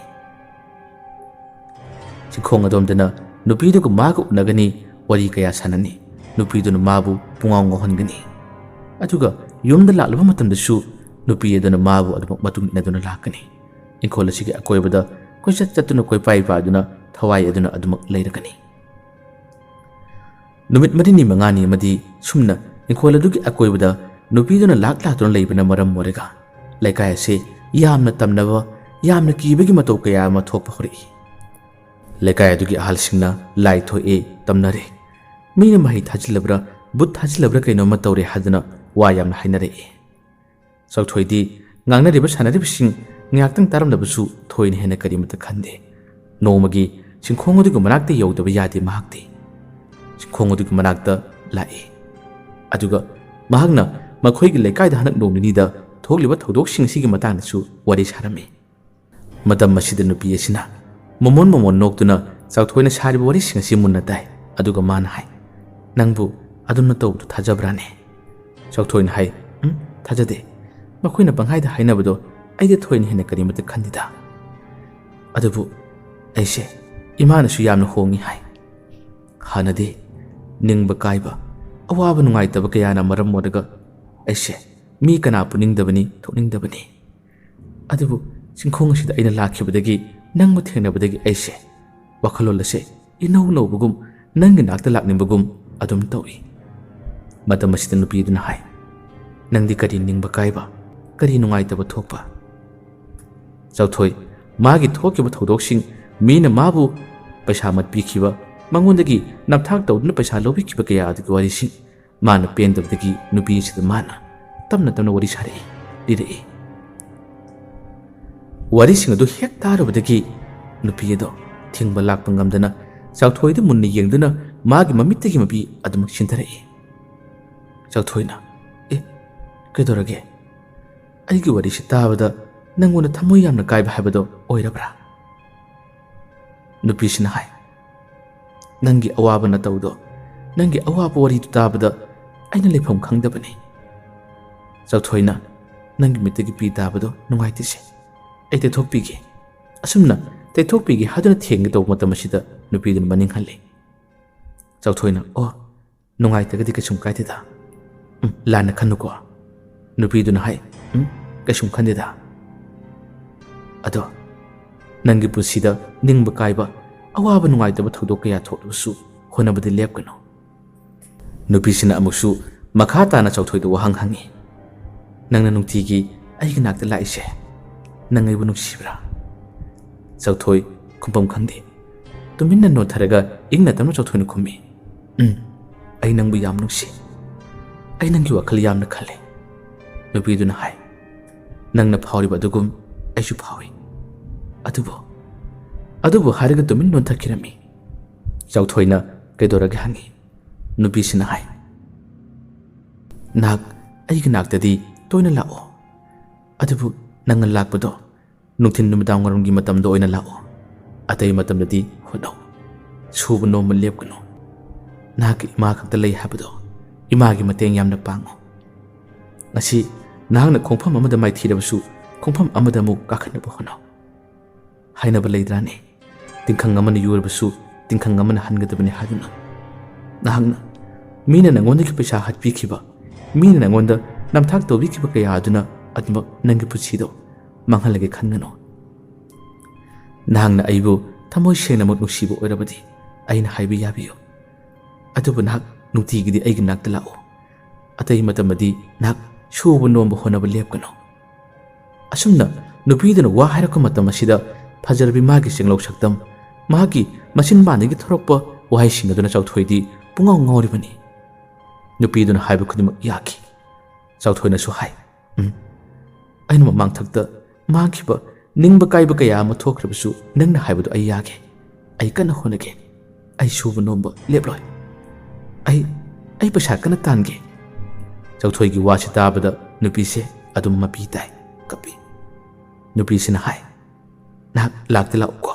ꯆꯤꯡꯈꯣꯡ ꯑꯗꯣꯝꯗꯅ ꯅꯨꯄꯤꯗꯨꯒ ꯃꯥꯒ ꯎꯅꯒꯅꯤ, ꯋꯥꯔꯤ ꯀꯌꯥ ꯁꯥꯟꯅꯅꯤ꯫ ꯅꯨꯄꯤꯗꯨꯅ ꯃꯥꯕꯨ ꯄꯨꯡꯉꯥꯎ ꯉꯥꯎꯍꯟꯒꯅꯤ꯫ ꯑꯗꯨꯒ ꯌꯨꯝꯗ ꯂꯥꯛꯂꯕ ꯃꯇꯝꯗꯁꯨ ꯅꯨꯄꯤ ꯑꯗꯨꯅ ꯃꯥꯕꯨ ꯑꯗꯨꯃꯛ ꯃꯇꯨꯡ ꯏꯟꯅꯗꯨꯅ ꯂꯥꯛꯀꯅꯤ꯫ ꯏꯪꯈꯣꯜ ꯑꯁꯤꯒꯤ ꯑꯀꯣꯏꯕꯗ ꯀꯣꯏꯆꯠ ꯆꯠꯇꯨꯅ ꯀꯣꯏꯄꯥꯏ ꯄꯥꯏꯗꯨꯅ ꯊꯋꯥꯏ ꯑꯗꯨꯅ ꯑꯗꯨꯃꯛ ꯂꯩꯔꯒꯅꯤ꯫ ꯅꯨꯃꯤꯠ ꯃꯔꯤꯅꯤ ꯃꯉꯥꯅꯤ ꯑꯃꯗꯤ ꯁꯨꯝꯅ ꯏꯪꯈꯣꯜ ꯑꯗꯨꯒꯤ ꯑꯀꯣꯏꯕꯗ ꯅꯨꯄꯤꯗꯨꯅ ꯂꯥꯛ ꯂꯥꯛꯇꯨꯅ ꯂꯩꯕꯅ ꯃꯔꯝ ꯑꯣꯏꯔꯒ ꯂꯩꯀꯥꯏ ꯑꯁꯤ ꯌꯥꯝꯅ ꯇꯝꯅꯕ, ꯌꯥꯝꯅ ꯀꯤꯕꯒꯤ ꯃꯇꯧ ꯀꯌꯥ ꯑꯃ ꯊꯣꯛꯄ ꯍꯧꯔꯛꯏ꯫ ꯂꯩꯀꯥꯏ ꯑꯗꯨꯒꯤ ꯑꯍꯜꯁꯤꯡꯅ ꯂꯥꯏ ꯊꯣꯛꯑꯦ ꯇꯝꯅꯔꯦ꯫ ꯃꯤꯅ ꯃꯍꯩ ꯊꯥꯖꯤꯜꯂꯕ꯭ꯔꯥ, ꯚꯨꯠ ꯊꯥꯖꯤꯜꯂꯕ꯭ꯔꯥ ꯀꯩꯅꯣꯝꯃ ꯇꯧꯔꯦ ꯍꯥꯏꯗꯨꯅ ꯋꯥ ꯌꯥꯝꯅ ꯍꯥꯏꯅꯔꯛꯏ꯫ ꯆꯥꯎꯊꯣꯏꯗꯤ ꯉꯥꯡꯅꯔꯤꯕ ꯁꯥꯟꯅꯔꯤꯕꯁꯤꯡ ꯉꯥꯏꯍꯥꯛꯇꯪ ꯇꯥꯔꯝꯂꯕꯁꯨ ꯊꯣꯏꯅ ꯍꯦꯟꯅ ꯀꯔꯤꯃꯇ ꯈꯟꯗꯦ꯫ ꯅꯣꯡꯃꯒꯤ ꯆꯤꯡꯈꯣꯡ ꯑꯗꯨꯒꯤ ꯃꯅꯥꯛꯇ ꯌꯧꯗꯕ ꯌꯥꯗꯦ ꯃꯍꯥꯛꯇꯤ꯫ ꯆꯤꯡꯈꯣꯡ ꯑꯗꯨꯒꯤ ꯃꯅꯥꯛꯇ ꯂꯥꯛꯏ꯫ ꯑꯗꯨꯒ ꯃꯍꯥꯛꯅ ꯃꯈꯣꯏꯒꯤ ꯂꯩꯀꯥꯏꯗ ꯍꯟꯗꯛ ꯅꯣꯡ ꯅꯤꯅꯤꯗ ꯊꯣꯛꯂꯤꯕ ꯊꯧꯗꯣꯛꯁꯤꯡ ꯑꯁꯤꯒꯤ ꯃꯇꯥꯡꯗꯁꯨ ꯋꯥꯔꯤ ꯁꯥꯔꯝꯃꯤ꯫ ꯃꯇꯝ ꯑꯁꯤꯗ ꯅꯨꯄꯤ ꯑꯁꯤꯅ ꯃꯃꯣꯟ ꯃꯃꯣꯟ ꯅꯣꯛꯇꯨꯅ ꯆꯥꯎꯊꯣꯏꯅ ꯁꯥꯔꯤꯕ ꯋꯥꯔꯤꯁꯤꯡ ꯑꯁꯤ ꯃꯨꯟꯅ ꯇꯥꯏ꯫ ꯑꯗꯨꯒ ꯃꯥꯅ ꯍꯥꯏ, "ꯅꯪꯕꯨ ꯑꯗꯨꯝꯅ ꯇꯧꯕꯗꯨ ꯊꯥꯖꯕ꯭ꯔꯥꯅꯦ?" ꯆꯥꯎꯊꯣꯏꯅ ꯍꯥꯏ, "ꯎꯝ, ꯊꯥꯖꯗꯦ꯫ ꯃꯈꯣꯏꯅ ꯄꯪꯍꯥꯏꯗ ꯍꯥꯏꯅꯕꯗꯣ ꯑꯩꯗꯤ ꯊꯣꯏꯅ ꯍꯦꯟꯅ ꯀꯔꯤꯃꯇ ꯈꯟꯗꯦꯗ꯫ ꯑꯗꯨꯕꯨ ꯑꯩꯁꯦ ꯏꯃꯥꯅꯁꯨ ꯌꯥꯝꯅ ꯍꯣꯡꯉꯤ ꯍꯥꯏ꯫ ꯍꯥꯟꯅꯗꯤ ꯅꯤꯡꯕ ꯀꯥꯏꯕ, ꯑꯋꯥꯕ ꯅꯨꯡꯉꯥꯏꯇꯕ ꯀꯌꯥꯅ ꯃꯔꯝ ꯑꯣꯏꯔꯒ ꯑꯩꯁꯦ ꯃꯤ ꯀꯅꯥ ꯄꯨꯅꯤꯡꯗꯕꯅꯤ, ꯊꯣꯛꯅꯤꯡꯗꯕꯅꯤ꯫ ꯑꯗꯨꯕꯨ ꯆꯤꯡꯈꯣꯡ ꯑꯁꯤꯗ ꯑꯩꯅ ꯂꯥꯛꯈꯤꯕꯗꯒꯤ, ꯅꯪꯕꯨ ꯊꯦꯡꯅꯕꯗꯒꯤ ꯑꯩꯁꯦ ꯋꯥꯈꯜꯂꯣꯟ ꯑꯁꯦ ꯏꯅꯧ ꯅꯧꯕꯒꯨꯝ, ꯅꯪꯒꯤ ꯅꯥꯛꯇ ꯂꯥꯛꯅꯤꯡꯕꯒꯨꯝ ꯑꯗꯨꯝ ꯇꯧꯏ꯫" ꯃꯇꯝ ꯑꯁꯤꯗ ꯅꯨꯄꯤꯗꯨꯅ ꯍꯥꯏ, "ꯅꯪꯗꯤ ꯀꯔꯤ ꯅꯤꯡꯕ ꯀꯥꯏꯕ, ꯀꯔꯤ ꯅꯨꯡꯉꯥꯏꯇꯕ ꯊꯣꯛꯄ?" ꯆꯥꯎꯊꯣꯏ, ꯃꯥꯒꯤ ꯊꯣꯛꯈꯤꯕ ꯊꯧꯗꯣꯛꯁꯤꯡ, ꯃꯤꯅ ꯃꯥꯕꯨ ꯄꯩꯁꯥ ꯃꯠꯄꯤꯈꯤꯕ, ꯃꯉꯣꯟꯗꯒꯤ ꯅꯝꯊꯥꯛ ꯇꯧꯗꯨꯅ ꯄꯩꯁꯥ ꯂꯧꯕꯤꯈꯤꯕ ꯀꯌꯥ ꯑꯗꯨꯒꯤ ꯋꯥꯔꯤꯁꯤꯡ, ꯃꯥꯅ ꯄꯦꯟꯗꯕꯗꯒꯤ ꯅꯨꯄꯤ ꯑꯁꯤꯗ ꯃꯥꯅ ꯇꯞꯅ ꯇꯞꯅ ꯋꯥꯔꯤ ꯁꯥꯔꯛꯏ, ꯂꯤꯔꯛꯏ꯫ ꯋꯥꯔꯤꯁꯤꯡ ꯑꯗꯨ ꯍꯦꯛ ꯇꯥꯔꯨꯕꯗꯒꯤ ꯅꯨꯄꯤ ꯑꯗꯣ ꯊꯤꯡꯕ ꯂꯥꯛꯄ ꯉꯝꯗꯅ ꯆꯥꯎꯊꯣꯏꯗ ꯃꯨꯟꯅ ꯌꯦꯡꯗꯨꯅ ꯃꯥꯒꯤ ꯃꯃꯤꯠꯇꯒꯤ ꯃꯄꯤ ꯑꯗꯨꯃꯛ ꯆꯤꯟꯊꯔꯛꯏ꯫ ꯆꯥꯎꯊꯣꯏꯅ, "ꯑꯦ, ꯀꯩꯗꯧꯔꯒꯦ? ꯑꯩꯒꯤ ꯋꯥꯔꯤꯁꯤ ꯇꯥꯕꯗ ꯅꯪꯉꯣꯟꯗ ꯊꯃꯣꯏ ꯌꯥꯝꯅ ꯀꯥꯏꯕ ꯍꯥꯏꯕꯗꯣ ꯑꯣꯏꯔꯕ꯭ꯔꯥ?" ꯅꯨꯄꯤꯁꯤꯅ ꯍꯥꯏ, "ꯅꯪꯒꯤ ꯑꯋꯥꯕ ꯅꯇꯧꯗꯣ, ꯅꯪꯒꯤ ꯑꯋꯥꯕ ꯋꯥꯔꯤꯗꯨ ꯇꯥꯕꯗ ꯑꯩꯅ ꯂꯩꯐꯝ ꯈꯪꯗꯕꯅꯤ꯫ ꯆꯥꯎꯊꯣꯏꯅ ꯅꯪꯒꯤ ꯃꯤꯠꯇꯒꯤ ꯄꯤ ꯇꯥꯕꯗꯣ ꯅꯨꯡꯉꯥꯏꯇꯦꯁꯦ꯫ ꯑꯩ ꯇꯩꯊꯣꯛꯄꯤꯒꯦ꯫" ꯑꯁꯨꯝꯅ ꯇꯩꯊꯣꯛꯄꯤꯒꯦ ꯍꯥꯏꯗꯨꯅ ꯊꯦꯡꯒꯦ ꯇꯧꯕ ꯃꯇꯝ ꯑꯁꯤꯗ ꯅꯨꯄꯤꯗꯨꯅ ꯃꯅꯤꯡ ꯍꯜꯂꯤ꯫ ꯆꯥꯎꯊꯣꯏꯅ, "ꯑꯣ, ꯅꯨꯡꯉꯥꯏꯇ꯭ꯔꯒꯗꯤ ꯀꯩꯁꯨꯝ ꯀꯥꯏꯗꯦꯗ꯫ ꯎꯝ, ꯂꯥꯟꯅ ꯈꯟꯅꯨꯀꯣ꯫" ꯅꯨꯄꯤꯗꯨꯅ ꯍꯥꯏ, "ꯎꯝ, ꯀꯩꯁꯨꯝ ꯈꯟꯗꯦꯗ꯫" "ꯑꯗꯣ, ꯅꯪꯒꯤ ꯄꯨꯟꯁꯤꯗ ꯅꯤꯡꯕ ꯀꯥꯏꯕ, ꯑꯋꯥꯕ ꯅꯨꯡꯉꯥꯏꯇꯕ ꯊꯧꯗꯣꯛ ꯀꯌꯥ ꯊꯣꯛꯂꯕꯁꯨ ꯍꯣꯠꯅꯕꯗꯤ ꯂꯦꯞꯀꯅꯨ꯫" ꯅꯨꯄꯤꯁꯤꯅ ꯑꯃꯨꯛꯁꯨ ꯃꯈꯥ ꯇꯥꯅ ꯆꯥꯎꯊꯣꯏꯗ ꯋꯥꯍꯪ ꯍꯪꯉꯤ, "ꯅꯪꯅ ꯅꯨꯡꯇꯤꯒꯤ ꯑꯩꯒꯤ ꯅꯥꯛꯇ ꯂꯥꯛꯏꯁꯦ, ꯅꯪ ꯑꯩꯕꯨ ꯅꯨꯡꯁꯤꯕ꯭ꯔꯥ?" ꯆꯥꯎꯊꯣꯏ ꯈꯨꯝꯐꯝ ꯈꯪꯗꯦ꯫ ꯇꯨꯃꯤꯟꯅ ꯅꯣꯟꯊꯔꯒ ꯏꯪꯅ ꯇꯞꯅ ꯆꯥꯎꯊꯣꯏꯅ ꯈꯨꯝꯃꯤ, "ꯎꯝ, ꯑꯩ ꯅꯪꯕꯨ ꯌꯥꯝ ꯅꯨꯡꯁꯤ꯫ ꯑꯩ ꯅꯪꯒꯤ ꯋꯥꯈꯜ ꯌꯥꯝꯅ ꯈꯜꯂꯤ꯫" ꯅꯨꯄꯤꯗꯨꯅ ꯍꯥꯏ, "ꯅꯪꯅ ꯐꯥꯎꯔꯤꯕ ꯑꯗꯨꯒꯨꯝ ꯑꯩꯁꯨ ꯐꯥꯎꯏ꯫ ꯑꯗꯨꯕꯨ, ꯑꯗꯨꯕꯨ" ꯍꯥꯏꯔꯒ ꯇꯨꯃꯤꯟ ꯅꯣꯟꯊꯈꯤꯔꯝꯃꯤ꯫ ꯆꯥꯎꯊꯣꯏꯅ "ꯀꯩꯗꯧꯔꯒꯦ?" ꯍꯪꯉꯤ꯫ ꯅꯨꯄꯤꯁꯤꯅ ꯍꯥꯏ, "ꯅꯍꯥꯛ ꯑꯩꯒꯤ ꯅꯥꯛꯇꯗꯤ ꯇꯣꯏꯅ ꯂꯥꯛꯑꯣ, ꯑꯗꯨꯕꯨ ꯅꯪꯅ ꯂꯥꯛꯄꯗꯣ ꯅꯨꯡꯊꯤꯜ ꯅꯨꯃꯤꯗꯥꯡ ꯋꯥꯏꯔꯝꯒꯤ ꯃꯇꯝꯗ ꯑꯣꯏꯅ ꯂꯥꯛꯑꯣ꯫ ꯑꯇꯩ ꯃꯇꯝꯗꯗꯤ ꯍꯣꯠꯅꯧ꯫ ꯁꯨꯕ ꯅꯣꯝꯕ ꯂꯦꯞꯀꯅꯨ꯫ ꯅꯍꯥꯛꯀꯤ ꯏꯃꯥ ꯈꯛꯇ ꯂꯩ ꯍꯥꯏꯕꯗꯣ, ꯏꯃꯥꯒꯤ ꯃꯇꯦꯡ ꯌꯥꯝꯅ ꯄꯥꯡꯉꯨ꯫ ꯉꯁꯤ ꯅꯍꯥꯛꯅ ꯈꯣꯡꯐꯝ ꯑꯃꯗ ꯃꯥꯏꯊꯤꯔꯕꯁꯨ, ꯈꯣꯡꯐꯝ ꯑꯃꯗ ꯑꯃꯨꯛ ꯀꯥꯈꯠꯅꯕ ꯍꯣꯠꯅꯧ꯫ ꯍꯥꯏꯅꯕ ꯂꯩꯗ꯭ꯔꯥꯅꯦ, ꯇꯤꯡꯈꯪ ꯑꯃꯅ ꯌꯨꯔꯕꯁꯨ ꯇꯤꯡꯈꯪ ꯑꯃꯅ ꯍꯟꯒꯗꯕꯅꯤ ꯍꯥꯏꯗꯨꯅ꯫ ꯅꯍꯥꯛꯅ, ꯃꯤꯅ ꯅꯉꯣꯟꯗꯒꯤ ꯄꯩꯁꯥ ꯍꯥꯠꯄꯤꯈꯤꯕ, ꯃꯤꯅ ꯅꯉꯣꯟꯗ ꯅꯝꯊꯥꯛ ꯇꯧꯕꯤꯈꯤꯕ ꯀꯌꯥ ꯑꯗꯨꯅ ꯑꯗꯨꯃꯛ ꯅꯪꯒꯤ ꯄꯨꯟꯁꯤꯗꯣ ꯃꯥꯡꯍꯜꯂꯒꯦ ꯈꯟꯒꯅꯨ꯫ ꯅꯍꯥꯛꯅ ꯑꯩꯕꯨ ꯊꯃꯣꯏ ꯁꯦꯡꯅꯃꯛ ꯅꯨꯡꯁꯤꯕ ꯑꯣꯏꯔꯕꯗꯤ ꯑꯩꯅ ꯍꯥꯏꯕ ꯌꯥꯕꯤꯌꯨ꯫ ꯑꯗꯨꯕꯨ ꯅꯍꯥꯛ ꯅꯨꯡꯇꯤꯒꯤꯗꯤ ꯑꯩꯒꯤ ꯅꯥꯛꯇ ꯂꯥꯛꯎ꯫ ꯑꯇꯩ ꯃꯇꯝꯗꯗꯤ ꯅꯍꯥꯛ ꯁꯨꯕ ꯅꯣꯝꯕ ꯍꯣꯠꯅꯕ ꯂꯦꯞꯀꯅꯨ꯫" ꯑꯁꯨꯝꯅ ꯅꯨꯄꯤꯗꯨꯅ ꯋꯥ ꯍꯥꯏꯔꯛꯄ ꯃꯇꯝ ꯑꯁꯤꯗ ꯐꯖꯔꯕꯤ ꯃꯥꯒꯤ ꯆꯦꯡꯂꯧ ꯁꯛꯇꯝ, ꯃꯍꯥꯛꯀꯤ ꯃꯆꯤꯟ ꯃꯥꯟꯗꯒꯤ ꯊꯣꯔꯛꯄ ꯋꯥꯍꯩꯁꯤꯡ ꯑꯗꯨꯅ ꯆꯥꯎꯊꯣꯏꯗꯤ ꯄꯨꯡꯉꯥꯎ ꯉꯥꯎꯔꯤꯕꯅꯤ꯫ ꯅꯨꯄꯤꯗꯨꯅ ꯍꯥꯏꯕ ꯈꯨꯗꯤꯡꯃꯛ ꯌꯥꯈꯤ꯫ ꯆꯥꯎꯊꯣꯏꯅꯁꯨ ꯍꯥꯏ, "ꯎꯝ, ꯑꯩꯅ ꯃꯃꯥꯡꯊꯛꯇ ꯃꯥꯡꯈꯤꯕ ꯅꯤꯡꯕ ꯀꯥꯏꯕ ꯀꯌꯥ ꯑꯃ ꯊꯣꯛꯈ꯭ꯔꯕꯁꯨ ꯅꯪꯅ ꯍꯥꯏꯕꯗꯨ ꯑꯩ ꯌꯥꯒꯦ꯫ ꯑꯩ ꯀꯟꯅ ꯍꯣꯠꯅꯒꯦ꯫ ꯑꯩ ꯁꯨꯕ ꯅꯣꯝꯕ ꯂꯦꯞꯂꯣꯏ꯫ ꯑꯩ, ꯑꯩ ꯄꯩꯁꯥ ꯀꯟꯅ ꯇꯥꯟꯒꯦ꯫" ꯆꯥꯎꯊꯣꯏꯒꯤ ꯋꯥꯁꯤ ꯇꯥꯕꯗ ꯅꯨꯄꯤꯁꯦ ꯑꯗꯨꯝ ꯃꯄꯤ ꯇꯥꯏ, ꯀꯞꯄꯤ꯫ ꯅꯨꯄꯤꯁꯤꯅ ꯍꯥꯏ, "ꯅꯍꯥꯛ ꯂꯥꯛꯇꯤ ꯂꯥꯛꯎꯀꯣ꯫"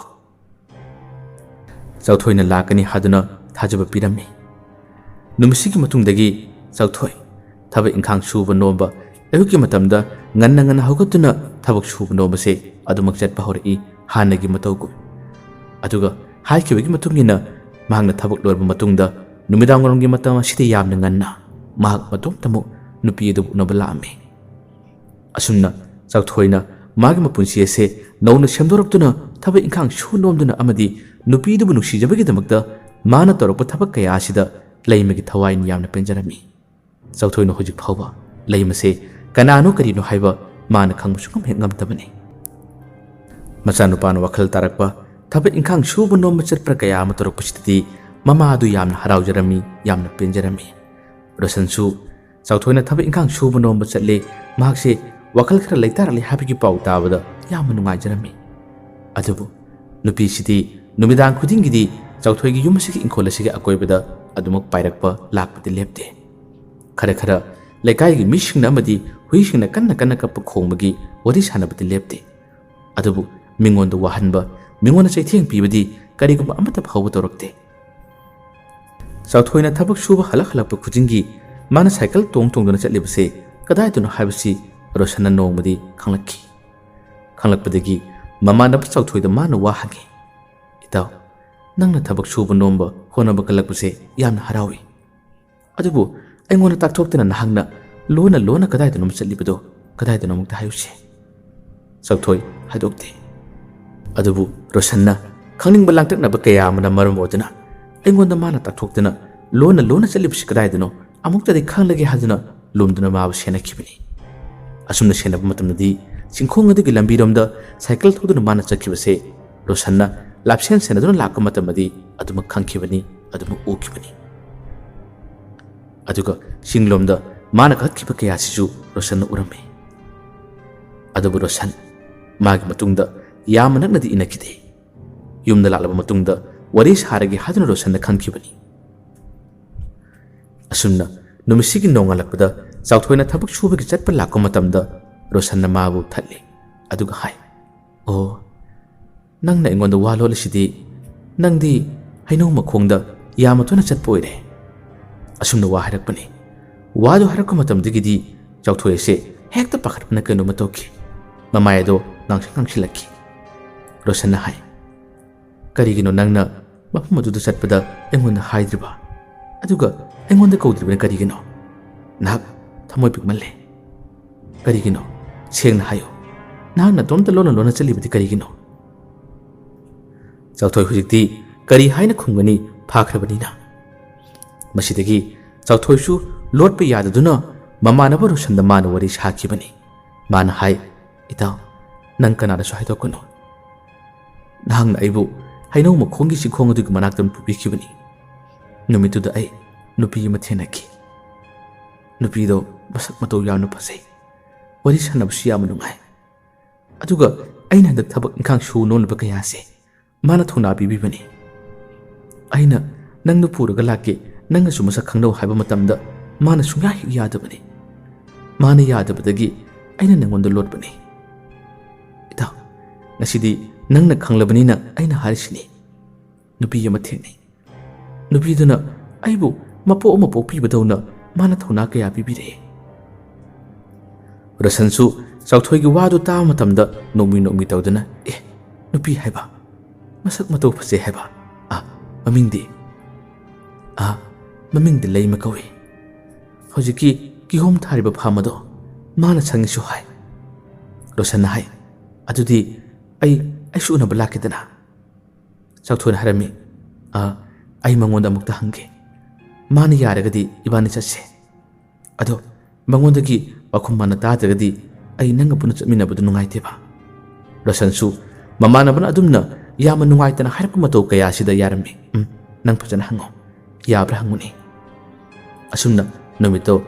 ꯆꯥꯎꯊꯣꯏꯅ ꯂꯥꯛꯀꯅꯤ ꯍꯥꯏꯗꯨꯅ ꯊꯥꯖꯕ ꯄꯤꯔꯝꯃꯤ꯫ ꯅꯨꯃꯤꯠꯁꯤꯒꯤ ꯃꯇꯨꯡꯗꯒꯤ ꯆꯥꯎꯊꯣꯏ ꯊꯕꯛ ꯏꯪꯈꯥꯡ ꯁꯨꯕ ꯅꯣꯝꯕ, ꯑꯌꯨꯛꯀꯤ ꯃꯇꯝꯗ ꯉꯟꯅ ꯉꯟꯅ ꯍꯧꯒꯠꯇꯨꯅ ꯊꯕꯛ ꯁꯨꯕ ꯅꯣꯝꯕꯁꯦ ꯑꯗꯨꯃꯛ ꯆꯠꯄ ꯍꯧꯔꯛꯏ, ꯍꯥꯟꯅꯒꯤ ꯃꯇꯧꯒꯨꯝ꯫ ꯑꯗꯨꯒ ꯍꯥꯏꯈꯤꯕꯒꯤ ꯃꯇꯨꯡ ꯏꯟꯅ ꯃꯍꯥꯛꯅ ꯊꯕꯛ ꯂꯣꯏꯔꯕ ꯃꯇꯨꯡꯗ ꯅꯨꯃꯤꯗꯥꯡ ꯋꯥꯏꯔꯝꯒꯤ ꯃꯇꯝ ꯑꯁꯤꯗ ꯌꯥꯝꯅ ꯉꯟꯅ ꯃꯍꯥꯛ ꯃꯇꯣꯝꯇꯃꯛ ꯅꯨꯄꯤ ꯑꯗꯨꯕꯨ ꯎꯅꯕ ꯂꯥꯛꯑꯝꯃꯤ꯫ ꯑꯁꯨꯝꯅ ꯆꯥꯎꯊꯣꯏꯅ ꯃꯥꯒꯤ ꯃꯄꯨꯟꯁꯤ ꯑꯁꯦ ꯅꯧꯅ ꯁꯦꯝꯗꯣꯔꯛꯇꯨꯅ ꯊꯕꯛ ꯏꯪꯈꯥꯡ ꯁꯨ ꯅꯣꯝꯗꯨꯅ ꯑꯃꯗꯤ ꯅꯨꯄꯤꯗꯨꯕꯨ ꯅꯨꯡꯁꯤꯖꯕꯒꯤꯗꯃꯛꯇ ꯃꯥꯅ ꯇꯧꯔꯛꯄ ꯊꯕꯛ ꯀꯌꯥ ꯑꯁꯤꯗ ꯂꯩꯃꯒꯤ ꯊꯋꯥꯏꯅ ꯌꯥꯝꯅ ꯄꯦꯟꯖꯔꯝꯃꯤ꯫ ꯆꯥꯎꯊꯣꯏꯅ ꯍꯧꯖꯤꯛ ꯐꯥꯎꯕ ꯂꯩꯃꯁꯦ ꯀꯅꯥꯅꯣ ꯀꯔꯤꯅꯣ ꯍꯥꯏꯕ ꯃꯥꯅ ꯈꯪꯕ ꯁꯨꯡꯉꯝ ꯍꯦꯛ ꯉꯝꯗꯕꯅꯤ꯫ ꯃꯆꯥꯅꯨꯄꯥꯅ ꯋꯥꯈꯜ ꯇꯥꯔꯛꯄ, ꯊꯕꯛ ꯏꯪꯈꯥꯡ ꯁꯨꯕ ꯅꯣꯝꯕ ꯆꯠꯄ ꯀꯌꯥ ꯑꯃ ꯇꯧꯔꯛꯄꯁꯤꯗꯗꯤ ꯃꯃꯥ ꯑꯗꯨ ꯌꯥꯝꯅ ꯍꯔꯥꯎꯖꯔꯝꯃꯤ, ꯌꯥꯝꯅ ꯄꯦꯟꯖꯔꯝꯃꯤ꯫ ꯔꯣꯁꯟꯁꯨ ꯆꯥꯎꯊꯣꯏꯅ ꯊꯕꯛ ꯏꯪꯈꯥꯡ ꯁꯨꯕ ꯅꯣꯝꯕ ꯆꯠꯂꯦ, ꯃꯍꯥꯛꯁꯦ ꯋꯥꯈꯜ ꯈꯔ ꯂꯩꯇꯥꯔꯛꯂꯦ ꯍꯥꯏꯕꯒꯤ ꯄꯥꯎ ꯇꯥꯕꯗ ꯌꯥꯝꯅ ꯅꯨꯡꯉꯥꯏꯖꯔꯝꯃꯤ꯫ ꯑꯗꯨꯕꯨ ꯅꯨꯄꯤꯁꯤꯗꯤ ꯅꯨꯃꯤꯗꯥꯡ ꯈꯨꯗꯤꯡꯒꯤꯗꯤ ꯆꯥꯎꯊꯣꯏꯒꯤ ꯌꯨꯝ ꯑꯁꯤꯒꯤ ꯏꯪꯈꯣꯜ ꯑꯁꯤꯒꯤ ꯑꯀꯣꯏꯕꯗ ꯑꯗꯨꯃꯛ ꯄꯥꯏꯔꯛꯄ ꯂꯥꯛꯄꯗꯤ ꯂꯦꯞꯇꯦ꯫ ꯈꯔ ꯈꯔ ꯂꯩꯀꯥꯏꯒꯤ ꯃꯤꯁꯤꯡꯅ ꯑꯃꯗꯤ ꯍꯨꯏꯁꯤꯡꯅ ꯀꯟꯅ ꯀꯟꯅ ꯀꯞꯄ ꯈꯣꯡꯕꯒꯤ ꯋꯥꯔꯤ ꯁꯥꯟꯅꯕꯗꯤ ꯂꯦꯞꯇꯦ꯫ ꯑꯗꯨꯕꯨ ꯃꯤꯉꯣꯟꯗ ꯋꯥꯍꯟꯕ, ꯃꯤꯉꯣꯟꯗ ꯆꯩꯊꯦꯡ ꯄꯤꯕꯗꯤ ꯀꯔꯤꯒꯨꯝꯕ ꯑꯃꯠꯇ ꯐꯥꯎꯕ ꯇꯧꯔꯛꯇꯦ꯫ ꯆꯥꯎꯊꯣꯏꯅ ꯊꯕꯛ ꯁꯨꯕ ꯍꯜꯂꯛ ꯍꯜꯂꯛꯄ ꯈꯨꯗꯤꯡꯒꯤ ꯃꯥꯅ ꯁꯥꯏꯀꯜ ꯇꯣꯡ ꯇꯣꯡꯗꯨꯅ ꯆꯠꯂꯤꯕꯁꯦ ꯀꯗꯥꯏꯗꯅꯣ ꯍꯥꯏꯕꯁꯤ ꯔꯣꯁꯟꯅ ꯅꯣꯡꯃꯗꯤ ꯈꯪꯂꯛꯈꯤ꯫ ꯈꯪꯂꯛꯄꯗꯒꯤ ꯃꯃꯥꯟꯅꯕ ꯆꯥꯎꯊꯣꯏꯗ ꯃꯥꯅ ꯋꯥ ꯍꯪꯉꯤ, "ꯏꯇꯥꯎ, ꯅꯪꯅ ꯊꯕꯛ ꯁꯨꯕ ꯅꯣꯝꯕ ꯍꯣꯠꯅꯕ ꯀꯜꯂꯛꯄꯁꯦ ꯌꯥꯝꯅ ꯍꯔꯥꯎꯏ꯫ ꯑꯗꯨꯕꯨ ꯑꯩꯉꯣꯟꯗ ꯇꯥꯛꯊꯣꯛꯇꯅ ꯅꯍꯥꯛꯅ ꯂꯣꯟꯅ ꯂꯣꯟꯅ ꯀꯗꯥꯏꯗꯅꯣ ꯆꯠꯂꯤꯕꯗꯣ ꯀꯗꯥꯏꯗꯅꯣ ꯑꯃꯨꯛꯇ ꯍꯥꯏꯌꯨꯁꯦ꯫" ꯆꯥꯎꯊꯣꯏ ꯍꯥꯏꯗꯣꯛꯇꯦ꯫ ꯑꯗꯨꯕꯨ ꯔꯣꯁꯟꯅ ꯈꯪꯅꯤꯡꯕ ꯂꯥꯡꯇꯛꯅꯕ ꯀꯌꯥ ꯑꯃꯅ ꯃꯔꯝ ꯑꯣꯏꯗꯨꯅ ꯑꯩꯉꯣꯟꯗ ꯃꯥꯅ ꯇꯥꯛꯊꯣꯛꯇꯅ ꯂꯣꯟꯅ ꯂꯣꯟꯅ ꯆꯠꯂꯤꯕꯁꯤ ꯀꯗꯥꯏꯗꯅꯣ ꯑꯃꯨꯛꯇꯗꯤ ꯈꯪꯂꯒꯦ ꯍꯥꯏꯗꯨꯅ ꯂꯨꯝꯗꯨꯅ ꯃꯥꯕꯨ ꯁꯦꯟꯅꯈꯤꯕꯅꯤ꯫ ꯑꯁꯨꯝꯅ ꯁꯦꯟꯅꯕ ꯃꯇꯝꯗꯗꯤ ꯆꯤꯡꯈꯣꯡ ꯑꯗꯨꯒꯤ ꯂꯝꯕꯤꯔꯣꯝꯗ ꯁꯥꯏꯀꯜ ꯊꯧꯗꯨꯅ ꯃꯥꯅ ꯆꯠꯈꯤꯕꯁꯦ ꯔꯣꯁꯟꯅ ꯂꯥꯞꯁꯦꯟ ꯁꯦꯟꯅꯗꯨꯅ ꯂꯥꯛꯄ ꯃꯇꯝꯗꯗꯤ ꯑꯗꯨꯃꯛ ꯈꯪꯈꯤꯕꯅꯤ, ꯑꯗꯨꯃꯛ ꯎꯈꯤꯕꯅꯤ꯫ ꯑꯗꯨꯒ ꯆꯤꯡꯂꯣꯝꯗ ꯃꯥꯅ ꯀꯥꯈꯠꯈꯤꯕ ꯀꯌꯥꯁꯤꯁꯨ ꯔꯣꯁꯟꯅ ꯎꯔꯝꯃꯤ꯫ ꯑꯗꯨꯕꯨ ꯔꯣꯁꯟ ꯃꯥꯒꯤ ꯃꯇꯨꯡꯗ ꯌꯥꯝꯅ ꯅꯛꯅꯗꯤ ꯏꯟꯅꯈꯤꯗꯦ꯫ ꯌꯨꯝꯗ ꯂꯥꯛꯂꯕ ꯃꯇꯨꯡꯗ ꯋꯥꯔꯤ ꯁꯥꯔꯒꯦ ꯍꯥꯏꯗꯨꯅ ꯔꯣꯁꯟꯅ ꯈꯟꯈꯤꯕꯅꯤ꯫ ꯑꯁꯨꯝꯅ ꯅꯨꯃꯤꯠꯁꯤꯒꯤ ꯅꯣꯡꯉꯥꯜꯂꯛꯄꯗ ꯆꯥꯎꯊꯣꯏꯅ ꯊꯕꯛ ꯁꯨꯕꯒꯤ ꯆꯠꯄ ꯂꯥꯛꯄ ꯃꯇꯝꯗ ꯔꯣꯁꯟꯅ ꯃꯥꯕꯨ ꯊꯠꯂꯤ꯫ ꯑꯗꯨꯒ ꯍꯥꯏ, "ꯑꯣ, ꯅꯪꯅ ꯑꯩꯉꯣꯟꯗ ꯋꯥ ꯂꯣꯠꯂꯤꯁꯤꯗꯤ, ꯅꯪꯗꯤ ꯍꯩꯅꯧ ꯃꯈꯣꯡꯗ ꯌꯥꯝꯅ ꯇꯣꯏꯅ ꯆꯠꯄ ꯑꯣꯏꯔꯦ"꯫ ꯑꯁꯨꯝꯅ ꯋꯥ ꯍꯥꯏꯔꯛꯄꯅꯤ꯫ ꯋꯥꯗꯨ ꯍꯥꯏꯔꯛꯄ ꯃꯇꯝꯗꯒꯤꯗꯤ ꯆꯥꯎꯊꯣꯏ ꯑꯁꯦ ꯍꯦꯛꯇ ꯄꯥꯈꯠꯄꯅ ꯀꯩꯅꯣꯝꯃ ꯇꯧꯈꯤ꯫ ꯃꯃꯥꯏ ꯑꯗꯣ ꯉꯥꯡꯁꯪ ꯉꯥꯡꯁꯤꯜꯂꯛꯈꯤ꯫ ꯔꯣꯁꯟꯅ ꯍꯥꯏ, "ꯀꯔꯤꯒꯤꯅꯣ ꯅꯪꯅ ꯃꯐꯝ ꯑꯗꯨꯗ ꯆꯠꯄꯗ ꯑꯩꯉꯣꯟꯗ ꯍꯥꯏꯗ꯭ꯔꯤꯕ? ꯑꯗꯨꯒ ꯑꯩꯉꯣꯟꯗ ꯀꯧꯗ꯭ꯔꯤꯕꯅ ꯀꯔꯤꯒꯤꯅꯣ? ꯅꯍꯥꯛ ꯊꯃꯣꯏ ꯄꯤꯛꯃꯜꯂꯦ꯫ ꯀꯔꯤꯒꯤꯅꯣ? ꯁꯦꯡꯅ ꯍꯥꯏꯌꯨ꯫ ꯅꯍꯥꯛ ꯅꯇꯣꯝꯇ ꯂꯣꯟꯅ ꯂꯣꯟꯅ ꯆꯠꯂꯤꯕꯗꯤ ꯀꯔꯤꯒꯤꯅꯣ?" ꯆꯥꯎꯊꯣꯏ ꯍꯧꯖꯤꯛꯇꯤ ꯀꯔꯤ ꯍꯥꯏꯅ ꯈꯨꯝꯒꯅꯤ ꯐꯥꯈ꯭ꯔꯕꯅꯤꯅ꯫ ꯃꯁꯤꯗꯒꯤ ꯆꯥꯎꯊꯣꯏꯁꯨ ꯂꯣꯠꯄ ꯌꯥꯗꯗꯨꯅ ꯃꯃꯥꯟꯅꯕ ꯔꯣꯁꯟꯗ ꯃꯥꯅ ꯋꯥꯔꯤ ꯁꯥꯈꯤꯕꯅꯤ꯫ ꯃꯥꯅ ꯍꯥꯏ, "ꯏꯇꯥꯎ, ꯅꯪ ꯀꯅꯥꯗꯁꯨ ꯍꯥꯏꯗꯣꯛꯀꯅꯨ꯫ ꯅꯍꯥꯛꯅ ꯑꯩꯕꯨ ꯍꯩꯅꯧ ꯃꯈꯣꯡꯒꯤ ꯆꯤꯡꯈꯣꯡ ꯑꯗꯨꯒꯤ ꯃꯅꯥꯛꯇ ꯄꯨꯕꯤꯈꯤꯕꯅꯤ꯫ ꯅꯨꯃꯤꯠꯇꯨꯗ ꯑꯩ ꯅꯨꯄꯤ ꯑꯃ ꯊꯦꯡꯅꯈꯤ꯫ ꯅꯨꯄꯤꯗꯣ ꯃꯁꯛ ꯃꯇꯧ ꯌꯥꯝꯅ ꯐꯖꯩ꯫ ꯋꯥꯔꯤ ꯁꯥꯟꯅꯕꯁꯨ ꯌꯥꯝꯅ ꯅꯨꯡꯉꯥꯏ꯫ ꯑꯗꯨꯒ ꯑꯩꯅ ꯍꯟꯗꯛ ꯊꯕꯛ ꯏꯪꯈꯥꯡ ꯁꯨ ꯅꯣꯝꯂꯤꯕ ꯀꯌꯥꯁꯦ ꯃꯥꯅ ꯊꯧꯅꯥ ꯄꯤꯕꯤꯕꯅꯤ꯫ ꯑꯩꯅ ꯅꯪꯗꯨ ꯄꯨꯔꯒ ꯂꯥꯛꯀꯦ, ꯅꯪꯅꯁꯨ ꯃꯁꯛ ꯈꯪꯅꯧ ꯍꯥꯏꯕ ꯃꯇꯝꯗ ꯃꯥꯅ ꯁꯨꯡꯌꯥ ꯍꯦꯛ ꯌꯥꯗꯕꯅꯤ꯫ ꯃꯥꯅ ꯌꯥꯗꯕꯗꯒꯤ ꯑꯩꯅ ꯅꯪꯉꯣꯟꯗ ꯂꯣꯠꯄꯅꯤ꯫ ꯏꯇꯥꯎ, ꯉꯁꯤꯗꯤ ꯅꯪꯅ ꯈꯪꯂꯕꯅꯤꯅ ꯑꯩꯅ ꯍꯥꯏꯔꯤꯁꯤꯅꯤ꯫ ꯅꯨꯄꯤ ꯑꯃ ꯊꯦꯡꯅꯩ꯫ ꯅꯨꯄꯤꯗꯨꯅ ꯑꯩꯕꯨ ꯃꯄꯣꯛ ꯑꯃ ꯄꯣꯛꯄꯤꯕꯗꯧꯅ ꯃꯥꯅ ꯊꯧꯅꯥ ꯀꯌꯥ ꯄꯤꯕꯤꯔꯛꯏ"꯫ ꯔꯣꯁꯟꯁꯨ ꯆꯥꯎꯊꯣꯏꯒꯤ ꯋꯥꯗꯨ ꯇꯥꯕ ꯃꯇꯝꯗ ꯅꯣꯛꯃꯤ ꯅꯣꯛꯃꯤ ꯇꯧꯗꯨꯅ, "ꯑꯦ, ꯅꯨꯄꯤ ꯍꯥꯏꯕ, ꯃꯁꯛ ꯃꯇꯧ ꯐꯖꯩ ꯍꯥꯏꯕ, ꯑ, ꯃꯃꯤꯡꯗꯤ?" "ꯑ, ꯃꯃꯤꯡꯗꯤ ꯂꯩꯃ ꯀꯧꯏ꯫ ꯍꯧꯖꯤꯛꯀꯤ ꯀꯤꯍꯣꯝ ꯊꯥꯔꯤꯕ ꯐꯥꯝ ꯑꯗꯣ ꯃꯥꯅ ꯁꯪꯉꯤꯁꯨ ꯍꯥꯏ"꯫ ꯔꯣꯁꯟꯅ ꯍꯥꯏ, "ꯑꯗꯨꯗꯤ ꯑꯩ, ꯑꯩꯁꯨ ꯎꯅꯕ ꯂꯥꯛꯀꯦꯗꯅ"꯫ ꯆꯥꯎꯊꯣꯏꯅ ꯍꯥꯏꯔꯝꯃꯤ, "ꯑ, ꯑꯩ ꯃꯉꯣꯟꯗ ꯑꯃꯨꯛꯇ ꯍꯪꯒꯦ꯫ ꯃꯥꯅ ꯌꯥꯔꯒꯗꯤ ꯏꯕꯥꯅꯤ ꯆꯠꯁꯦ꯫ ꯑꯗꯣ ꯃꯉꯣꯟꯗꯒꯤ ꯋꯥꯈꯨꯝ ꯃꯥꯅ ꯇꯥꯗ꯭ꯔꯒꯗꯤ ꯑꯩ ꯅꯪꯒ ꯄꯨꯟꯅ ꯆꯠꯃꯤꯟꯅꯕꯗꯨ ꯅꯨꯡꯉꯥꯏꯇꯦꯕ"꯫ ꯔꯣꯁꯟꯁꯨ ꯃꯃꯥꯟꯅꯕꯅ ꯑꯗꯨꯝꯅ ꯌꯥꯝꯅ ꯅꯨꯡꯉꯥꯏꯇꯅ ꯍꯥꯏꯔꯛꯄ ꯃꯇꯧ ꯀꯌꯥ ꯑꯁꯤꯗ ꯌꯥꯔꯝꯃꯤ꯫ "ꯎꯝ, ꯅꯪ ꯐꯖꯅ ꯍꯪꯉꯣ꯫ ꯌꯥꯕ꯭ꯔꯥ ꯍꯪꯉꯨꯅꯦ"꯫ ꯑꯁꯨꯝꯅ ꯅꯨꯃꯤꯠꯇꯣ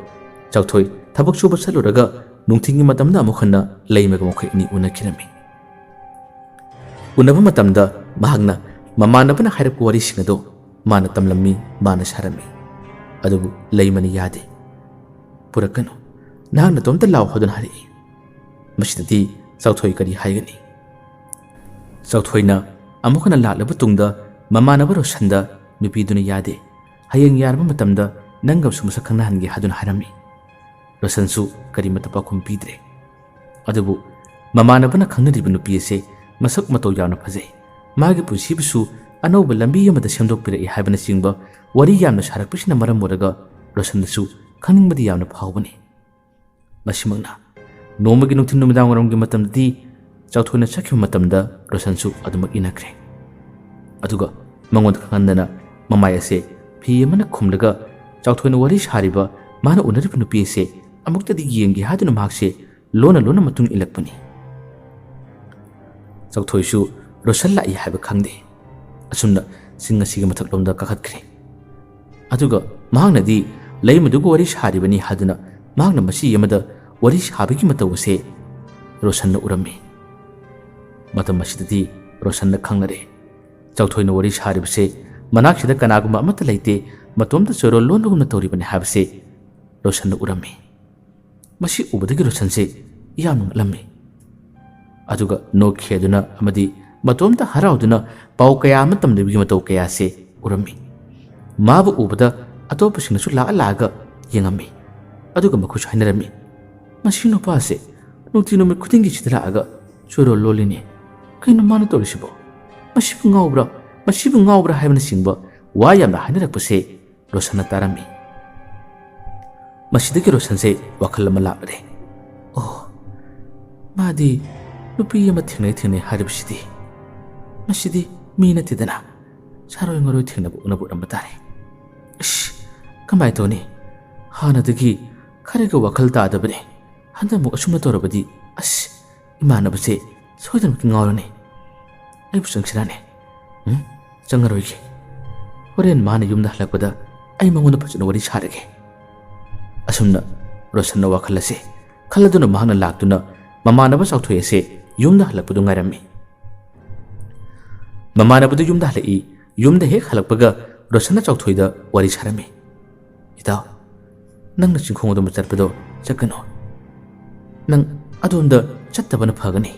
ꯆꯥꯎꯊꯣꯏ ꯊꯕꯛ ꯁꯨꯕ ꯆꯠꯂꯨꯔꯒ ꯅꯨꯡꯊꯤꯜꯒꯤ ꯃꯇꯝꯗ ꯑꯃꯨꯛ ꯍꯟꯅ ꯂꯩꯃꯒ ꯃꯈꯣꯏ ꯑꯅꯤ ꯎꯅꯈꯤꯔꯝꯃꯤ꯫ ꯎꯅꯕ ꯃꯇꯝꯗ ꯃꯍꯥꯛꯅ ꯃꯃꯥꯟꯅꯕꯅ ꯍꯥꯏꯔꯛꯄ ꯋꯥꯔꯤꯁꯤꯡ ꯑꯗꯨ ꯃꯥꯅ ꯇꯝꯂꯝꯃꯤ, ꯃꯥꯅ ꯁꯥꯔꯝꯃꯤ꯫ ꯑꯗꯨꯕꯨ ꯂꯩꯃꯅ ꯌꯥꯗꯦ꯫ "ꯄꯨꯔꯛꯀꯅꯨ, ꯅꯍꯥꯛ ꯅꯇꯣꯝꯇ ꯂꯥꯎ" ꯍꯥꯏꯗꯨꯅ ꯍꯥꯏꯔꯛꯏ꯫ ꯃꯁꯤꯗꯗꯤ ꯆꯥꯎꯊꯣꯏ ꯀꯔꯤ ꯍꯥꯏꯒꯅꯤ? ꯆꯥꯎꯊꯣꯏꯅ ꯑꯃꯨꯛ ꯍꯟꯅ ꯂꯥꯛꯂꯕ ꯇꯨꯡꯗ ꯃꯃꯥꯟꯅꯕ ꯔꯣꯁꯟꯗ ꯅꯨꯄꯤꯗꯨꯅ ꯌꯥꯗꯦ, ꯍꯌꯦꯡ ꯌꯥꯔꯕ ꯃꯇꯝꯗ ꯅꯪꯒꯁꯨ ꯃꯁꯛ ꯈꯪꯅꯍꯟꯒꯦ ꯍꯥꯏꯗꯨꯅ ꯍꯥꯏꯔꯝꯃꯤ꯫ ꯔꯣꯁꯟꯁꯨ ꯀꯔꯤꯃꯠꯇ ꯄꯥꯎꯈꯨꯝ ꯄꯤꯗ꯭ꯔꯦ꯫ ꯑꯗꯨꯕꯨ ꯃꯃꯥꯟꯅꯕꯅ ꯈꯪꯅꯔꯤꯕ ꯅꯨꯄꯤ ꯑꯁꯦ ꯃꯁꯛ ꯃꯇꯧ ꯌꯥꯝꯅ ꯐꯖꯩ, ꯃꯥꯒꯤ ꯄꯨꯟꯁꯤꯕꯨꯁꯨ ꯑꯅꯧꯕ ꯂꯝꯕꯤ ꯑꯃꯗ ꯁꯦꯝꯗꯣꯛꯄꯤꯔꯛꯏ ꯍꯥꯏꯕꯅꯆꯤꯡꯕ ꯋꯥꯔꯤ ꯌꯥꯝꯅ ꯁꯥꯔꯛꯄꯁꯤꯅ ꯃꯔꯝ ꯑꯣꯏꯔꯒ ꯔꯣꯁꯟꯗꯁꯨ ꯈꯪꯅꯤꯡꯕꯗꯤ ꯌꯥꯝꯅ ꯐꯥꯎꯕꯅꯤ꯫ ꯃꯁꯤꯃꯛꯅ ꯅꯣꯡꯃꯒꯤ ꯅꯨꯡꯊꯤꯜ ꯅꯨꯃꯤꯗꯥꯡ ꯋꯥꯏꯔꯝꯒꯤ ꯃꯇꯝꯗꯗꯤ ꯆꯥꯎꯊꯣꯏꯅ ꯆꯠꯈꯤꯕ ꯃꯇꯝꯗ ꯔꯣꯁꯟꯁꯨ ꯑꯗꯨꯃꯛ ꯏꯟꯅꯈ꯭ꯔꯦ꯫ ꯑꯗꯨꯒ ꯃꯉꯣꯟꯗ ꯈꯪꯍꯟꯗꯅ ꯃꯃꯥꯏ ꯑꯁꯦ ꯐꯤ ꯑꯃꯅ ꯈꯨꯝꯂꯒ ꯆꯥꯎꯊꯣꯏꯅ ꯋꯥꯔꯤ ꯁꯥꯔꯤꯕ, ꯃꯥꯅ ꯎꯅꯔꯤꯕ ꯅꯨꯄꯤ ꯑꯁꯦ ꯑꯃꯨꯛꯇꯗꯤ ꯌꯦꯡꯒꯦ ꯍꯥꯏꯗꯨꯅ ꯃꯍꯥꯛꯁꯦ ꯂꯣꯟꯅ ꯂꯣꯟꯅ ꯃꯇꯨꯡ ꯏꯜꯂꯛꯄꯅꯤ꯫ ꯆꯥꯎꯊꯣꯏꯁꯨ ꯔꯣꯁꯟ ꯂꯥꯛꯏ ꯍꯥꯏꯕ ꯈꯪꯗꯦ꯫ ꯑꯁꯨꯝꯅ ꯆꯤꯡ ꯑꯁꯤꯒꯤ ꯃꯊꯛꯂꯣꯝꯗ ꯀꯥꯈꯠꯈ꯭ꯔꯦ꯫ ꯑꯗꯨꯒ ꯃꯍꯥꯛꯅꯗꯤ ꯂꯩꯃꯗꯨꯒ ꯋꯥꯔꯤ ꯁꯥꯔꯤꯕꯅꯤ ꯍꯥꯏꯗꯨꯅ ꯃꯍꯥꯛꯅ ꯃꯆꯤ ꯑꯃꯗ ꯋꯥꯔꯤ ꯁꯥꯕꯒꯤ ꯃꯇꯧ ꯑꯁꯦ ꯔꯣꯁꯟꯅ ꯎꯔꯝꯃꯤ꯫ ꯃꯇꯝ ꯑꯁꯤꯗꯗꯤ ꯔꯣꯁꯟꯅ ꯈꯪꯅꯔꯦ, ꯆꯥꯎꯊꯣꯏꯅ ꯋꯥꯔꯤ ꯁꯥꯔꯤꯕꯁꯦ ꯃꯅꯥꯛꯁꯤꯗ ꯀꯅꯥꯒꯨꯝꯕ ꯑꯃꯠꯇ ꯂꯩꯇꯦ, ꯃꯇꯣꯝꯇ ꯆꯣꯏꯔꯣꯜ ꯂꯣꯟꯕꯒꯨꯝꯅ ꯇꯧꯔꯤꯕꯅꯤ ꯍꯥꯏꯕꯁꯦ ꯔꯣꯁꯟꯅ ꯎꯔꯝꯃꯤ꯫ ꯃꯁꯤ ꯎꯕꯗꯒꯤ ꯔꯣꯁꯟꯁꯦ ꯌꯥꯝꯅ ꯉꯛꯂꯝꯃꯤ꯫ ꯑꯗꯨꯒ ꯅꯣꯛꯈꯤ ꯍꯥꯏꯗꯨꯅ ꯑꯃꯗꯤ ꯃꯇꯣꯝꯇ ꯍꯔꯥꯎꯗꯨꯅ ꯄꯥꯎ ꯀꯌꯥ ꯑꯃ ꯇꯝꯅꯕꯒꯤ ꯃꯇꯧ ꯀꯌꯥꯁꯦ ꯎꯔꯝꯃꯤ꯫ ꯃꯥꯕꯨ ꯎꯕꯗ ꯑꯇꯣꯞꯄꯁꯤꯡꯅꯁꯨ ꯂꯥꯛꯑ ꯂꯥꯛꯑꯒ ꯌꯦꯡꯉꯝꯃꯤ꯫ ꯑꯗꯨꯒ ꯃꯈꯣꯏꯁꯨ ꯍꯥꯏꯅꯔꯝꯃꯤ, "ꯃꯁꯤ ꯅꯨꯄꯥꯁꯦ ꯅꯨꯡꯇꯤ ꯅꯨꯃꯤꯠ ꯈꯨꯗꯤꯡꯒꯤ ꯁꯤꯗ ꯂꯥꯛꯑꯒ ꯆꯣꯏꯔꯣꯜ ꯂꯣꯜꯂꯤꯅꯦ꯫ ꯀꯩꯅꯣ ꯃꯥꯅ ꯇꯧꯔꯤꯁꯤꯕꯣ? ꯃꯁꯤꯕꯨ ꯉꯥꯎꯕ꯭ꯔꯥ? ꯃꯁꯤꯕꯨ ꯉꯥꯎꯕ꯭ꯔꯥ?" ꯍꯥꯏꯕꯅꯆꯤꯡꯕ ꯋꯥ ꯌꯥꯝꯅ ꯍꯥꯏꯅꯔꯛꯄꯁꯦ ꯔꯣꯁꯟꯅ ꯇꯥꯔꯝꯃꯤ꯫ ꯃꯁꯤꯗꯒꯤ ꯔꯣꯁꯟꯁꯦ ꯋꯥꯈꯜ ꯑꯃ ꯂꯥꯛꯂꯔꯦ꯫ "ꯑꯣ, ꯃꯥꯗꯤ ꯅꯨꯄꯤ ꯑꯃ ꯊꯦꯡꯅꯩ ꯊꯦꯡꯅꯩ ꯍꯥꯏꯔꯤꯕꯁꯤꯗꯤ, ꯃꯁꯤꯗꯤ ꯃꯤ ꯅꯠꯇꯦꯗꯅ, ꯁꯥꯔꯣꯏ ꯉꯔꯣꯏ ꯊꯦꯡꯅꯕ ꯎꯅꯕ ꯑꯣꯏꯔꯝꯕ ꯇꯥꯔꯦ꯫ ꯑꯁ, ꯀꯃꯥꯏꯅ ꯇꯧꯅꯤ? ꯍꯥꯟꯅꯗꯒꯤ ꯈꯔꯒ ꯋꯥꯈꯜ ꯇꯥꯗꯕꯅꯦ꯫ ꯍꯟꯗꯛꯃꯨꯛ ꯑꯁꯨꯝꯅ ꯇꯧꯔꯕꯗꯤ, ꯑꯁ, ꯏꯃꯥꯟꯅꯕꯁꯦ ꯁꯣꯏꯗꯅꯃꯛꯀꯤ ꯉꯥꯎꯔꯅꯤ꯫ ꯑꯩꯕꯨ ꯆꯪꯁꯤꯔꯥꯅꯦ? ꯎꯝ, ꯆꯪꯉꯔꯣꯏꯒꯦ꯫ ꯍꯣꯔꯦꯟ ꯃꯥꯅ ꯌꯨꯝꯗ ꯍꯜꯂꯛꯄꯗ ꯑꯩ ꯃꯉꯣꯟꯗ ꯐꯖꯅ ꯋꯥꯔꯤ ꯁꯥꯔꯒꯦ꯫" ꯑꯁꯨꯝꯅ ꯔꯣꯁꯟꯅ ꯋꯥꯈꯜ ꯑꯁꯦ ꯈꯜꯂꯗꯨꯅ ꯃꯍꯥꯛꯅ ꯂꯥꯛꯇꯨꯅ ꯃꯃꯥꯟꯅꯕ ꯆꯥꯎꯊꯣꯏ ꯑꯁꯦ ꯌꯨꯝꯗ ꯍꯜꯂꯛꯄꯗꯨ ꯉꯥꯏꯔꯝꯃꯤ꯫ ꯃꯃꯥꯟꯅꯕꯗꯨ ꯌꯨꯝꯗ ꯍꯜꯂꯛꯏ꯫ ꯌꯨꯝꯗ ꯍꯦꯛ ꯍꯜꯂꯛꯄꯒ ꯔꯣꯁꯟꯅ ꯆꯥꯎꯊꯣꯏꯗ ꯋꯥꯔꯤ ꯁꯥꯔꯝꯃꯤ꯫ "ꯏꯇꯥꯎ, ꯅꯪꯅ ꯆꯤꯡꯈꯣꯡ ꯑꯗꯣꯝꯗ ꯆꯠꯄꯗꯣ ꯆꯠꯀꯅꯨ꯫ ꯅꯪ ꯑꯗꯣꯝꯗ ꯆꯠꯇꯕꯅ ꯐꯒꯅꯤ꯫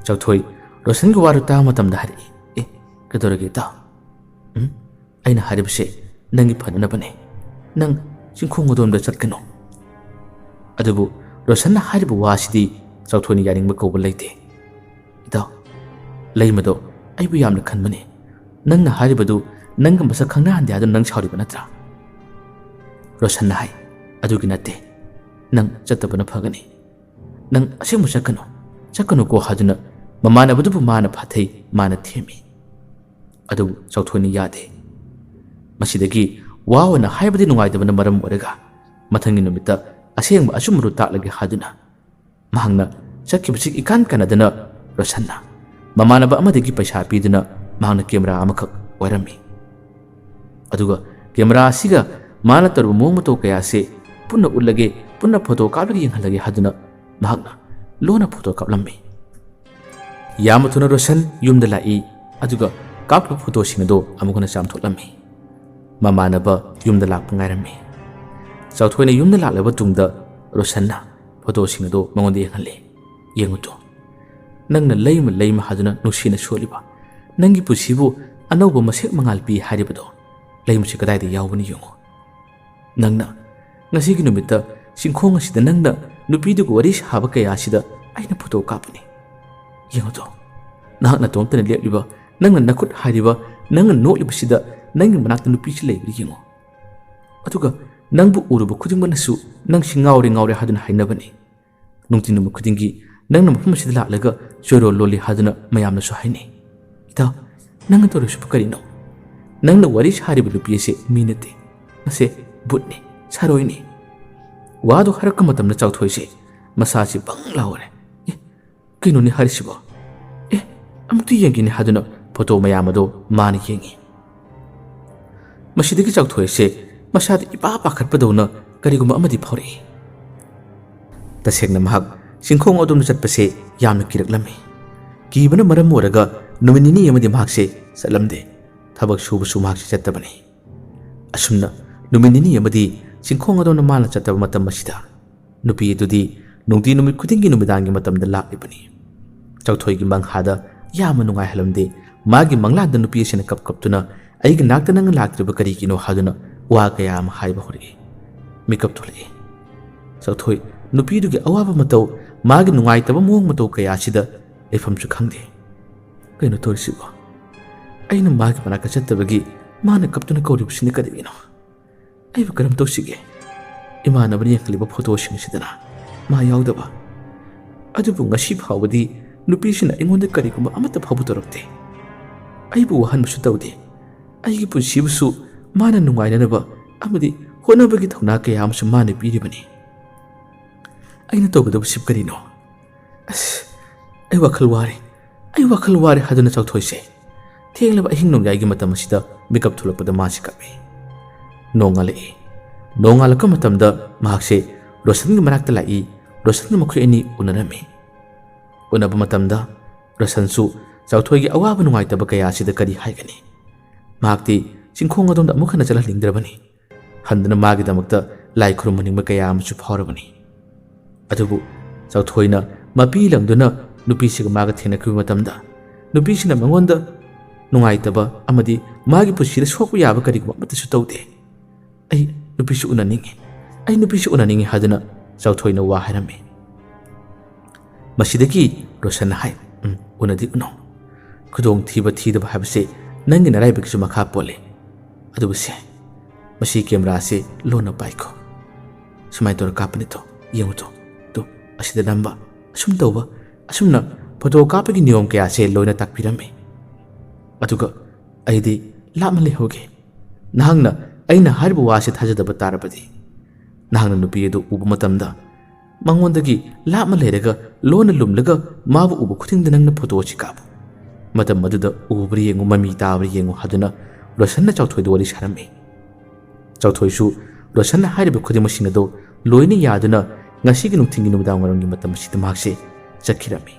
ꯆꯥꯎꯊꯣꯏ ꯔꯣꯁꯟꯒꯤ ꯋꯥꯗꯨ ꯇꯥꯕ ꯃꯇꯝꯗ ꯍꯥꯏꯔꯛꯏ, "ꯑꯦ, ꯀꯩꯗꯧꯔꯒꯦ ꯏꯇꯥꯎ? ꯎꯝ? ꯑꯩꯅ ꯍꯥꯏꯔꯤꯕꯁꯦ ꯅꯪꯒꯤ ꯐꯅꯅꯕꯅꯦ꯫ ꯅꯪ ꯆꯤꯡꯈꯣꯡ ꯑꯗꯣꯝꯗ ꯆꯠꯀꯅꯨ꯫" ꯑꯗꯨꯕꯨ ꯔꯣꯁꯟꯅ ꯍꯥꯏꯔꯤꯕ ꯋꯥꯁꯤꯗꯤ ꯆꯥꯎꯊꯣꯏꯅ ꯌꯥꯅꯤꯡꯕ ꯀꯧꯕ ꯂꯩꯇꯦ꯫ "ꯏꯇꯥꯎ, ꯂꯩꯃꯗꯣ ꯑꯩꯕꯨ ꯌꯥꯝꯅ ꯈꯟꯕꯅꯤ꯫ ꯅꯪꯅ ꯍꯥꯏꯔꯤꯕꯗꯨ ꯅꯪꯒ ꯃꯁꯛ ꯈꯪꯅꯍꯟꯗꯦ ꯍꯥꯏꯗꯨꯅ ꯅꯪ ꯁꯥꯎꯔꯤꯕ ꯅꯠꯇ꯭ꯔꯥ?" ꯔꯣꯁꯟꯅ ꯍꯥꯏ, "ꯑꯗꯨꯒꯤ ꯅꯠꯇꯦ꯫ ꯅꯪ ꯆꯠꯇꯕꯅ ꯐꯒꯅꯤ꯫ ꯅꯪ ꯑꯁꯦꯡꯕ ꯆꯠꯀꯅꯨ, ꯆꯠꯀꯅꯨꯀꯣ" ꯍꯥꯏꯗꯨꯅ ꯃꯃꯥꯟꯅꯕꯗꯨꯕꯨ ꯃꯥꯅ ꯐꯥꯊꯩ, ꯃꯥꯅ ꯊꯦꯝꯃꯤ꯫ ꯑꯗꯨꯕꯨ ꯆꯥꯎꯊꯣꯏꯅ ꯌꯥꯗꯦ꯫ ꯃꯁꯤꯗꯒꯤ ꯋꯥ ꯑꯣꯏꯅ ꯍꯥꯏꯕꯗꯤ ꯅꯨꯡꯉꯥꯏꯇꯕꯅ ꯃꯔꯝ ꯑꯣꯏꯔꯒ ꯃꯊꯪꯒꯤ ꯅꯨꯃꯤꯠꯇ ꯑꯁꯦꯡꯕ ꯑꯆꯨꯝꯕꯗꯨ ꯇꯥꯛꯂꯒꯦ ꯍꯥꯏꯗꯨꯅ ꯃꯍꯥꯛꯅ ꯆꯠꯈꯤꯕꯁꯤ ꯏꯀꯥꯟ ꯀꯥꯟꯅꯗꯅ ꯔꯣꯁꯟꯅ ꯃꯃꯥꯟꯅꯕ ꯑꯃꯗꯒꯤ ꯄꯩꯁꯥ ꯄꯤꯗꯨꯅ ꯃꯍꯥꯛꯅ ꯀꯦꯃꯦꯔꯥ ꯑꯃꯈꯛ ꯋꯥꯏꯔꯝꯃꯤ꯫ ꯑꯗꯨꯒ ꯀꯦꯃꯦꯔꯥ ꯑꯁꯤꯒ ꯃꯥꯅ ꯇꯧꯔꯤꯕ ꯃꯑꯣꯡ ꯃꯇꯧ ꯀꯌꯥ ꯑꯁꯤ ꯄꯨꯟꯅ ꯎꯠꯂꯒꯦ, ꯄꯨꯟꯅ ꯐꯣꯇꯣ ꯀꯥꯞꯂꯒ ꯌꯦꯡꯍꯜꯂꯒꯦ ꯍꯥꯏꯗꯨꯅ ꯃꯍꯥꯛꯅ ꯂꯣꯟꯅ ꯐꯣꯇꯣ ꯀꯥꯞꯂꯝꯃꯤ꯫ ꯌꯥꯝꯅ ꯊꯨꯅ ꯔꯣꯁꯟ ꯌꯨꯝꯗ ꯂꯥꯛꯏ, ꯑꯗꯨꯒ ꯀꯥꯞꯈꯤꯕ ꯐꯣꯇꯣꯁꯤꯡ ꯑꯗꯨ ꯑꯃꯨꯛ ꯍꯟꯅ ꯆꯥꯝꯊꯣꯛꯂꯝꯃꯤ꯫ ꯃꯃꯥꯟꯅꯕ ꯌꯨꯝꯗ ꯂꯥꯛꯄ ꯉꯥꯏꯔꯝꯃꯤ꯫ ꯆꯥꯎꯊꯣꯏꯅ ꯌꯨꯝꯗ ꯂꯥꯛꯂꯕ ꯇꯨꯡꯗ ꯔꯣꯁꯟꯅ ꯐꯣꯇꯣꯁꯤꯡ ꯑꯗꯨ ꯃꯉꯣꯟꯗ ꯌꯦꯡꯍꯜꯂꯤ꯫ "ꯌꯦꯡꯉꯨ ꯇꯨ, ꯅꯪꯅ ꯂꯩꯃ ꯂꯩꯃ ꯍꯥꯏꯗꯨꯅ ꯅꯨꯡꯁꯤꯅ ꯁꯣꯜꯂꯤꯕ ꯅꯪꯒꯤ ꯄꯨꯟꯁꯤꯕꯨ ꯑꯅꯧꯕ ꯃꯁꯦꯛ ꯃꯉꯥꯜ ꯄꯤ ꯍꯥꯏꯔꯤꯕꯗꯣ, ꯂꯩꯃꯁꯤ ꯀꯗꯥꯏꯗ ꯌꯥꯎꯕꯅ ꯌꯦꯡꯉꯨ꯫ ꯅꯪꯅ ꯉꯁꯤꯒꯤ ꯅꯨꯃꯤꯠꯇ ꯆꯤꯡꯈꯣꯡ ꯑꯁꯤꯗ ꯅꯪꯅ ꯅꯨꯄꯤꯗꯨꯒ ꯋꯥꯔꯤ ꯁꯥꯕ ꯀꯌꯥ ꯑꯁꯤꯗ ꯑꯩꯅ ꯐꯣꯇꯣ ꯀꯥꯞꯄꯅꯤ꯫ ꯌꯦꯡꯉꯨ ꯇꯨ, ꯅꯍꯥꯛ ꯅꯇꯣꯝꯇꯅ ꯂꯦꯞꯂꯤꯕ, ꯅꯪꯅ ꯅꯈꯨꯠ ꯍꯥꯏꯔꯤꯕ, ꯅꯪꯅ ꯅꯣꯛꯂꯤꯕꯁꯤꯗ ꯅꯪꯒꯤ ꯃꯅꯥꯛꯇ ꯅꯨꯄꯤꯁꯤ ꯂꯩꯕ꯭ꯔꯥ ꯌꯦꯡꯉꯨ꯫ ꯑꯗꯨꯒ ꯅꯪꯕꯨ ꯎꯔꯨꯕ ꯈꯨꯗꯤꯡꯃꯛꯅꯁꯨ ꯅꯪꯁꯤ ꯉꯥꯎꯔꯦ ꯉꯥꯎꯔꯦ ꯍꯥꯏꯗꯨꯅ ꯍꯥꯏꯅꯕꯅꯤ꯫ ꯅꯨꯡꯊꯤꯟ ꯅꯨꯃꯤꯠ ꯈꯨꯗꯤꯡꯒꯤ ꯅꯪꯅ ꯃꯐꯝ ꯑꯁꯤꯗ ꯂꯥꯛꯂꯒ ꯆꯣꯏꯔꯣꯜ ꯂꯣꯜꯂꯤ ꯍꯥꯏꯗꯨꯅ ꯃꯌꯥꯝꯅꯁꯨ ꯍꯥꯏꯅꯩ꯫ ꯏꯇꯥꯎ, ꯅꯪꯅ ꯇꯧꯔꯤꯁꯤꯕꯨ ꯀꯔꯤꯅꯣ? ꯅꯪꯅ ꯋꯥꯔꯤ ꯁꯥꯔꯤꯕ ꯅꯨꯄꯤ ꯑꯁꯦ ꯃꯤ ꯅꯠꯇꯦ, ꯃꯁꯦ ꯚꯨꯠꯅꯤ, ꯁꯥꯔꯣꯏꯅꯤ꯫" ꯋꯥꯗꯨ ꯍꯥꯏꯔꯛꯄ ꯃꯇꯝꯗ ꯆꯥꯎꯊꯣꯏꯁꯦ ꯃꯁꯥꯁꯤ ꯕꯪ ꯂꯥꯎꯔꯦ꯫ "ꯑꯦ, ꯀꯩꯅꯣꯅꯦ ꯍꯥꯏꯔꯤꯁꯤꯕꯣ? ꯑꯦ, ꯑꯃꯨꯛꯇ ꯌꯦꯡꯒꯦꯅꯦ" ꯍꯥꯏꯗꯨꯅ ꯐꯣꯇꯣ ꯃꯌꯥꯝ ꯑꯗꯣ ꯃꯥꯅ ꯌꯦꯡꯉꯤ꯫ ꯃꯁꯤꯗꯒꯤ ꯆꯥꯎꯊꯣꯏꯁꯦ ꯃꯁꯥꯗ ꯏꯄꯥ ꯄꯥꯈꯠꯄꯗꯧꯅ ꯀꯔꯤꯒꯨꯝꯕ ꯑꯃꯗꯤ ꯐꯥꯎꯔꯛꯏ꯫ ꯇꯁꯦꯡꯅ ꯃꯍꯥꯛ ꯆꯤꯡꯈꯣꯡ ꯑꯗꯣꯝꯗ ꯆꯠꯄꯁꯦ ꯌꯥꯝꯅ ꯀꯤꯔꯛꯂꯝꯃꯤ꯫ ꯀꯤꯕꯅ ꯃꯔꯝ ꯑꯣꯏꯔꯒ ꯅꯨꯃꯤꯠ ꯅꯤꯅꯤ ꯑꯃꯗꯤ ꯃꯍꯥꯛꯁꯦ ꯆꯠꯂꯝꯗꯦ꯫ ꯊꯕꯛ ꯁꯨꯕꯁꯨ ꯃꯍꯥꯛꯁꯦ ꯆꯠꯇꯕꯅꯤ꯫ ꯑꯁꯨꯝꯅ ꯅꯨꯃꯤꯠ ꯅꯤꯅꯤ ꯑꯃꯗꯤ ꯆꯤꯡꯈꯣꯡ ꯑꯗꯣꯝꯗ ꯃꯥꯅ ꯆꯠꯇꯕ ꯃꯇꯝ ꯑꯁꯤꯗ ꯅꯨꯄꯤ ꯑꯗꯨꯗꯤ ꯅꯨꯡꯇꯤ ꯅꯨꯃꯤꯠ ꯈꯨꯗꯤꯡꯒꯤ ꯅꯨꯃꯤꯗꯥꯡꯒꯤ ꯃꯇꯝꯗ ꯂꯥꯛꯂꯤꯕꯅꯤ꯫ ꯆꯥꯎꯊꯣꯏꯒꯤ ꯃꯪꯍꯥꯗ ꯌꯥꯝꯅ ꯅꯨꯡꯉꯥꯏꯍꯜꯂꯝꯗꯦ꯫ ꯃꯥꯒꯤ ꯃꯪꯂꯥꯟꯗ ꯅꯨꯄꯤ ꯑꯁꯤꯅ ꯀꯞ ꯀꯞꯇꯨꯅ "ꯑꯩꯒꯤ ꯅꯥꯛꯇ ꯅꯪ ꯂꯥꯛꯇ꯭ꯔꯤꯕ ꯀꯔꯤꯒꯤꯅꯣ?" ꯍꯥꯏꯗꯨꯅ ꯋꯥ ꯀꯌꯥ ꯑꯃ ꯍꯥꯏꯕ ꯍꯧꯔꯛꯏ꯫ ꯃꯤꯀꯞ ꯊꯣꯛꯂꯛꯏ꯫ ꯆꯥꯎꯊꯣꯏ ꯅꯨꯄꯤꯗꯨꯒꯤ ꯑꯋꯥꯕ ꯃꯇꯧ, ꯃꯥꯒꯤ ꯅꯨꯡꯉꯥꯏꯇꯕ ꯃꯑꯣꯡ ꯃꯇꯧ ꯀꯌꯥ ꯑꯁꯤꯗ ꯂꯩꯐꯝꯁꯨ ꯈꯪꯗꯦ꯫ "ꯀꯩꯅꯣ ꯇꯧꯔꯤꯁꯤꯕꯣ? ꯑꯩꯅ ꯃꯥꯒꯤ ꯃꯅꯥꯛꯇ ꯆꯠꯇꯕꯒꯤ ꯃꯥꯅ ꯀꯞꯇꯨꯅ ꯀꯧꯔꯤꯕꯁꯤꯅ ꯀꯔꯤꯒꯤꯅꯣ? ꯑꯩꯕꯨ ꯀꯔꯝ ꯇꯧꯁꯤꯒꯦ? ꯏꯃꯥꯟꯅꯕꯅ ꯌꯦꯡꯍꯜꯂꯤꯕ ꯐꯣꯇꯣꯁꯤꯡ ꯑꯁꯤꯗꯅ ꯃꯥ ꯌꯥꯎꯗꯕ꯫ ꯑꯗꯨꯕꯨ ꯉꯁꯤ ꯐꯥꯎꯕꯗꯤ ꯅꯨꯄꯤꯁꯤꯅ ꯑꯩꯉꯣꯟꯗ ꯀꯔꯤꯒꯨꯝꯕ ꯑꯃꯠꯇ ꯐꯥꯎꯕ ꯇꯧꯔꯛꯇꯦ꯫ ꯑꯩꯕꯨ ꯋꯥꯍꯟꯕꯁꯨ ꯇꯧꯗꯦ꯫ ꯑꯩꯒꯤ ꯄꯨꯟꯁꯤꯕꯨꯁꯨ ꯃꯥꯅ ꯅꯨꯡꯉꯥꯏꯅꯅꯕ ꯑꯃꯗꯤ ꯍꯣꯠꯅꯕꯒꯤ ꯊꯧꯅꯥ ꯀꯌꯥ ꯑꯃꯁꯨ ꯃꯥꯅ ꯄꯤꯔꯤꯕꯅꯤ꯫ ꯑꯩꯅ ꯇꯧꯒꯗꯕꯁꯤ ꯀꯔꯤꯅꯣ? ꯑꯁ, ꯑꯩ ꯋꯥꯈꯜ ꯋꯥꯔꯦ꯫ ꯑꯩ ꯋꯥꯈꯜ ꯋꯥꯔꯦ" ꯍꯥꯏꯗꯨꯅ ꯆꯥꯎꯊꯣꯏꯁꯦ ꯊꯦꯡꯂꯕ ꯑꯍꯤꯡ ꯅꯣꯡꯌꯥꯏꯒꯤ ꯃꯇꯝ ꯑꯁꯤꯗ ꯃꯤꯀꯞ ꯊꯣꯛꯂꯛꯄꯗ ꯃꯥꯁꯤ ꯀꯞꯄꯤ꯫ ꯅꯣꯡꯉꯥꯜꯂꯛꯏ꯫ ꯅꯣꯡꯉꯥꯜꯂꯛꯄ ꯃꯇꯝꯗ ꯃꯍꯥꯛꯁꯦ ꯔꯣꯁꯟꯒꯤ ꯃꯅꯥꯛꯇ ꯂꯥꯛꯏ꯫ ꯔꯣꯁꯟꯒ ꯃꯈꯣꯏ ꯑꯅꯤ ꯎꯅꯔꯝꯃꯤ꯫ ꯎꯅꯕ ꯃꯇꯝꯗ ꯔꯣꯁꯟꯁꯨ ꯆꯥꯎꯊꯣꯏꯒꯤ ꯑꯋꯥꯕ ꯅꯨꯡꯉꯥꯏꯇꯕ ꯀꯌꯥ ꯑꯁꯤꯗ ꯀꯔꯤ ꯍꯥꯏꯒꯅꯤ? ꯃꯍꯥꯛꯇꯤ ꯆꯤꯡꯈꯣꯡ ꯑꯗꯣꯝꯗ ꯑꯃꯨꯛ ꯍꯟꯅ ꯆꯠꯍꯟꯅꯤꯡꯗ꯭ꯔꯕꯅꯤ꯫ ꯍꯟꯗꯨꯅ ꯃꯥꯒꯤꯗꯃꯛꯇ ꯂꯥꯏ ꯈꯨꯔꯨꯝꯍꯟꯅꯤꯡꯕ ꯀꯌꯥ ꯑꯃꯁꯨ ꯐꯥꯎꯔꯕꯅꯤ꯫ ꯑꯗꯨꯕꯨ ꯆꯥꯎꯊꯣꯏꯅ ꯃꯄꯤ ꯂꯪꯗꯨꯅ ꯅꯨꯄꯤꯁꯤꯒ ꯃꯥꯒ ꯊꯦꯡꯅꯈꯤꯕ ꯃꯇꯝꯗ, ꯅꯨꯄꯤꯁꯤꯅ ꯃꯉꯣꯟꯗ ꯅꯨꯡꯉꯥꯏꯇꯕ ꯑꯃꯗꯤ ꯃꯥꯒꯤ ꯄꯨꯟꯁꯤꯗ ꯁꯣꯛꯄ ꯌꯥꯕ ꯀꯔꯤꯒꯨꯝꯕ ꯑꯃꯠꯇꯁꯨ ꯇꯧꯗꯦ꯫ "ꯑꯩ ꯅꯨꯄꯤꯁꯨ ꯎꯅꯅꯤꯡꯉꯤ, ꯑꯩ ꯅꯨꯄꯤꯁꯨ ꯎꯅꯅꯤꯡꯉꯤ" ꯍꯥꯏꯗꯨꯅ ꯆꯥꯎꯊꯣꯏꯅ ꯋꯥ ꯍꯥꯏꯔꯝꯃꯤ꯫ ꯃꯁꯤꯗꯒꯤ ꯔꯣꯁꯟꯅ ꯍꯥꯏ, "ꯎꯝ, ꯎꯅꯗꯤ ꯎꯅꯧ꯫ ꯈꯨꯗꯣꯡ ꯊꯤꯕ ꯊꯤꯗꯕ ꯍꯥꯏꯕꯁꯦ ꯅꯪꯒꯤ ꯅꯔꯥꯏꯕꯛꯀꯤꯁꯨ ꯃꯈꯥ ꯄꯣꯜꯂꯤ꯫ ꯑꯗꯨꯕꯨ ꯁꯦ, ꯃꯁꯤ ꯀꯦꯃꯦꯔꯥꯁꯦ ꯂꯣꯟꯅ ꯄꯥꯏꯈꯣ꯫ ꯁꯨꯃꯥꯏꯅ ꯇꯧꯔ ꯀꯥꯞꯄꯅꯤ ꯇꯣ, ꯌꯦꯡꯉꯨ ꯇꯣ, ꯇꯣ, ꯑꯁꯤꯗ ꯅꯝꯕ, ꯑꯁꯨꯝ ꯇꯧꯕ", ꯑꯁꯨꯝꯅ ꯐꯣꯇꯣ ꯀꯥꯞꯄꯒꯤ ꯅꯤꯌꯣꯝ ꯀꯌꯥꯁꯦ ꯂꯣꯏꯅ ꯇꯥꯛꯄꯤꯔꯝꯃꯤ꯫ ꯑꯗꯨꯒ ꯑꯩꯗꯤ ꯂꯥꯞꯅ ꯂꯩꯍꯧꯒꯦ꯫ ꯅꯍꯥꯛꯅ ꯑꯩꯅ ꯍꯥꯏꯔꯤꯕ ꯋꯥꯁꯦ ꯊꯥꯖꯗꯕ ꯇꯥꯔꯕꯗꯤ, ꯅꯍꯥꯛꯅ ꯅꯨꯄꯤ ꯑꯗꯨ ꯎꯕ ꯃꯇꯝꯗ ꯃꯉꯣꯟꯗꯒꯤ ꯂꯥꯞꯅ ꯂꯩꯔꯒ ꯂꯣꯟꯅ ꯂꯨꯝꯂꯒ ꯃꯥꯕꯨ ꯎꯕ ꯈꯨꯗꯤꯡꯗ ꯅꯪꯅ ꯐꯣꯇꯣ ꯑꯁꯤ ꯀꯥꯞꯄꯨ꯫ ꯃꯇꯝ ꯑꯗꯨꯗ ꯎꯕ꯭ꯔꯥ ꯌꯦꯡꯉꯨ, ꯃꯃꯤ ꯇꯥꯕ꯭ꯔꯥ ꯌꯦꯡꯉꯨ ꯍꯥꯏꯗꯨꯅ ꯔꯣꯁꯟꯅ ꯆꯥꯎꯊꯣꯏꯗ ꯋꯥꯔꯤ ꯁꯥꯔꯝꯃꯤ꯫ ꯆꯥꯎꯊꯣꯏꯁꯨ ꯔꯣꯁꯟꯅ ꯍꯥꯏꯔꯤꯕ ꯈꯨꯗꯤꯡꯃꯛꯁꯤꯡ ꯑꯗꯨ ꯂꯣꯏꯅ ꯌꯥꯗꯨꯅ ꯉꯁꯤꯒꯤ ꯅꯨꯡꯊꯤꯜꯒꯤ ꯅꯨꯃꯤꯗꯥꯡ ꯋꯥꯏꯔꯝꯒꯤ ꯃꯇꯝ ꯑꯁꯤꯗ ꯃꯍꯥꯛꯁꯦ ꯆꯠꯈꯤꯔꯝꯃꯤ꯫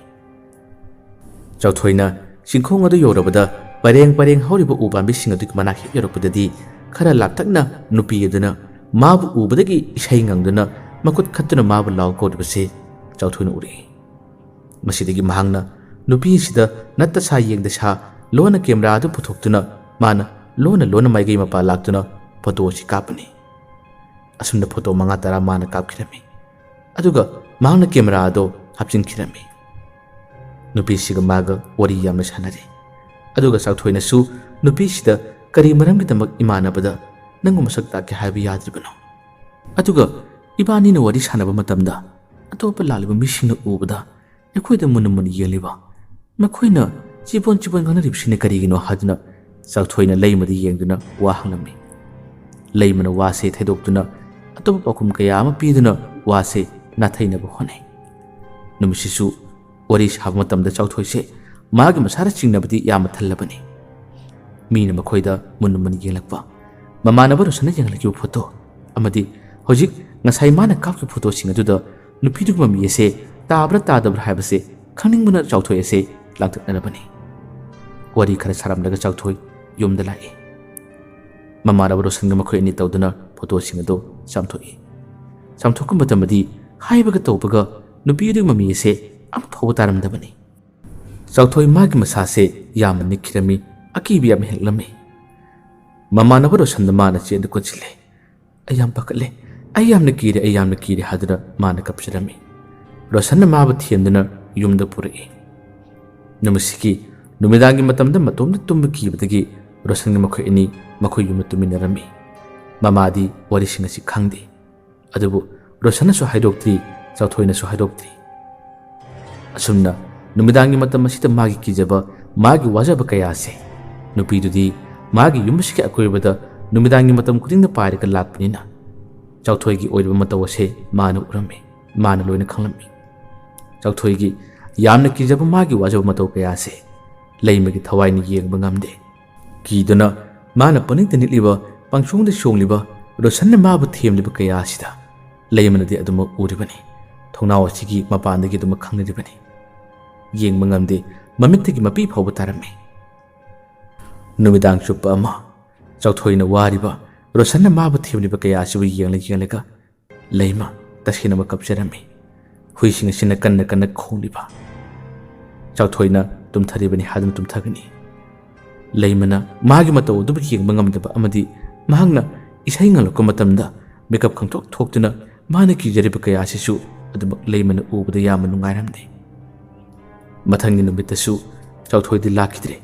ꯆꯥꯎꯊꯣꯏꯅ ꯆꯤꯡꯈꯣꯡ ꯑꯗꯨ ꯌꯧꯔꯕꯗ ꯄꯔꯦꯡ ꯄꯔꯦꯡ ꯍꯧꯔꯤꯕ ꯎ ꯄꯥꯝꯕꯤꯁꯤꯡ ꯑꯗꯨꯒꯤ ꯃꯅꯥꯛ ꯍꯦꯛ ꯌꯧꯔꯛꯄꯗꯗꯤ ꯈꯔ ꯂꯥꯞꯇꯛꯅ ꯅꯨꯄꯤ ꯑꯗꯨꯅ ꯃꯥꯕꯨ ꯎꯕꯗꯒꯤ ꯏꯁꯩ ꯉꯪꯗꯨꯅ ꯃꯈꯨꯠ ꯈꯠꯇꯨꯅ ꯃꯥꯕꯨ ꯂꯥꯎ ꯀꯧꯔꯤꯕꯁꯦ ꯆꯥꯎꯊꯣꯏꯅ ꯎꯔꯛꯏ꯫ ꯃꯁꯤꯗꯒꯤ ꯃꯍꯥꯛꯅ ꯅꯨꯄꯤ ꯑꯁꯤꯗ ꯅꯠꯇ ꯁꯥ ꯌꯦꯡꯗ ꯁꯥ ꯂꯣꯟꯅ ꯀꯦꯃꯦꯔꯥ ꯑꯗꯨ ꯄꯨꯊꯣꯛꯇꯨꯅ ꯃꯥꯅ ꯂꯣꯟꯅ ꯂꯣꯟꯅ ꯃꯥꯏꯀꯩ ꯃꯄꯥ ꯂꯥꯛꯇꯨꯅ ꯐꯣꯇꯣ ꯑꯁꯤ ꯀꯥꯞꯄꯅꯤ꯫ ꯑꯁꯨꯝꯅ ꯐꯣꯇꯣ ꯃꯉꯥ ꯇꯔꯥ ꯃꯥꯅ ꯀꯥꯞꯈꯤꯔꯝꯃꯤ꯫ ꯑꯗꯨꯒ ꯃꯍꯥꯛꯅ ꯀꯦꯃꯦꯔꯥ ꯑꯗꯣ ꯍꯥꯞꯆꯤꯟꯈꯤꯔꯝꯃꯤ꯫ ꯅꯨꯄꯤꯁꯤꯒ ꯃꯥꯒ ꯋꯥꯔꯤ ꯌꯥꯝꯅ ꯁꯥꯟꯅꯔꯦ꯫ ꯑꯗꯨꯒ ꯆꯥꯎꯊꯣꯏꯅꯁꯨ ꯅꯨꯄꯤꯁꯤꯗ ꯀꯔꯤ ꯃꯔꯝꯒꯤꯗꯃꯛ ꯏꯃꯥꯟꯅꯕꯗ ꯅꯪꯕꯨ ꯃꯁꯛ ꯇꯥꯛꯀꯦ ꯍꯥꯏꯕ ꯌꯥꯗ꯭ꯔꯤꯕꯅꯣ? ꯑꯗꯨꯒ ꯏꯕꯥꯅꯤꯅ ꯋꯥꯔꯤ ꯁꯥꯟꯅꯕ ꯃꯇꯝꯗ ꯑꯇꯣꯞꯄ ꯂꯥꯛꯂꯤꯕ ꯃꯤꯁꯤꯡꯅ ꯎꯕꯗ ꯑꯩꯈꯣꯏꯗ ꯃꯨꯟꯅ ꯃꯨꯟꯅ ꯌꯦꯡꯂꯤꯕ ꯃꯈꯣꯏꯅ ꯆꯤꯕꯣꯟ ꯆꯤꯕꯣꯟ ꯉꯥꯡꯅꯔꯤꯕꯁꯤꯅ ꯀꯔꯤꯒꯤꯅꯣ ꯍꯥꯏꯗꯨꯅ ꯆꯥꯎꯊꯣꯏꯅ ꯂꯩꯃꯗ ꯌꯦꯡꯗꯨꯅ ꯋꯥ ꯍꯪꯂꯝꯃꯤ꯫ ꯂꯩꯃꯅ ꯋꯥꯁꯦ ꯊꯩꯗꯣꯛꯇꯨꯅ ꯑꯇꯣꯞꯄ ꯄꯥꯎꯈꯨꯝ ꯀꯌꯥ ꯑꯃ ꯄꯤꯗꯨꯅ ꯋꯥꯁꯦ ꯅꯥꯊꯩꯅꯕ ꯍꯣꯠꯅꯩ꯫ ꯅꯨꯃꯤꯠꯁꯤꯁꯨ ꯋꯥꯔꯤ ꯁꯥꯕ ꯃꯇꯝꯗ ꯆꯥꯎꯊꯣꯏꯁꯦ ꯃꯥꯒꯤ ꯃꯁꯥꯗ ꯆꯤꯡꯅꯕꯗꯤ ꯌꯥꯝꯅ ꯊꯜꯂꯕꯅꯤ꯫ ꯃꯤꯅ ꯃꯈꯣꯏꯗ ꯃꯨꯟꯅ ꯃꯨꯟꯅ ꯌꯦꯡꯂꯛꯄ, ꯃꯃꯥꯟꯅꯕ ꯔꯣꯁꯟꯅ ꯌꯦꯡꯂꯛꯈꯤꯕ ꯐꯣꯇꯣ ꯑꯃꯗꯤ ꯍꯧꯖꯤꯛ ꯉꯁꯥꯏ ꯃꯥꯅ ꯀꯥꯞꯈꯤꯕ ꯐꯣꯇꯣꯁꯤꯡ ꯑꯗꯨꯗ ꯅꯨꯄꯤꯗꯨꯒꯤ ꯃꯃꯤ ꯑꯁꯦ ꯇꯥꯕ꯭ꯔꯥ ꯇꯥꯗꯕ꯭ꯔꯥ ꯍꯥꯏꯕꯁꯦ ꯈꯪꯅꯤꯡꯕꯅ ꯆꯥꯎꯊꯣꯏ ꯑꯁꯦ ꯂꯥꯡꯇꯛꯅꯔꯕꯅꯤ꯫ ꯋꯥꯔꯤ ꯈꯔ ꯁꯥꯔꯝꯂꯒ ꯆꯥꯎꯊꯣꯏ ꯌꯨꯝꯗ ꯂꯥꯛꯏ꯫ ꯃꯃꯥꯟꯅꯕ ꯔꯣꯁꯟꯒ ꯃꯈꯣꯏ ꯑꯅꯤ ꯇꯧꯗꯨꯅ ꯐꯣꯇꯣꯁꯤꯡ ꯑꯗꯨ ꯆꯥꯝꯊꯣꯛꯏ꯫ ꯆꯥꯝꯊꯣꯛꯄ ꯃꯇꯝꯗꯗꯤ ꯍꯥꯏꯕꯒ ꯇꯧꯕꯒ ꯅꯨꯄꯤ ꯑꯗꯨꯒꯤ ꯃꯃꯤ ꯑꯁꯦ ꯑꯃ ꯐꯥꯎꯕ ꯇꯥꯔꯝꯗꯕꯅꯤ꯫ ꯆꯥꯎꯊꯣꯏ ꯃꯥꯒꯤ ꯃꯁꯥꯁꯦ ꯌꯥꯝꯅ ꯅꯤꯛꯈꯤꯔꯝꯃꯤ, ꯑꯀꯤꯕ ꯌꯥꯝ ꯍꯦꯜꯂꯝꯃꯤ꯫ ꯃꯃꯥꯟꯅꯕ ꯔꯣꯁꯟꯗ ꯃꯥꯅ ꯆꯦꯠꯅ ꯀꯣꯟꯁꯤꯜꯂꯦ꯫ "ꯑꯩ ꯌꯥꯝ ꯄꯥꯈꯠꯂꯦ, ꯑꯩ ꯌꯥꯝꯅ ꯀꯤꯔꯦ, ꯑꯩ ꯌꯥꯝꯅ ꯀꯤꯔꯦ" ꯍꯥꯏꯗꯨꯅ ꯃꯥꯅ ꯀꯞꯆꯔꯝꯃꯤ꯫ ꯔꯣꯁꯟꯅ ꯃꯥꯕꯨ ꯊꯦꯝꯗꯨꯅ ꯌꯨꯝꯗ ꯄꯨꯔꯛꯏ꯫ ꯅꯨꯃꯤꯠꯁꯤꯒꯤ ꯅꯨꯃꯤꯗꯥꯡꯒꯤ ꯃꯇꯝꯗ ꯃꯇꯣꯝꯇ ꯇꯨꯝꯕ ꯀꯤꯕꯗꯒꯤ ꯔꯣꯁꯟꯒ ꯃꯈꯣꯏ ꯑꯅꯤ ꯃꯈꯣꯏ ꯌꯨꯝꯗ ꯇꯨꯝꯃꯤꯟꯅꯔꯝꯃꯤ꯫ ꯃꯃꯥꯗꯤ ꯋꯥꯔꯤꯁꯤꯡ ꯑꯁꯤ ꯈꯪꯗꯦ꯫ ꯑꯗꯨꯕꯨ ꯔꯣꯁꯟꯅꯁꯨ ꯍꯥꯏꯗꯣꯛꯇ꯭ꯔꯤ, ꯆꯥꯎꯊꯣꯏꯅꯁꯨ ꯍꯥꯏꯗꯣꯛꯇ꯭ꯔꯤ꯫ ꯑꯁꯨꯝꯅ ꯅꯨꯃꯤꯗꯥꯡꯒꯤ ꯃꯇꯝ ꯑꯁꯤꯗ ꯃꯥꯒꯤ ꯀꯤꯖꯕ, ꯃꯥꯒꯤ ꯋꯥꯖꯕ ꯀꯌꯥ ꯑꯁꯦ ꯅꯨꯄꯤꯗꯨꯗꯤ ꯃꯥꯒꯤ ꯌꯨꯝ ꯑꯁꯤꯒꯤ ꯑꯀꯣꯏꯕꯗ ꯅꯨꯃꯤꯗꯥꯡꯒꯤ ꯃꯇꯝ ꯈꯨꯗꯤꯡꯗ ꯄꯥꯏꯔꯒ ꯂꯥꯛꯄꯅꯤꯅ ꯆꯥꯎꯊꯣꯏꯒꯤ ꯑꯣꯏꯔꯤꯕ ꯃꯇꯧ ꯑꯁꯦ ꯃꯥꯅ ꯎꯔꯝꯃꯤ, ꯃꯥꯅ ꯂꯣꯏꯅ ꯈꯪꯂꯝꯃꯤ꯫ ꯆꯥꯎꯊꯣꯏꯒꯤ ꯌꯥꯝꯅ ꯀꯤꯖꯕ, ꯃꯥꯒꯤ ꯋꯥꯖꯕ ꯃꯇꯧ ꯀꯌꯥ ꯑꯁꯦ ꯂꯩꯃꯒꯤ ꯊꯋꯥꯏꯅ ꯌꯦꯡꯕ ꯉꯝꯗꯦ꯫ ꯀꯤꯗꯨꯅ ꯃꯥꯅ ꯄꯪꯅꯤꯛꯇ ꯅꯤꯛꯂꯤꯕ, ꯄꯪꯆꯣꯡꯗ ꯆꯣꯡꯂꯤꯕ ꯔꯣꯁꯟꯅ ꯃꯥꯕꯨ ꯊꯦꯝꯂꯤꯕ ꯀꯌꯥ ꯑꯁꯤꯗ ꯂꯩꯃꯅꯗꯤ ꯑꯗꯨꯃꯛ ꯎꯔꯤꯕꯅꯤ꯫ ꯊꯣꯡꯅꯥꯎ ꯑꯁꯤꯒꯤ ꯃꯄꯥꯟꯗꯒꯤ ꯑꯗꯨꯃꯛ ꯈꯪꯅꯔꯤꯕꯅꯤ꯫ ꯌꯦꯡꯕ ꯉꯝꯗꯦ, ꯃꯃꯤꯠꯇꯒꯤ ꯃꯄꯤ ꯐꯥꯎꯕ ꯇꯥꯔꯝꯃꯤ꯫ ꯅꯨꯃꯤꯗꯥꯡ ꯆꯨꯞꯄ ꯑꯃ ꯆꯥꯎꯊꯣꯏꯅ ꯋꯥꯔꯤꯕ, ꯔꯣꯁꯟꯅ ꯃꯥꯕꯨ ꯊꯦꯝꯂꯤꯕ ꯀꯌꯥ ꯑꯁꯤꯕꯨ ꯌꯦꯡꯂ ꯌꯦꯡꯂꯒ ꯂꯩꯃ ꯇꯁꯦꯡꯅꯃꯛ ꯀꯞꯆꯔꯝꯃꯤ꯫ ꯍꯨꯏꯁꯤꯡ ꯑꯁꯤꯅ ꯀꯟꯅ ꯀꯟꯅ ꯈꯣꯡꯂꯤꯕ꯫ ꯆꯥꯎꯊꯣꯏꯅ ꯇꯨꯝꯊꯔꯤꯕꯅꯤ ꯍꯥꯏꯗꯨꯅ ꯇꯨꯝꯊꯒꯅꯤ꯫ ꯂꯩꯃꯅ ꯃꯥꯒꯤ ꯃꯇꯧ ꯑꯗꯨꯕꯨ ꯌꯦꯡꯕ ꯉꯝꯗꯕ ꯑꯃꯗꯤ ꯃꯍꯥꯛꯅ ꯏꯁꯩ ꯉꯪꯂꯛꯄ ꯃꯇꯝꯗ ꯃꯤꯀꯞ ꯈꯪꯊꯣꯛ ꯊꯣꯛꯇꯨꯅ ꯃꯥꯅ ꯀꯤꯖꯔꯤꯕ ꯀꯌꯥ ꯑꯁꯤꯁꯨ ꯑꯗꯨꯃꯛ ꯂꯩꯃꯅ ꯎꯕꯗ ꯌꯥꯝꯅ ꯅꯨꯡꯉꯥꯏꯔꯝꯗꯦ꯫ ꯃꯊꯪꯒꯤ ꯅꯨꯃꯤꯠꯇꯁꯨ ꯆꯥꯎꯊꯣꯏꯗꯤ ꯂꯥꯛꯈꯤꯗ꯭ꯔꯦ꯫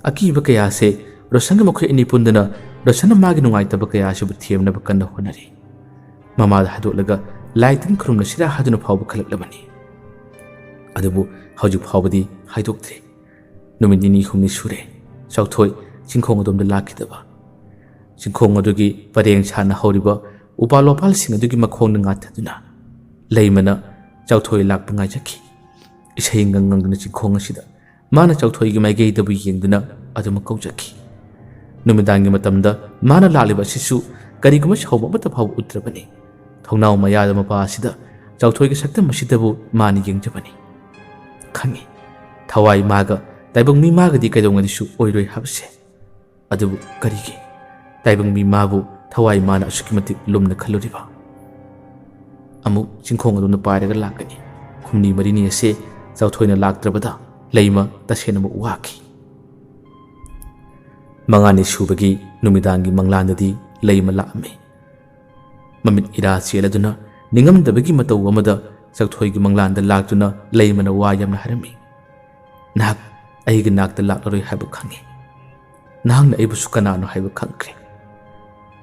ꯑꯀꯤꯕ ꯀꯌꯥꯁꯦ ꯔꯣꯁꯟꯒ ꯃꯈꯣꯏ ꯑꯅꯤ ꯄꯨꯟꯗꯨꯅ ꯔꯣꯁꯟꯅ ꯃꯥꯒꯤ ꯅꯨꯡꯉꯥꯏꯇꯕ ꯀꯌꯥ ꯑꯁꯤꯕꯨ ꯊꯦꯝꯅꯕ ꯀꯟꯅ ꯍꯣꯠꯅꯔꯤ꯫ ꯃꯃꯥꯗ ꯍꯥꯏꯗꯣꯛꯂꯒ ꯂꯥꯏ ꯇꯤꯟ ꯈꯨꯔꯨꯝꯂꯁꯤꯔꯥ ꯍꯥꯏꯗꯨꯅ ꯐꯥꯎꯕ ꯈꯜꯂꯛꯂꯕꯅꯤ꯫ ꯑꯗꯨꯕꯨ ꯍꯧꯖꯤꯛ ꯐꯥꯎꯕꯗꯤ ꯍꯥꯏꯗꯣꯛꯇ꯭ꯔꯤ꯫ ꯅꯨꯃꯤꯠ ꯅꯤꯅꯤ ꯍꯨꯝꯅꯤ ꯁꯨꯔꯦ ꯆꯥꯎꯊꯣꯏ ꯆꯤꯡꯈꯣꯡ ꯑꯗꯣꯝꯗ ꯂꯥꯛꯈꯤꯗꯕ꯫ ꯆꯤꯡꯈꯣꯡ ꯑꯗꯨꯒꯤ ꯄꯔꯦꯡ ꯁꯥꯟꯅ ꯍꯧꯔꯤꯕ ꯎꯄꯥꯜ ꯋꯥꯄꯥꯜꯁꯤꯡ ꯑꯗꯨꯒꯤ ꯃꯈꯣꯡꯗ ꯉꯥꯊꯗꯨꯅ ꯂꯩꯃꯅ ꯆꯥꯎꯊꯣꯏ ꯂꯥꯛꯄ ꯉꯥꯏꯖꯈꯤ꯫ ꯏꯁꯩ ꯉꯪ ꯉꯪꯗꯨꯅ ꯆꯤꯡꯈꯣꯡ ꯑꯁꯤꯗ ꯃꯥꯅ ꯆꯥꯎꯊꯣꯏꯒꯤ ꯃꯥꯏꯀꯩꯗꯕꯨ ꯌꯦꯡꯗꯨꯅ ꯑꯗꯨꯃꯛ ꯀꯧꯖꯈꯤ꯫ ꯅꯨꯃꯤꯗꯥꯡꯒꯤ ꯃꯇꯝꯗ ꯃꯥꯅ ꯂꯥꯛꯂꯤꯕ ꯑꯁꯤꯁꯨ ꯀꯔꯤꯒꯨꯝꯕ ꯁꯥꯎꯕ ꯑꯃꯠꯇ ꯐꯥꯎꯕ ꯎꯠꯇ꯭ꯔꯕꯅꯤ꯫ ꯊꯣꯡꯅꯥꯎ ꯃꯌꯥꯗ ꯃꯄꯥ ꯑꯁꯤꯗ ꯆꯥꯎꯊꯣꯏꯒꯤ ꯁꯛꯇꯝ ꯑꯁꯤꯗꯕꯨ ꯃꯥꯅ ꯌꯦꯡꯖꯕꯅꯤ꯫ ꯈꯪꯏ, ꯊꯋꯥꯏ ꯃꯥꯒ ꯇꯥꯏꯕꯪ ꯃꯤ ꯃꯥꯒꯗꯤ ꯀꯩꯗꯧꯉꯩꯗꯁꯨ ꯑꯣꯏꯔꯣꯏ ꯍꯥꯏꯕꯁꯦ꯫ ꯑꯗꯨꯕꯨ ꯀꯔꯤꯒꯤ ꯇꯥꯏꯕꯪ ꯃꯤ ꯃꯥꯕꯨ ꯊꯋꯥꯏ ꯃꯥꯅ ꯑꯁꯨꯛꯀꯤ ꯃꯇꯤꯛ ꯂꯨꯝꯅ ꯈꯜꯂꯨꯔꯤꯕ? ꯑꯃꯨꯛ ꯆꯤꯡꯈꯣꯡ ꯑꯗꯣꯝꯗ ꯄꯥꯏꯔꯒ ꯂꯥꯛꯀꯅꯤ꯫ ꯍꯨꯝꯅꯤ ꯃꯔꯤꯅꯤ ꯑꯁꯦ ꯆꯥꯎꯊꯣꯏꯅ ꯂꯥꯛꯇ꯭ꯔꯕꯗ ꯂꯩꯃ ꯇꯁꯦꯡꯅꯃꯛ ꯋꯥꯈꯤ꯫ ꯃꯉꯥꯅꯤ ꯁꯨꯕꯒꯤ ꯅꯨꯃꯤꯗꯥꯡꯒꯤ ꯃꯪꯂꯥꯟꯗꯗꯤ ꯂꯩꯃ ꯂꯥꯛꯑꯝꯃꯤ꯫ ꯃꯃꯤꯠ ꯏꯔꯥ ꯆꯦꯜꯂꯗꯨꯅ ꯅꯤꯡꯉꯝꯗꯕꯒꯤ ꯃꯇꯧ ꯑꯃꯗ ꯆꯥꯎꯊꯣꯏꯒꯤ ꯃꯪꯂꯥꯟꯗ ꯂꯥꯛꯇꯨꯅ ꯂꯩꯃꯅ ꯋꯥ ꯌꯥꯝꯅ ꯍꯥꯏꯔꯝꯃꯤ꯫ "ꯅꯍꯥꯛ ꯑꯩꯒꯤ ꯅꯥꯛꯇ ꯂꯥꯛꯂꯔꯣꯏ ꯍꯥꯏꯕ ꯈꯪꯉꯤ꯫ ꯅꯍꯥꯛꯅ ꯑꯩꯕꯨꯁꯨ ꯀꯅꯥꯅꯣ ꯍꯥꯏꯕ ꯈꯪꯈ꯭ꯔꯦ꯫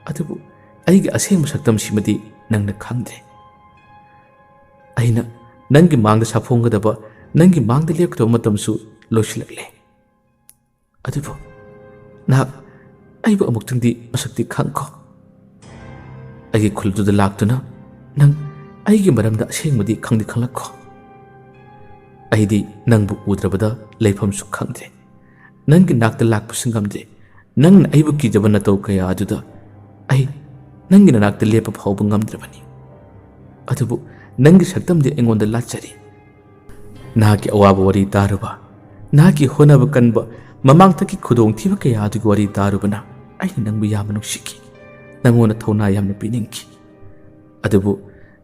ꯑꯗꯨꯕꯨ ꯑꯩꯒꯤ ꯑꯁꯦꯡꯕ ꯁꯛꯇꯝꯁꯤꯃꯗꯤ ꯅꯪꯅ ꯈꯪꯗ꯭ꯔꯦ꯫ ꯑꯩꯅ ꯅꯪꯒꯤ ꯃꯥꯡꯗ ꯁꯥꯐꯣꯡꯒꯗꯕ, ꯅꯪꯒꯤ ꯃꯥꯡꯗ ꯂꯦꯞꯀꯗꯕ ꯃꯇꯝꯁꯨ ꯂꯣꯏꯁꯤꯜꯂꯛꯂꯦ꯫ ꯑꯗꯨꯕꯨ ꯅꯍꯥꯛ ꯑꯩꯕꯨ ꯑꯃꯨꯛꯇꯪꯗꯤ ꯃꯁꯛꯇꯤ ꯈꯪꯈꯣ꯫ ꯑꯩꯒꯤ ꯈꯨꯜꯗꯨꯗ ꯂꯥꯛꯇꯨꯅ ꯅꯪ ꯑꯩꯒꯤ ꯃꯔꯝꯗ ꯑꯁꯦꯡꯕꯗꯤ ꯈꯪꯗꯤ ꯈꯪꯂꯛꯈꯣ꯫ ꯑꯩꯗꯤ ꯅꯪꯕꯨ ꯎꯗ꯭ꯔꯕꯗ ꯂꯩꯐꯝꯁꯨ ꯈꯪꯗ꯭ꯔꯦ꯫ ꯅꯪꯒꯤ ꯅꯥꯛꯇ ꯂꯥꯛꯄꯁꯨ ꯉꯝꯗꯦ꯫ ꯅꯪꯅ ꯑꯩꯕꯨ ꯀꯤꯖꯕ ꯅꯇꯧ ꯀꯌꯥ ꯑꯗꯨꯗ ꯑꯩ ꯅꯪꯒꯤ ꯅꯅꯥꯛꯇ ꯂꯦꯞꯄ ꯐꯥꯎꯕ ꯉꯝꯗ꯭ꯔꯕꯅꯤ꯫ ꯑꯗꯨꯕꯨ ꯅꯪꯒꯤ ꯁꯛꯇꯝꯗꯤ ꯑꯩꯉꯣꯟꯗ ꯂꯥꯠꯆꯔꯤ꯫ ꯅꯍꯥꯛꯀꯤ ꯑꯋꯥꯕ ꯋꯥꯔꯤ ꯇꯥꯔꯨꯕ, ꯅꯍꯥꯛꯀꯤ ꯍꯣꯠꯅꯕ ꯀꯟꯕ, ꯃꯃꯥꯡꯊꯛꯀꯤ ꯈꯨꯗꯣꯡꯊꯤꯕ ꯀꯌꯥ ꯑꯗꯨꯒꯤ ꯋꯥꯔꯤ ꯇꯥꯔꯨꯕꯅ ꯑꯩꯅ ꯅꯪꯕꯨ ꯌꯥꯝꯅ ꯅꯨꯡꯁꯤꯈꯤ꯫ ꯅꯪꯉꯣꯟꯗ ꯊꯧꯅꯥ ꯌꯥꯝꯅ ꯄꯤꯅꯤꯡꯈꯤ꯫ ꯑꯗꯨꯕꯨ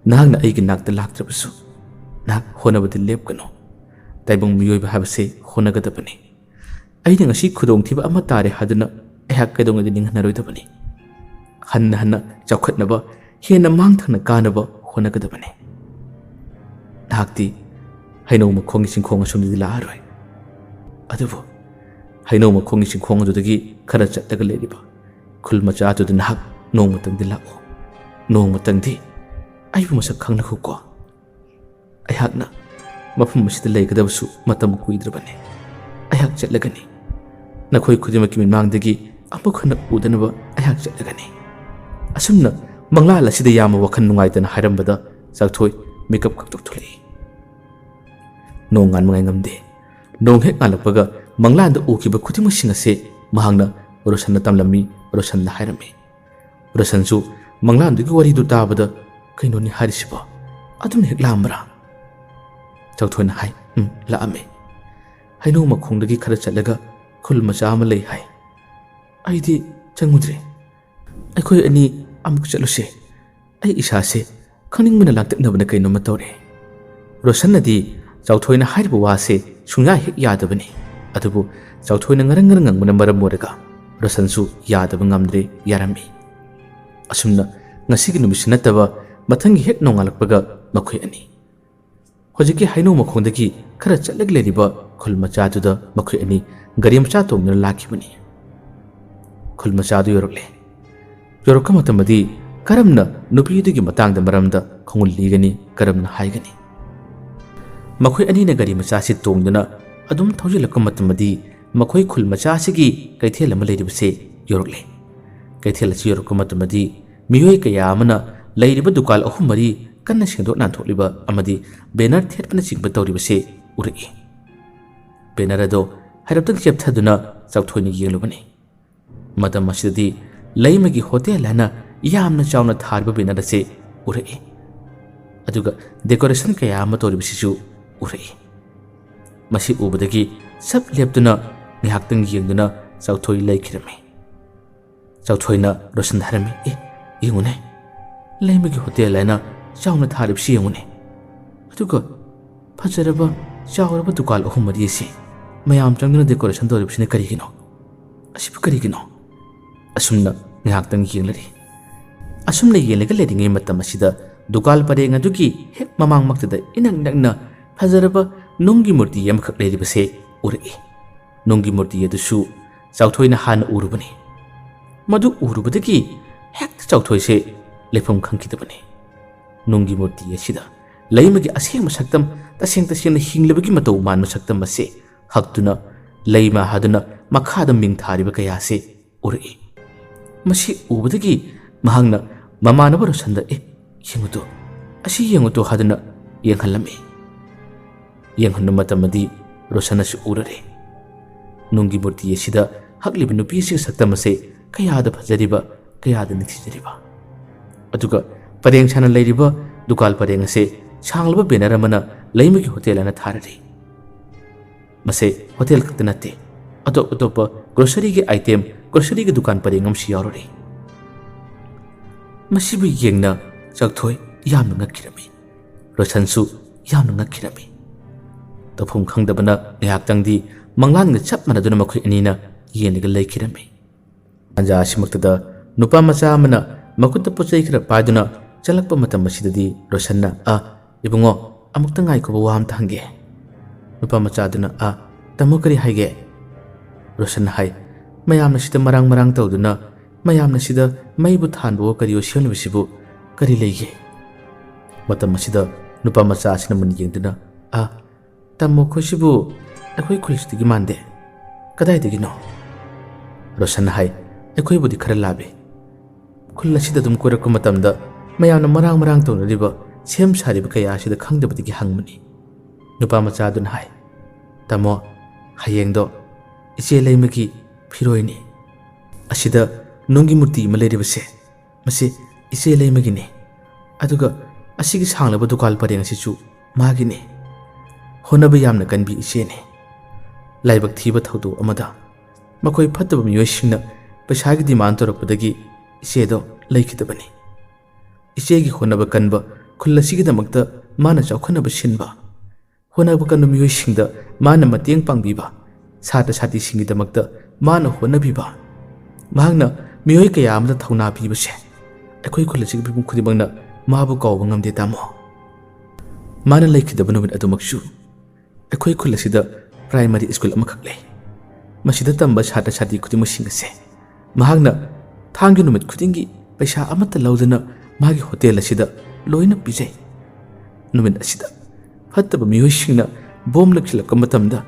ꯅꯍꯥꯛꯅ ꯑꯩꯒꯤ ꯅꯥꯛꯇ ꯂꯥꯛꯇ꯭ꯔꯕꯁꯨ, ꯅꯍꯥꯛ ꯍꯣꯠꯅꯕꯗꯤ ꯂꯦꯞꯀꯅꯨ꯫ ꯇꯥꯏꯕꯪ ꯃꯤꯑꯣꯏꯕ ꯍꯥꯏꯕꯁꯤ ꯍꯣꯠꯅꯒꯗꯕꯅꯤ꯫ ꯑꯩꯅ ꯉꯁꯤ ꯈꯨꯗꯣꯡꯊꯤꯕ ꯑꯃ ꯇꯥꯔꯦ ꯍꯥꯏꯗꯨꯅ ꯑꯩꯍꯥꯛ ꯀꯩꯗꯧꯉꯩꯗ ꯅꯤꯡꯍꯟꯅꯔꯣꯏꯗꯕꯅꯤ꯫ ꯍꯟꯅ ꯍꯟꯅ ꯆꯥꯎꯈꯠꯅꯕ, ꯍꯦꯟꯅ ꯃꯥꯡ ꯊꯪꯅ ꯀꯥꯅꯕ ꯍꯣꯠꯅꯒꯗꯕꯅꯤ꯫ ꯅꯍꯥꯛꯇꯤ ꯍꯩꯅꯧ ꯃꯈꯣꯡꯒꯤ ꯆꯤꯡꯈꯣꯡ ꯑꯁꯣꯝꯗꯗꯤ ꯂꯥꯛꯑꯔꯣꯏ꯫ ꯑꯗꯨꯕꯨ ꯍꯩꯅꯧ ꯃꯈꯣꯡꯒꯤ ꯆꯤꯡꯈꯣꯡ ꯑꯗꯨꯗꯒꯤ ꯈꯔ ꯆꯠꯂꯒ ꯂꯩꯔꯤꯕ ꯈꯨꯜ ꯃꯆꯥ ꯑꯗꯨꯗ ꯅꯍꯥꯛ ꯅꯣꯡꯃꯇꯪꯗꯤ ꯂꯥꯛꯎ꯫ ꯅꯣꯡꯃꯇꯪꯗꯤ ꯑꯩꯕꯨ ꯃꯁꯛ ꯈꯪꯅꯈꯣꯀꯣ꯫ ꯑꯩꯍꯥꯛꯅ ꯃꯐꯝ ꯑꯁꯤꯗ ꯂꯩꯒꯗꯕꯁꯨ ꯃꯇꯝ ꯀꯨꯏꯗ꯭ꯔꯕꯅꯤ꯫ ꯑꯩꯍꯥꯛ ꯆꯠꯂꯒꯅꯤ꯫ ꯅꯈꯣꯏ ꯈꯨꯗꯤꯡꯃꯛꯀꯤ ꯃꯤꯠꯃꯥꯡꯗꯒꯤ ꯑꯃꯨꯛ ꯍꯟꯅ ꯎꯗꯅꯕ ꯑꯩꯍꯥꯛ ꯆꯠꯂꯒꯅꯤ꯫ ꯑꯁꯨꯝꯅ ꯃꯪꯂꯥꯟ ꯑꯁꯤꯗ ꯌꯥꯝꯅ ꯋꯥꯈꯜ ꯅꯨꯡꯉꯥꯏꯇꯅ ꯍꯥꯏꯔꯝꯕꯗ ꯆꯥꯎꯊꯣꯏ ꯃꯤꯀꯞ ꯈꯛꯇꯣꯛ ꯊꯣꯛꯂꯛꯏ꯫ ꯅꯣꯡ ꯉꯥꯟꯕ ꯉꯥꯏꯉꯝꯗꯦ꯫ ꯅꯣꯡ ꯍꯦꯛ ꯉꯥꯜꯂꯛꯄꯒ ꯃꯪꯂꯥꯟꯗ ꯎꯈꯤꯕ ꯈꯨꯗꯤꯡꯃꯛꯁꯤꯡ ꯑꯁꯦ ꯃꯍꯥꯛꯅ ꯔꯣꯁꯟꯗ ꯇꯝꯂꯝꯃꯤ꯫ ꯔꯣꯁꯟꯗ ꯍꯥꯏꯔꯝꯃꯤ꯫ ꯔꯣꯁꯟꯁꯨ ꯃꯪꯂꯥꯟꯗꯨꯒꯤ ꯋꯥꯔꯤꯗꯨ ꯇꯥꯕꯗ, "ꯀꯩꯅꯣꯅꯤ ꯍꯥꯏꯔꯤꯁꯤꯕꯣ? ꯑꯗꯨꯝ ꯍꯦꯛ ꯂꯥꯛꯑꯝꯕ꯭ꯔꯥ?" ꯆꯥꯎꯊꯣꯏꯅ ꯍꯥꯏ, "ꯎꯝ, ꯂꯥꯛꯑꯝꯃꯦ꯫ ꯍꯩꯅꯧ ꯃꯈꯣꯡꯗꯒꯤ ꯈꯔ ꯆꯠꯂꯒ ꯈꯨꯜ ꯃꯆꯥ ꯑꯃ ꯂꯩ ꯍꯥꯏ꯫ ꯑꯩꯗꯤ ꯆꯪꯉꯨꯗ꯭ꯔꯦ꯫ ꯑꯩꯈꯣꯏ ꯑꯅꯤ ꯑꯃꯨꯛ ꯆꯠꯂꯨꯁꯦ꯫ ꯑꯩ ꯏꯁꯥꯁꯦ ꯈꯪꯅꯤꯡꯕꯅ ꯂꯥꯡꯇꯛꯅꯕꯅ ꯀꯩꯅꯣꯝꯃ ꯇꯧꯔꯦ꯫" ꯔꯣꯁꯟꯅꯗꯤ ꯆꯥꯎꯊꯣꯏꯅ ꯍꯥꯏꯔꯤꯕ ꯋꯥꯁꯦ ꯁꯨꯡꯌꯥ ꯍꯦꯛ ꯌꯥꯗꯕꯅꯤ꯫ ꯑꯗꯨꯕꯨ ꯆꯥꯎꯊꯣꯏꯅ ꯉꯔꯪ ꯉꯔꯪ ꯉꯪꯕꯅ ꯃꯔꯝ ꯑꯣꯏꯔꯒ ꯔꯣꯁꯟꯁꯨ ꯌꯥꯗꯕ ꯉꯝꯗ꯭ꯔꯦ, ꯌꯥꯔꯝꯃꯤ꯫ ꯑꯁꯨꯝꯅ ꯉꯁꯤꯒꯤ ꯅꯨꯃꯤꯠꯁꯤ ꯅꯠꯇꯕ ꯃꯊꯪꯒꯤ ꯍꯦꯛ ꯅꯣꯡꯉꯥꯜꯂꯛꯄꯒ ꯃꯈꯣꯏ ꯑꯅꯤ ꯍꯧꯖꯤꯛꯀꯤ ꯍꯩꯅꯧ ꯃꯈꯣꯡꯗꯒꯤ ꯈꯔ ꯆꯠꯂꯒ ꯂꯩꯔꯤꯕ ꯈꯨꯜ ꯃꯆꯥꯗꯨꯗ ꯃꯈꯣꯏ ꯑꯅꯤ ꯒꯥꯔꯤ ꯃꯆꯥ ꯇꯣꯡꯗꯨꯅ ꯂꯥꯛꯈꯤꯕꯅꯤ꯫ ꯈꯨꯜ ꯃꯆꯥꯗꯨ ꯌꯧꯔꯛꯂꯦ꯫ ꯌꯧꯔꯛꯄ ꯃꯇꯝꯗꯗꯤ ꯀꯔꯝꯅ ꯅꯨꯄꯤꯗꯨꯒꯤ ꯃꯇꯥꯡꯗ ꯃꯔꯝꯗ ꯈꯣꯡꯒꯨꯜ ꯂꯤꯒꯅꯤ, ꯀꯔꯝꯅ ꯍꯥꯏꯒꯅꯤ? ꯃꯈꯣꯏ ꯑꯅꯤꯅ ꯒꯥꯔꯤ ꯃꯆꯥꯁꯤ ꯇꯣꯡꯗꯨꯅ ꯑꯗꯨꯝ ꯊꯧꯖꯤꯜꯂꯛꯄ ꯃꯇꯝꯗꯗꯤ ꯃꯈꯣꯏ ꯈꯨꯜ ꯃꯆꯥꯁꯤꯒꯤ ꯀꯩꯊꯦꯜ ꯑꯃ ꯂꯩꯔꯤꯕꯁꯦ ꯌꯧꯔꯛꯂꯦ꯫ ꯀꯩꯊꯦꯜ ꯑꯁꯤ ꯌꯧꯔꯛꯄ ꯃꯇꯝꯗꯗꯤ ꯃꯤꯑꯣꯏ ꯀꯌꯥ ꯑꯃꯅ ꯂꯩꯔꯤꯕ ꯗꯨꯀꯥꯟ ꯑꯍꯨꯝ ꯃꯔꯤ ꯀꯟꯅ ꯁꯦꯡꯗꯣꯛ ꯅꯥꯟꯊꯣꯛꯂꯤꯕ ꯑꯃꯗꯤ ꯕꯦꯅꯔ ꯊꯦꯠꯄꯅꯆꯤꯡꯕ ꯇꯧꯔꯤꯕꯁꯦ ꯎꯔꯛꯏ꯫ ꯕꯦꯅꯔ ꯑꯗꯣ ꯍꯥꯏꯔꯞꯇꯪ ꯆꯦꯞꯊꯗꯨꯅ ꯆꯥꯎꯊꯣꯏꯅ ꯌꯦꯡꯂꯨꯕꯅꯤ꯫ ꯃꯇꯝ ꯑꯁꯤꯗꯗꯤ ꯂꯩꯃꯒꯤ ꯍꯣꯇꯦꯜ ꯍꯥꯏꯅ ꯌꯥꯝꯅ ꯆꯥꯎꯅ ꯊꯥꯔꯤꯕ ꯕꯦꯅꯔ ꯑꯁꯤ ꯎꯔꯛꯏ꯫ ꯑꯗꯨꯒ ꯗꯦꯀꯣꯔꯦꯁꯟ ꯀꯌꯥ ꯑꯃ ꯇꯧꯔꯤꯕꯁꯤꯁꯨ ꯎꯔꯛꯏ꯫ ꯃꯁꯤ ꯎꯕꯗꯒꯤ ꯆꯞ ꯂꯦꯞꯇꯨꯅ ꯉꯥꯏꯍꯥꯛꯇꯪ ꯌꯦꯡꯗꯨꯅ ꯆꯥꯎꯊꯣꯏ ꯂꯩꯈꯤꯔꯝꯃꯤ꯫ ꯆꯥꯎꯊꯣꯏꯅ ꯔꯣꯁꯟꯗ ꯍꯥꯏꯔꯝꯃꯤ, "ꯑꯦ, ꯌꯦꯡꯉꯨꯅꯦ, ꯂꯩꯃꯒꯤ ꯍꯣꯇꯦꯜ ꯍꯥꯏꯅ ꯆꯥꯎꯅ ꯊꯥꯔꯤꯕꯁꯤ ꯌꯦꯡꯉꯨꯅꯦ꯫ ꯑꯗꯨꯒ ꯐꯖꯔꯕ ꯆꯥꯎꯔꯕ ꯗꯨꯀꯥꯟ ꯑꯍꯨꯝ ꯃꯔꯤ ꯑꯁꯤ ꯃꯌꯥꯝ ꯆꯪꯗꯨꯅ ꯗꯦꯀꯣꯔꯦꯁꯟ ꯇꯧꯔꯤꯕꯁꯤꯅ ꯀꯔꯤꯒꯤꯅꯣ? ꯑꯁꯤꯕꯨ ꯀꯔꯤꯒꯤꯅꯣ? ꯑꯁꯨꯝꯅ ꯉꯥꯏꯍꯥꯛꯇꯪ ꯌꯦꯡꯂꯔꯤ꯫ ꯑꯁꯨꯝꯅ ꯌꯦꯡꯂꯒ ꯂꯩꯔꯤꯉꯩ ꯃꯇꯝ ꯑꯁꯤꯗ ꯗꯨꯀꯥꯟ ꯄꯔꯦꯡ ꯑꯗꯨꯒꯤ ꯍꯦꯛ ꯃꯃꯥꯡꯃꯛꯇꯗ ꯏꯅꯛ ꯅꯛꯅ ꯐꯖꯔꯕ ꯅꯨꯡꯒꯤ ꯃꯨꯔꯇꯤ ꯑꯃꯈꯛ ꯂꯩꯔꯤꯕꯁꯦ ꯎꯔꯛꯏ꯫ ꯅꯨꯡꯒꯤ ꯃꯨꯔꯇꯤ ꯑꯗꯨꯁꯨ ꯆꯥꯎꯊꯣꯏꯅ ꯍꯥꯟꯅ ꯎꯔꯨꯕꯅꯤ꯫ ꯃꯗꯨ ꯎꯔꯨꯕꯗꯒꯤ ꯍꯦꯛꯇ ꯆꯥꯎꯊꯣꯏꯁꯦ ꯂꯩꯐꯝ ꯈꯪꯈꯤꯗꯕꯅꯤ꯫ ꯅꯨꯡꯒꯤ ꯃꯨꯔꯇꯤ ꯑꯁꯤꯗ ꯂꯩꯃꯒꯤ ꯑꯁꯦꯡꯕ ꯁꯛꯇꯝ, ꯇꯁꯦꯡ ꯇꯁꯦꯡꯅ ꯍꯤꯡꯂꯤꯕꯒꯤ ꯃꯇꯧ ꯃꯥꯟꯕ ꯁꯛꯇꯝ ꯑꯁꯤ ꯍꯛꯇꯨꯅ ꯂꯩꯃ ꯍꯥꯗꯨꯅ ꯃꯈꯥꯗ ꯃꯤꯡ ꯊꯥꯔꯤꯕ ꯀꯌꯥ ꯑꯁꯤ ꯎꯔꯛꯏ꯫ ꯃꯁꯤ ꯎꯕꯗꯒꯤ ꯃꯍꯥꯛꯅ ꯃꯃꯥꯟꯅꯕ ꯔꯣꯁꯟꯗ, "ꯑꯦ, ꯌꯦꯡꯉꯨꯇꯣ, ꯑꯁꯤ ꯌꯦꯡꯉꯨꯇꯣ" ꯍꯥꯏꯗꯨꯅ ꯌꯦꯡꯍꯜꯂꯝꯃꯤ꯫ ꯌꯦꯡꯍꯟꯕ ꯃꯇꯝꯗꯤ ꯔꯣꯁꯟꯅꯁꯨ ꯎꯔꯔꯦ꯫ ꯅꯨꯡꯒꯤ ꯃꯨꯔꯇꯤ ꯑꯁꯤꯗ ꯍꯛꯂꯤꯕ ꯅꯨꯄꯤꯁꯤꯡ ꯁꯛꯇꯝ ꯑꯁꯦ ꯀꯌꯥꯗ ꯐꯖꯔꯤꯕ, ꯀꯌꯥꯗ ꯅꯤꯡꯊꯤꯖꯔꯤꯕ꯫ ꯑꯗꯨꯒ ꯄꯔꯦꯡ ꯁꯥꯅ ꯂꯩꯔꯤꯕ ꯗꯨꯀꯥꯟ ꯄꯔꯦꯡ ꯑꯁꯦ ꯁꯥꯡꯂꯕ ꯕꯦꯅꯔ ꯑꯃꯅ ꯂꯩꯃꯒꯤ ꯍꯣꯇꯦꯜ ꯑꯅ ꯊꯥꯔꯔꯦ꯫ ꯃꯁꯦ ꯍꯣꯇꯦꯜ ꯈꯛꯇ ꯅꯠꯇꯦ, ꯑꯇꯣꯞ ꯑꯇꯣꯞꯄ ꯒ꯭ꯔꯣꯁꯔꯤꯒꯤ ꯑꯥꯏꯇꯦꯝ, ꯒ꯭ꯔꯣꯁꯔꯤꯒꯤ ꯗꯨꯀꯥꯟ ꯄꯔꯦꯡ ꯑꯃꯁꯨ ꯌꯥꯎꯔꯔꯦ꯫ ꯃꯁꯤꯕꯨ ꯌꯦꯡꯅ ꯆꯥꯎꯊꯣꯏ ꯌꯥꯝꯅ ꯉꯛꯈꯤꯔꯝꯃꯤ꯫ ꯔꯣꯁꯟꯁꯨ ꯌꯥꯝꯅ ꯉꯛꯈꯤꯔꯝꯃꯤ꯫ ꯇꯧꯐꯝ ꯈꯪꯗꯕꯅ ꯉꯥꯏꯍꯥꯛꯇꯪꯗꯤ ꯃꯪꯂꯥꯟꯒ ꯆꯞ ꯃꯥꯟꯅꯗꯨꯅ ꯃꯈꯣꯏ ꯑꯅꯤꯅ ꯌꯦꯡꯂꯒ ꯂꯩꯈꯤꯔꯝꯃꯤ꯫ ꯇꯥꯟꯖꯥ ꯑꯁꯤꯃꯛꯇꯗ ꯅꯨꯄꯥ ꯃꯆꯥ ꯑꯃꯅ ꯃꯈꯨꯠꯇ ꯄꯣꯠ ꯆꯩ ꯈꯔ ꯄꯥꯏꯗꯨꯅ ꯆꯪꯂꯛꯄ ꯃꯇꯝ ꯑꯁꯤꯗꯗꯤ ꯔꯣꯁꯟꯅ, "ꯑ, ꯏꯕꯨꯡꯉꯣ, ꯑꯃꯨꯛꯇ ꯉꯥꯏꯈꯣꯕ, ꯋꯥ ꯑꯃꯇ ꯍꯪꯒꯦ꯫" ꯅꯨꯄꯥ ꯃꯆꯥꯗꯨꯅ, "ꯑ, ꯇꯥꯃꯣ, ꯀꯔꯤ ꯍꯥꯏꯒꯦ?" ꯔꯣꯁꯟꯅ ꯍꯥꯏ, "ꯃꯌꯥꯝꯅ ꯁꯤꯗ ꯃꯔꯥꯡ ꯃꯔꯥꯡ ꯇꯧꯗꯨꯅ, ꯃꯌꯥꯝꯅ ꯁꯤꯗ ꯃꯩꯕꯨ ꯊꯥꯟꯕꯋꯣ ꯀꯔꯤꯋꯣ ꯁꯦꯝꯂꯤꯕꯁꯤꯕꯨ ꯀꯔꯤ ꯂꯩꯒꯦ?" ꯃꯇꯝ ꯑꯁꯤꯗ ꯅꯨꯄꯥ ꯃꯆꯥ ꯑꯁꯤꯅ ꯃꯨꯟ ꯌꯦꯡꯗꯨꯅ, "ꯑ, ꯇꯥꯃꯣ, ꯑꯩꯈꯣꯏꯁꯤꯕꯨ ꯑꯩꯈꯣꯏ ꯈꯨꯜꯁꯤꯗꯒꯤ ꯃꯥꯟꯗꯦ꯫ ꯀꯗꯥꯏꯗꯒꯤꯅꯣ?" ꯔꯣꯁꯟꯅ ꯍꯥꯏ, "ꯑꯩꯈꯣꯏꯕꯨꯗꯤ ꯈꯔ ꯂꯥꯞꯄꯤ꯫ ꯈꯨꯜ ꯑꯁꯤꯗ ꯑꯗꯨꯝ ꯀꯣꯏꯔꯛꯄ ꯃꯇꯝꯗ ꯃꯌꯥꯝꯅ ꯃꯔꯥꯡ ꯃꯔꯥꯡ ꯇꯧꯅꯔꯤꯕ, ꯁꯦꯝ ꯁꯥꯔꯤꯕ ꯀꯌꯥ ꯑꯁꯤꯗ ꯈꯪꯗꯕꯗꯒꯤ ꯍꯪꯕꯅꯤ꯫" ꯅꯨꯄꯥ ꯃꯆꯥꯗꯨꯅ ꯍꯥꯏ, "ꯇꯥꯃꯣ, ꯍꯌꯦꯡꯗꯣ ꯏꯆꯦ ꯂꯩꯃꯒꯤ ꯐꯤꯔꯣꯏꯅꯤ꯫ ꯑꯁꯤꯗ ꯅꯨꯡꯒꯤ ꯃꯨꯔꯇꯤ ꯑꯃ ꯂꯩꯔꯤꯕꯁꯦ, ꯃꯁꯤ ꯏꯆꯦ ꯂꯩꯃꯒꯤꯅꯤ꯫ ꯑꯗꯨꯒ ꯑꯁꯤꯒꯤ ꯁꯥꯡꯂꯕ ꯗꯨꯀꯥꯟ ꯄꯔꯦꯡ ꯑꯁꯤꯁꯨ ꯃꯥꯒꯤꯅꯤ꯫ ꯍꯣꯠꯅꯕ ꯌꯥꯝꯅ ꯀꯟꯕꯤ ꯏꯆꯦꯅꯤ꯫ ꯂꯥꯏꯕꯛ ꯊꯤꯕ ꯊꯧꯗꯣꯛ ꯑꯃꯗ ꯃꯈꯣꯏ ꯐꯠꯇꯕ ꯃꯤꯑꯣꯏꯁꯤꯡꯅ ꯄꯩꯁꯥꯒꯤ ꯗꯤꯃꯥꯟ ꯇꯧꯔꯛꯄꯗꯒꯤ ꯏꯆꯦꯗꯣ ꯂꯩꯈꯤꯗꯕꯅꯤ꯫ ꯏꯆꯦꯒꯤ ꯍꯣꯠꯅꯕ ꯀꯟꯕ ꯈꯨꯜ ꯑꯁꯤꯒꯤꯗꯃꯛꯇ ꯃꯥꯅ ꯆꯥꯎꯈꯠꯅꯕ ꯁꯤꯟꯕ, ꯍꯣꯠꯅꯕ ꯀꯟꯕ ꯃꯤꯑꯣꯏꯁꯤꯡꯗ ꯃꯥꯅ ꯃꯇꯦꯡ ꯄꯥꯡꯕꯤꯕ, ꯁꯥꯇ꯭ꯔ ꯁꯥꯇ꯭ꯔꯤꯁꯤꯡꯒꯤꯗꯃꯛꯇ ꯃꯥꯅ ꯍꯣꯠꯅꯕꯤꯕ, ꯃꯍꯥꯛꯅ ꯃꯤꯑꯣꯏ ꯀꯌꯥ ꯑꯃꯗ ꯊꯧꯅꯥ ꯄꯤꯕꯁꯦ ꯑꯩꯈꯣꯏ ꯈꯨꯜ ꯑꯁꯤꯒꯤ ꯃꯤꯄꯨꯝ ꯈꯨꯗꯤꯡꯃꯛꯅ ꯃꯥꯕꯨ ꯀꯥꯎꯕ ꯉꯝꯗꯦ, ꯇꯥꯃꯣ꯫ ꯃꯥꯅ ꯂꯩꯈꯤꯗꯕ ꯅꯨꯃꯤꯠ ꯑꯗꯨꯃꯛꯁꯨ ꯑꯩꯈꯣꯏ ꯈꯨꯜ ꯑꯁꯤꯗ ꯄ꯭ꯔꯥꯏꯃꯔꯤ ꯁ꯭ꯀꯨꯜ ꯑꯃꯈꯛ ꯂꯩ꯫ ꯃꯁꯤꯗ ꯇꯝꯕ ꯁꯥꯇ꯭ꯔ ꯁꯥꯇ꯭ꯔꯤ ꯈꯨꯗꯤꯡꯃꯛꯁꯤꯡ ꯑꯁꯦ ꯃꯍꯥꯛꯅ ꯊꯥꯡꯒꯤ ꯅꯨꯃꯤꯠ ꯈꯨꯗꯤꯡꯒꯤ ꯄꯩꯁꯥ ꯑꯃꯠꯇ ꯂꯧꯗꯅ ꯃꯥꯒꯤ ꯍꯣꯇꯦꯜ ꯑꯁꯤꯗ ꯂꯣꯏꯅ ꯄꯤꯖꯩ꯫ ꯅꯨꯃꯤꯠ ꯑꯁꯤꯗ ꯐꯠꯇꯕ ꯃꯤꯑꯣꯏꯁꯤꯡꯅ ꯕꯣꯝ ꯂꯪꯁꯤꯜꯂꯛꯄ ꯃꯇꯝꯗ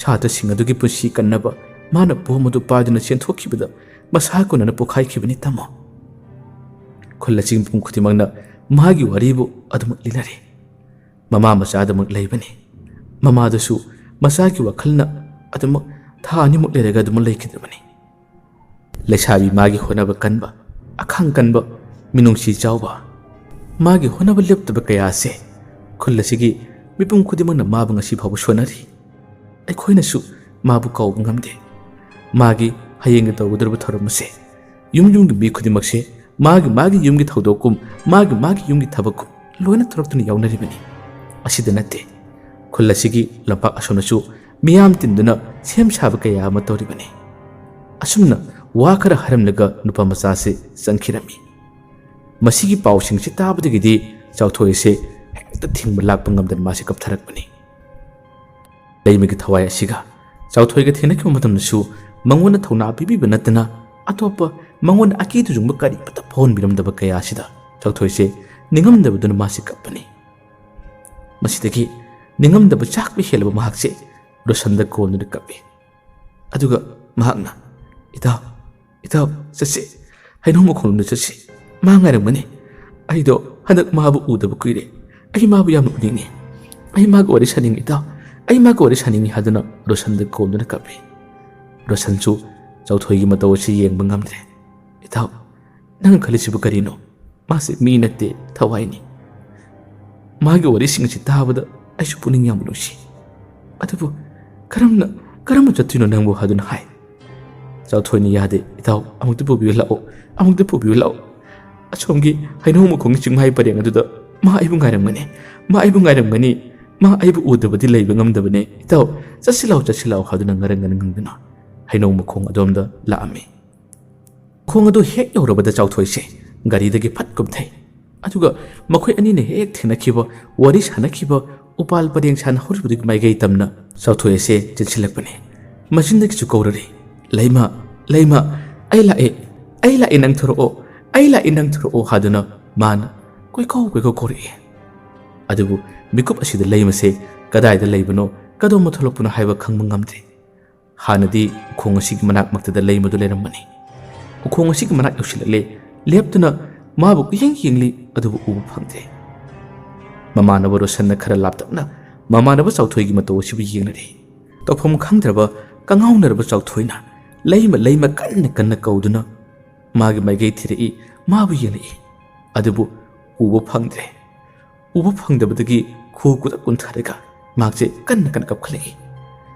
ꯁꯥꯇ꯭ꯔꯁꯤꯡ ꯑꯗꯨꯒꯤ ꯄꯨꯟꯁꯤ ꯀꯟꯅꯕ ꯃꯥꯅ ꯕꯣꯝ ꯑꯗꯨ ꯄꯥꯏꯗꯨꯅ ꯆꯦꯟꯊꯣꯛꯈꯤꯕꯗ ꯃꯁꯥ ꯀꯣꯟꯅꯅ ꯄꯣꯛꯈꯥꯏꯈꯤꯕꯅꯤ, ꯇꯥꯃꯣ꯫ ꯈꯨꯜ ꯑꯁꯤꯒꯤ ꯃꯤꯄꯨꯝ ꯈꯨꯗꯤꯡꯃꯛꯅ ꯃꯥꯒꯤ ꯋꯥꯔꯤꯕꯨ ꯑꯗꯨꯃꯛ ꯂꯤꯅꯔꯤ꯫ ꯃꯃꯥ ꯃꯆꯥꯗꯃꯛ ꯂꯩꯕꯅꯤ꯫ ꯃꯃꯥꯗꯨꯁꯨ ꯃꯆꯥꯒꯤ ꯋꯥꯈꯜꯅ ꯑꯗꯨꯃꯛ ꯊꯥ ꯑꯅꯤꯃꯨꯛ ꯂꯩꯔꯒ ꯑꯗꯨꯃꯛ ꯂꯩꯈꯤꯗꯕꯅꯤ꯫ ꯂꯩꯁꯥꯕꯤ ꯃꯥꯒꯤ ꯍꯣꯠꯅꯕ ꯀꯟꯕ, ꯑꯈꯥꯡ ꯀꯟꯕ, ꯃꯤꯅꯨꯡꯁꯤ ꯆꯥꯎꯕ, ꯃꯥꯒꯤ ꯍꯣꯠꯅꯕ ꯂꯦꯞꯇꯕ ꯀꯌꯥ ꯑꯁꯦ ꯈꯨꯜ ꯑꯁꯤꯒꯤ ꯃꯤꯄꯨꯝ ꯈꯨꯗꯤꯡꯃꯛꯅ ꯃꯥꯕꯨ ꯉꯁꯤ ꯐꯥꯎꯕ ꯁꯣꯟꯅꯔꯤ꯫ ꯑꯩꯈꯣꯏꯅꯁꯨ ꯃꯥꯕꯨ ꯀꯥꯎꯕ ꯉꯝꯗꯦ꯫ ꯃꯥꯒꯤ ꯍꯌꯦꯡꯒꯤ ꯇꯧꯒꯗꯧꯔꯤꯕ ꯊꯧꯔꯝ ꯑꯁꯦ ꯌꯨꯝ ꯌꯨꯝꯒꯤ ꯃꯤ ꯈꯨꯗꯤꯡꯃꯛꯁꯦ ꯃꯥꯒꯤ ꯃꯥꯒꯤ ꯌꯨꯝꯒꯤ ꯊꯧꯗꯣꯛꯀꯨꯝ, ꯃꯥꯒꯤ ꯃꯥꯒꯤ ꯌꯨꯝꯒꯤ ꯊꯕꯛꯀꯨꯝ ꯂꯣꯏꯅ ꯊꯣꯔꯛꯇꯨꯅ ꯌꯥꯎꯅꯔꯤꯕꯅꯤ꯫ ꯑꯁꯤꯗ ꯅꯠꯇꯦ, ꯈꯨꯜ ꯑꯁꯤꯒꯤ ꯂꯝꯄꯥꯛ ꯑꯁꯣꯝꯗꯁꯨ ꯃꯤꯌꯥꯝ ꯇꯤꯟꯗꯨꯅ ꯁꯦꯝ ꯁꯥꯕ ꯀꯌꯥ ꯑꯃ ꯇꯧꯔꯤꯕꯅꯤ꯫ ꯑꯁꯨꯝꯅ ꯋꯥ ꯈꯔ ꯍꯥꯏꯔꯝꯂꯒ ꯅꯨꯄꯥ ꯃꯆꯥꯁꯤ ꯆꯪꯈꯤꯔꯝꯃꯤ꯫ ꯃꯁꯤꯒꯤ ꯄꯥꯎꯁꯤꯡꯁꯤ ꯇꯥꯕꯗꯒꯤꯗꯤ ꯆꯥꯎꯊꯣꯏ ꯑꯁꯦ ꯍꯦꯛꯇ ꯊꯤꯡꯕ ꯂꯥꯛꯄ ꯉꯝꯗꯅ ꯃꯥꯁꯤ ꯀꯞꯊꯔꯛꯄꯅꯤ꯫ ꯂꯩꯃꯒꯤ ꯊꯋꯥꯏ ꯑꯁꯤꯒ ꯆꯥꯎꯊꯣꯏꯒ ꯊꯦꯡꯅꯈꯤꯕ ꯃꯇꯝꯗꯁꯨ ꯃꯉꯣꯟꯗ ꯊꯧꯅꯥ ꯄꯤꯕꯤꯕ ꯅꯠꯇꯅ ꯑꯇꯣꯞꯄ ꯃꯉꯣꯟꯗ ꯑꯀꯤ ꯇꯨꯖꯨꯡꯕ ꯀꯔꯤꯃꯠꯇ ꯐꯥꯎꯍꯟꯕꯤꯔꯝꯗꯕ ꯀꯌꯥ ꯑꯁꯤꯗ ꯆꯥꯎꯊꯣꯏꯁꯦ ꯅꯤꯡꯉꯝꯗꯕꯗꯨꯅ ꯃꯥꯁꯤ ꯀꯞꯄꯅꯤ꯫ ꯃꯁꯤꯗꯒꯤ ꯅꯤꯡꯉꯝꯗꯕ ꯆꯥꯛꯄ ꯍꯦꯜꯂꯕ ꯃꯍꯥꯛꯁꯦ ꯔꯣꯁꯟꯗ ꯀꯣꯟꯗꯨꯅ ꯀꯞꯄꯤ꯫ ꯑꯗꯨꯒ ꯃꯍꯥꯛꯅ, "ꯏꯇꯥꯎ, ꯏꯇꯥꯎ, ꯆꯠꯁꯤ꯫ ꯍꯩꯅꯧ ꯃꯈꯣꯡꯂꯣꯝꯗ ꯆꯠꯁꯤ꯫ ꯃꯥ ꯉꯥꯏꯔꯝꯒꯅꯤ꯫ ꯑꯩꯗꯣ ꯍꯟꯗꯛ ꯃꯥꯕꯨ ꯎꯗꯕ ꯀꯨꯏꯔꯦ꯫ ꯑꯩ ꯃꯥꯕꯨ ꯌꯥꯝꯅ ꯎꯅꯤꯡꯉꯤ꯫ ꯑꯩ ꯃꯥꯒ ꯋꯥꯔꯤ ꯁꯥꯅꯤꯡꯉꯤ, ꯏꯇꯥꯎ꯫ ꯑꯩ ꯃꯥꯒ ꯋꯥꯔꯤ ꯁꯥꯅꯤꯡꯉꯤ" ꯍꯥꯏꯗꯨꯅ ꯔꯣꯁꯟꯗ ꯀꯣꯟꯗꯨꯅ ꯀꯞꯄꯤ꯫ ꯔꯣꯁꯟꯁꯨ ꯆꯥꯎꯊꯣꯏꯒꯤ ꯃꯇꯧ ꯑꯁꯤ ꯌꯦꯡꯕ ꯉꯝꯗ꯭ꯔꯦ꯫ "ꯏꯇꯥꯎ, ꯅꯪ ꯈꯜꯂꯤꯁꯤꯕꯨ ꯀꯔꯤꯅꯣ? ꯃꯥꯁꯦ ꯃꯤ ꯅꯠꯇꯦ, ꯊꯋꯥꯏꯅꯤ꯫ ꯃꯥꯒꯤ ꯋꯥꯔꯤꯁꯤꯡ ꯑꯁꯤ ꯇꯥꯕꯗ ꯑꯩꯁꯨ ꯄꯨꯛꯅꯤꯡ ꯌꯥꯝꯅ ꯅꯨꯡꯁꯤ꯫ ꯑꯗꯨꯕꯨ ꯀꯔꯝꯅ, ꯀꯔꯝꯅ ꯆꯠꯇꯣꯏꯅꯣ ꯅꯪꯕꯨ?" ꯍꯥꯏꯗꯨꯅ ꯍꯥꯏ꯫ ꯆꯥꯎꯊꯣꯏꯅ, "ꯌꯥꯗꯦ, ꯏꯇꯥꯎ, ꯑꯃꯨꯛꯇ ꯄꯨꯕꯤꯌꯨ ꯂꯥꯛꯑꯣ, ꯑꯃꯨꯛꯇ ꯄꯨꯕꯤꯌꯨ ꯂꯥꯛꯑꯣ꯫ ꯑꯁꯣꯝꯒꯤ ꯍꯩꯅꯧ ꯃꯈꯣꯡꯒꯤ ꯆꯤꯡꯃꯥꯏ ꯄꯔꯦꯡ ꯑꯗꯨꯗ "ꯃꯥ ꯑꯩꯕꯨ ꯉꯥꯏꯔꯝꯒꯅꯤ, ꯃꯥ ꯑꯩꯕꯨ ꯉꯥꯏꯔꯝꯒꯅꯤ, ꯃꯥ ꯑꯩꯕꯨ ꯎꯗꯕꯗꯤ ꯂꯩꯕ ꯉꯝꯗꯕꯅꯦ꯫ ꯏꯇꯥꯎ, ꯆꯠꯁꯤ ꯂꯥꯎ, ꯆꯠꯁꯤ ꯂꯥꯎ" ꯍꯥꯏꯗꯨꯅ ꯉꯔꯪ ꯉꯔꯪ ꯉꯪꯗꯨꯅ ꯍꯩꯅꯧ ꯃꯈꯣꯡ ꯑꯗꯣꯝꯗ ꯂꯥꯛꯑꯝꯃꯤ꯫ ꯈꯣꯡ ꯑꯗꯨ ꯍꯦꯛ ꯌꯧꯔꯕꯗ ꯆꯥꯎꯊꯣꯏꯁꯦ ꯒꯥꯔꯤꯗꯒꯤ ꯐꯠ ꯀꯨꯝꯊꯩ꯫ ꯑꯗꯨꯒ ꯃꯈꯣꯏ ꯑꯅꯤꯅ ꯍꯦꯛ ꯊꯦꯡꯅꯈꯤꯕ, ꯋꯥꯔꯤ ꯁꯥꯟꯅꯈꯤꯕ ꯎꯄꯥꯜ ꯄꯔꯦꯡ ꯁꯥꯟꯅꯍꯧꯔꯤꯕꯗꯨꯒꯤ ꯃꯥꯏꯀꯩ ꯇꯝꯅ ꯆꯥꯎꯊꯣꯏ ꯑꯁꯦ ꯆꯦꯟꯁꯤꯜꯂꯛꯄꯅꯤ꯫ ꯃꯆꯤꯟꯗꯒꯤꯁꯨ ꯀꯧꯔꯔꯤ, "ꯂꯩꯃ, ꯂꯩꯃ, ꯑꯩ ꯂꯥꯛꯑꯦ, ꯑꯩ ꯂꯥꯛꯑꯦ, ꯅꯪ ꯊꯣꯔꯛꯑꯣ, ꯑꯩ ꯂꯥꯛꯑꯦ, ꯅꯪ ꯊꯣꯔꯛꯑꯣ" ꯍꯥꯏꯗꯨꯅ ꯃꯥꯅ ꯀꯣꯏꯀꯧ ꯀꯣꯏꯀꯧ ꯀꯧꯔꯛꯏ꯫ ꯑꯗꯨꯕꯨ ꯃꯤꯀꯨꯞ ꯑꯁꯤꯗ ꯂꯩꯃꯁꯦ ꯀꯗꯥꯏꯗ ꯂꯩꯕꯅꯣ, ꯀꯗꯣꯝꯗ ꯊꯣꯛꯂꯛꯄꯅꯣ ꯍꯥꯏꯕ ꯈꯪꯕ ꯉꯝꯗ꯭ꯔꯦ꯫ ꯍꯥꯟꯅꯗꯤ ꯎꯈꯣꯡ ꯑꯁꯤꯒꯤ ꯃꯅꯥꯛ ꯃꯛꯇꯗ ꯂꯩꯃꯗꯨ ꯂꯩꯔꯝꯕꯅꯤ꯫ ꯎꯈꯣꯡ ꯑꯁꯤꯒꯤ ꯃꯅꯥꯛ ꯌꯧꯁꯤꯜꯂꯛꯂꯦ꯫ ꯂꯦꯞꯇꯨꯅ ꯃꯥꯕꯨ ꯀꯨꯌꯦꯡ ꯌꯦꯡꯂꯤ, ꯑꯗꯨꯕꯨ ꯎꯕ ꯐꯪꯗ꯭ꯔꯦ꯫ ꯃꯃꯥꯟꯅꯕ ꯔꯣꯁꯟꯅ ꯈꯔ ꯂꯥꯞꯇꯛꯅ ꯃꯃꯥꯟꯅꯕ ꯆꯥꯎꯊꯣꯏꯒꯤ ꯃꯇꯧ ꯑꯁꯤꯕꯨ ꯌꯦꯡꯅꯔꯤ꯫ ꯇꯧꯐꯝ ꯈꯪꯗ꯭ꯔꯕ, ꯀꯉꯥꯎꯅꯔꯕ ꯆꯥꯎꯊꯣꯏꯅ "ꯂꯩꯃ, ꯂꯩꯃ" ꯀꯟꯅ ꯀꯟꯅ ꯀꯧꯗꯨꯅ ꯃꯥꯒꯤ ꯃꯥꯏꯀꯩ ꯊꯤꯔꯛꯏ, ꯃꯥꯕꯨ ꯌꯦꯡꯂꯛꯏ꯫ ꯑꯗꯨꯕꯨ ꯎꯕ ꯐꯪꯗ꯭ꯔꯦ꯫ ꯎꯕ ꯐꯪꯗꯕꯗꯒꯤ ꯈꯨ ꯀꯨꯗꯛ ꯀꯨꯟꯊꯔꯒ ꯃꯍꯥꯛꯁꯦ ꯀꯟꯅ ꯀꯟꯅ ꯀꯞꯈꯠꯂꯛꯏ꯫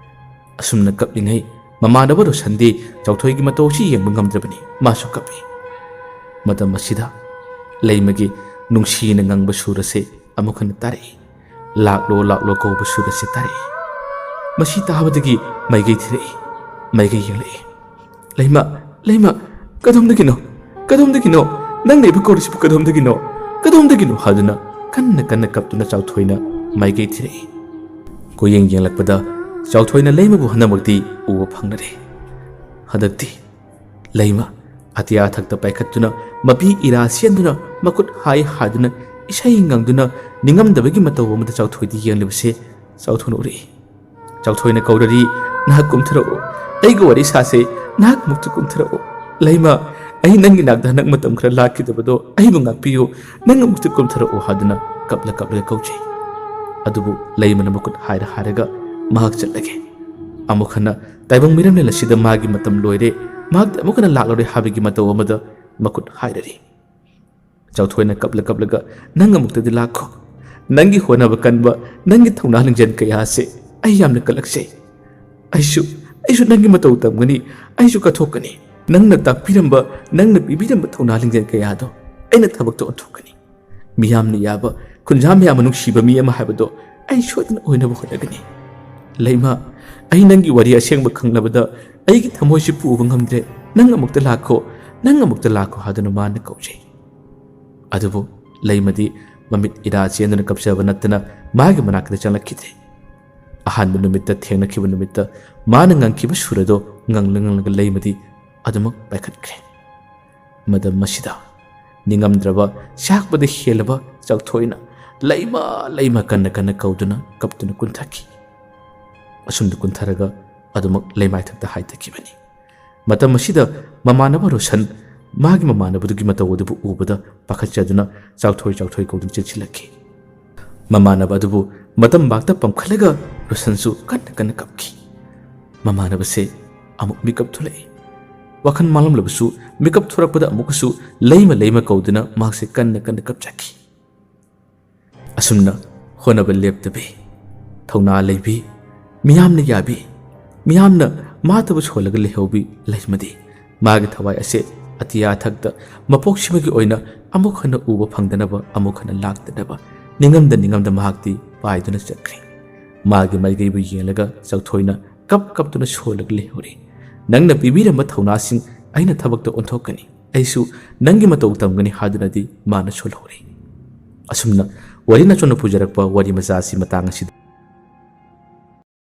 ꯑꯁꯨꯝꯅ ꯀꯞꯂꯤꯉꯩ ꯃꯃꯥꯟꯅꯕ ꯔꯣꯁꯟꯗꯤ ꯆꯥꯎꯊꯣꯏꯒꯤ ꯃꯇꯧ ꯑꯁꯤ ꯌꯦꯡꯕ ꯉꯝꯗ꯭ꯔꯕꯅꯤ, ꯃꯥꯁꯨ ꯀꯞꯄꯤ꯫ ꯃꯇꯝ ꯑꯁꯤꯗ ꯂꯩꯃꯒꯤ ꯅꯨꯡꯁꯤꯅ ꯉꯪꯕ ꯁꯨꯔ ꯑꯁꯤ ꯑꯃꯨꯛ ꯍꯟꯅ ꯇꯥꯔꯛꯏ꯫ "ꯂꯥꯛꯂꯣ, ꯂꯥꯛꯂꯣ" ꯀꯧꯕ ꯁꯨꯔ ꯑꯁꯤ ꯇꯥꯔꯛꯏ꯫ ꯃꯁꯤ ꯇꯥꯕꯗꯒꯤ ꯃꯥꯏꯀꯩ ꯊꯤꯔꯛꯏ, ꯃꯥꯏꯀꯩ ꯌꯦꯡꯂꯛꯏ꯫ "ꯂꯩꯃ, ꯂꯩꯃ, ꯀꯗꯣꯝꯗꯒꯤꯅꯣ? ꯀꯗꯣꯝꯗꯒꯤꯅꯣ? ꯅꯪꯅ ꯑꯩꯕꯨ ꯀꯧꯔꯤꯁꯤꯕꯨ ꯀꯗꯣꯝꯗꯒꯤꯅꯣ? ꯀꯗꯣꯝꯗꯒꯤꯅꯣ?" ꯍꯥꯏꯗꯨꯅ ꯀꯟꯅ ꯀꯟꯅ ꯀꯞꯇꯨꯅ ꯆꯥꯎꯊꯣꯏꯅ ꯃꯥꯏꯀꯩ ꯊꯤꯔꯛꯏ꯫ ꯀꯣꯌꯦꯡ ꯌꯦꯡꯂꯛꯄꯗ ꯆꯥꯎꯊꯣꯏꯅ ꯂꯩꯃꯕꯨ ꯍꯟꯗꯛꯃꯛꯇꯤ ꯎꯕ ꯐꯪꯂꯔꯦ꯫ ꯍꯟꯗꯛꯇꯤ ꯂꯩꯃ ꯑꯇꯤꯌꯥ ꯊꯛꯇ ꯄꯥꯏꯈꯠꯇꯨꯅ, ꯃꯄꯤ ꯏꯔꯥ ꯁꯦꯟꯗꯨꯅ, ꯃꯈꯨꯠ ꯍꯥꯏ ꯍꯥꯏꯗꯨꯅ, ꯏꯁꯩ ꯉꯪꯗꯨꯅ, ꯅꯤꯡꯉꯝꯗꯕꯒꯤ ꯃꯇꯧ ꯑꯃꯗ ꯆꯥꯎꯊꯣꯏꯗ ꯌꯦꯡꯂꯤꯕꯁꯦ ꯆꯥꯎꯊꯣꯏꯅ ꯎꯔꯛꯏ꯫ ꯆꯥꯎꯊꯣꯏꯅ ꯀꯧꯔꯔꯤ, "ꯅꯍꯥꯛ ꯀꯨꯝꯊꯔꯛꯎ, ꯑꯩꯒ ꯋꯥꯔꯤ ꯁꯥꯁꯦ, ꯅꯍꯥꯛ ꯑꯃꯨꯛꯇ ꯀꯨꯝꯊꯔꯛꯎ꯫ ꯂꯩꯃ, ꯑꯩ ꯅꯪꯒꯤ ꯅꯥꯛꯇ ꯍꯟꯗꯛ ꯃꯇꯝ ꯈꯔ ꯂꯥꯛꯈꯤꯗꯕꯗꯣ ꯑꯩꯕꯨ ꯉꯥꯛꯄꯤꯌꯨ, ꯅꯪ ꯑꯃꯨꯛꯇ ꯀꯨꯝꯊꯔꯛꯎ" ꯍꯥꯏꯗꯨꯅ ꯀꯞꯂ ꯀꯞꯂꯒ ꯀꯧꯖꯩ꯫ ꯑꯗꯨꯕꯨ ꯂꯩꯃꯅ ꯃꯈꯨꯠ ꯍꯥꯏꯔ ꯍꯥꯏꯔꯒ ꯃꯍꯥꯛ ꯆꯠꯂꯒꯦ꯫ ꯑꯃꯨꯛ ꯍꯟꯅ ꯇꯥꯏꯕꯪ ꯃꯤꯔꯝꯂꯦꯟ ꯑꯁꯤꯗ ꯃꯥꯒꯤ ꯃꯇꯝ ꯂꯣꯏꯔꯦ, ꯃꯍꯥꯛꯇꯤ ꯑꯃꯨꯛ ꯍꯟꯅ ꯂꯥꯛꯂꯔꯣꯏ ꯍꯥꯏꯕꯒꯤ ꯃꯇꯧ ꯑꯃꯗ ꯃꯈꯨꯠ ꯍꯥꯏꯔꯔꯤ꯫ ꯆꯥꯎꯊꯣꯏꯅ ꯀꯞꯂ ꯀꯞꯂꯒ, "ꯅꯪ ꯑꯃꯨꯛꯇꯗꯤ ꯂꯥꯛꯈꯣ꯫ ꯅꯪꯒꯤ ꯍꯣꯠꯅꯕ ꯀꯟꯕ, ꯅꯪꯒꯤ ꯊꯧꯅꯥ ꯂꯤꯡꯖꯦꯜ ꯀꯌꯥ ꯑꯁꯦ ꯑꯩ ꯌꯥꯝꯅ ꯀꯜꯂꯛꯆꯩ꯫ ꯑꯩꯁꯨ, ꯑꯩꯁꯨ ꯅꯪꯒꯤ ꯃꯇꯧ ꯇꯝꯒꯅꯤ, ꯑꯩꯁꯨ ꯀꯠꯊꯣꯛꯀꯅꯤ꯫ ꯅꯪꯅ ꯇꯥꯛꯄꯤꯔꯝꯕ, ꯅꯪꯅ ꯄꯤꯕꯤꯔꯝꯕ ꯊꯧꯅꯥ ꯂꯤꯡꯖꯦꯜ ꯀꯌꯥꯗꯣ ꯑꯩꯅ ꯊꯕꯛꯇ ꯑꯣꯟꯊꯣꯛꯀꯅꯤ꯫ ꯃꯤꯌꯥꯝꯅ ꯌꯥꯕ, ꯈꯨꯟꯖꯥ ꯃꯌꯥꯝꯅ ꯅꯨꯡꯁꯤꯕ ꯃꯤ ꯑꯃ ꯍꯥꯏꯕꯗꯣ ꯑꯩ ꯁꯣꯏꯗꯅ ꯑꯣꯏꯅꯕ ꯍꯣꯠꯅꯒꯅꯤ꯫ ꯂꯩꯃ, ꯑꯩ ꯅꯪꯒꯤ ꯋꯥꯔꯤ ꯑꯁꯦꯡꯕ ꯈꯪꯂꯕꯗ ꯑꯩꯒꯤ ꯊꯃꯣꯏꯁꯤ ꯄꯨꯕ ꯉꯝꯗ꯭ꯔꯦ꯫ ꯅꯪ ꯑꯃꯨꯛꯇ ꯂꯥꯛꯈꯣ, ꯅꯪ ꯑꯃꯨꯛꯇ ꯂꯥꯛꯈꯣ ꯍꯥꯏꯗꯨꯅ ꯃꯥꯅ ꯀꯧꯖꯩ꯫ ꯑꯗꯨꯕꯨ ꯂꯩꯃꯗꯤ ꯃꯃꯤꯠ ꯏꯔꯥ ꯆꯦꯟꯗꯨꯅ ꯀꯞꯆꯕ ꯅꯠꯇꯅ ꯃꯥꯒꯤ ꯃꯅꯥꯛꯇ ꯆꯪꯂꯛꯈꯤꯗ꯭ꯔꯦ꯫ ꯑꯍꯥꯟꯕ ꯅꯨꯃꯤꯠꯇ ꯊꯦꯡꯅꯈꯤꯕ ꯅꯨꯃꯤꯠꯇ ꯃꯥꯅ ꯉꯪꯈꯤꯕ ꯁꯨꯔ ꯑꯗꯣ ꯉꯪꯂ ꯉꯪꯂꯒ ꯂꯩꯃꯗꯤ ꯑꯗꯨꯃꯛ ꯄꯥꯏꯈꯠꯈ꯭ꯔꯦ꯫ ꯃꯇꯝ ꯑꯁꯤꯗ ꯅꯤꯡꯉꯝꯗ꯭ꯔꯕ, ꯆꯥꯛꯄꯗ ꯍꯦꯜꯂꯕ ꯆꯥꯎꯊꯣꯏꯅ "ꯂꯩꯃ, ꯂꯩꯃ" ꯀꯟꯅ ꯀꯟꯅ ꯀꯧꯗꯨꯅ ꯀꯞꯇꯨꯅ ꯀꯨꯟꯊꯈꯤ꯫ ꯑꯁꯨꯝꯅ ꯀꯨꯟꯊꯔꯒ ꯑꯗꯨꯃꯛ ꯂꯩꯃꯥꯏꯊꯛꯇ ꯍꯥꯏꯊꯈꯤꯕꯅꯤ꯫ ꯃꯇꯝ ꯑꯁꯤꯗ ꯃꯃꯥꯟꯅꯕ ꯔꯣꯁꯟ ꯃꯥꯒꯤ ꯃꯃꯥꯟꯅꯕꯗꯨꯒꯤ ꯃꯇꯧ ꯑꯗꯨꯕꯨ ꯎꯕꯗ ꯄꯥꯈꯠꯆꯗꯨꯅ "ꯆꯥꯎꯊꯣꯏ, ꯆꯥꯎꯊꯣꯏ" ꯀꯧꯗꯨꯅ ꯆꯦꯟꯁꯤꯜꯂꯛꯈꯤ꯫ ꯃꯃꯥꯟꯅꯕ ꯑꯗꯨꯕꯨ ꯃꯇꯝ ꯕꯥꯛꯇ ꯄꯝꯈꯠꯂꯒ ꯔꯣꯁꯟꯁꯨ ꯀꯟꯅ ꯀꯟꯅ ꯀꯞꯈꯤ꯫ ꯃꯃꯥꯟꯅꯕꯁꯦ ꯑꯃꯨꯛ ꯃꯤꯀꯞ ꯊꯣꯛꯂꯛꯏ꯫ ꯋꯥꯈꯜ ꯃꯥꯡꯂꯝꯂꯕꯁꯨ ꯃꯤꯀꯞ ꯊꯣꯔꯛꯄꯗ ꯑꯃꯨꯛꯀꯁꯨ "ꯂꯩꯃ, ꯂꯩꯃ" ꯀꯧꯗꯨꯅ ꯃꯍꯥꯛꯁꯦ ꯀꯟꯅ ꯀꯟꯅ ꯀꯞꯆꯈꯤ꯫ ꯑꯁꯨꯝꯅ ꯍꯣꯠꯅꯕ ꯂꯦꯞꯇꯕꯤ, ꯊꯧꯅꯥ ꯂꯩꯕꯤ, ꯃꯤꯌꯥꯝꯅ ꯌꯥꯕꯤ, ꯃꯤꯌꯥꯝꯅ ꯃꯥꯇꯕꯨ ꯁꯣꯜꯂꯒ ꯂꯩꯍꯧꯕꯤ ꯂꯩꯃꯗꯤ ꯃꯥꯒꯤ ꯊꯋꯥꯏ ꯑꯁꯦ ꯑꯇꯤꯌꯥ ꯊꯛꯇ ꯃꯄꯣꯛꯁꯤꯃꯒꯤ ꯑꯣꯏꯅ ꯑꯃꯨꯛ ꯍꯟꯅ ꯎꯕ ꯐꯪꯗꯅꯕ, ꯑꯃꯨꯛ ꯍꯟꯅ ꯂꯥꯛꯇꯅꯕ ꯅꯤꯡꯉꯝꯗ ꯅꯤꯡꯉꯝꯗ ꯃꯍꯥꯛꯇꯤ ꯄꯥꯏꯗꯨꯅ ꯆꯠꯈ꯭ꯔꯦ꯫ ꯃꯥꯒꯤ ꯃꯥꯏꯀꯩꯕꯨ ꯌꯦꯡꯂꯒ ꯆꯥꯎꯊꯣꯏꯅ ꯀꯞ ꯀꯞꯇꯨꯅ ꯁꯣꯜꯂꯒ ꯂꯩꯍꯧꯔꯤ꯫ "ꯅꯪꯅ ꯄꯤꯕꯤꯔꯝꯕ ꯊꯧꯅꯥꯁꯤꯡ ꯑꯩꯅ ꯊꯕꯛꯇ ꯑꯣꯟꯊꯣꯛꯀꯅꯤ, ꯑꯩꯁꯨ ꯅꯪꯒꯤ ꯃꯇꯧ ꯇꯝꯒꯅꯤ" ꯍꯥꯏꯗꯨꯅꯗꯤ ꯃꯥꯅ ꯁꯣꯜꯍꯧꯔꯤ꯫ ꯑꯁꯨꯝꯅ ꯋꯥꯔꯤ ꯅꯆꯣꯟꯅ ꯄꯨꯖꯔꯛꯄ ꯋꯥꯔꯤ ꯃꯆꯥ ꯑꯁꯤ ꯃꯇꯥꯡ ꯑꯁꯤꯗ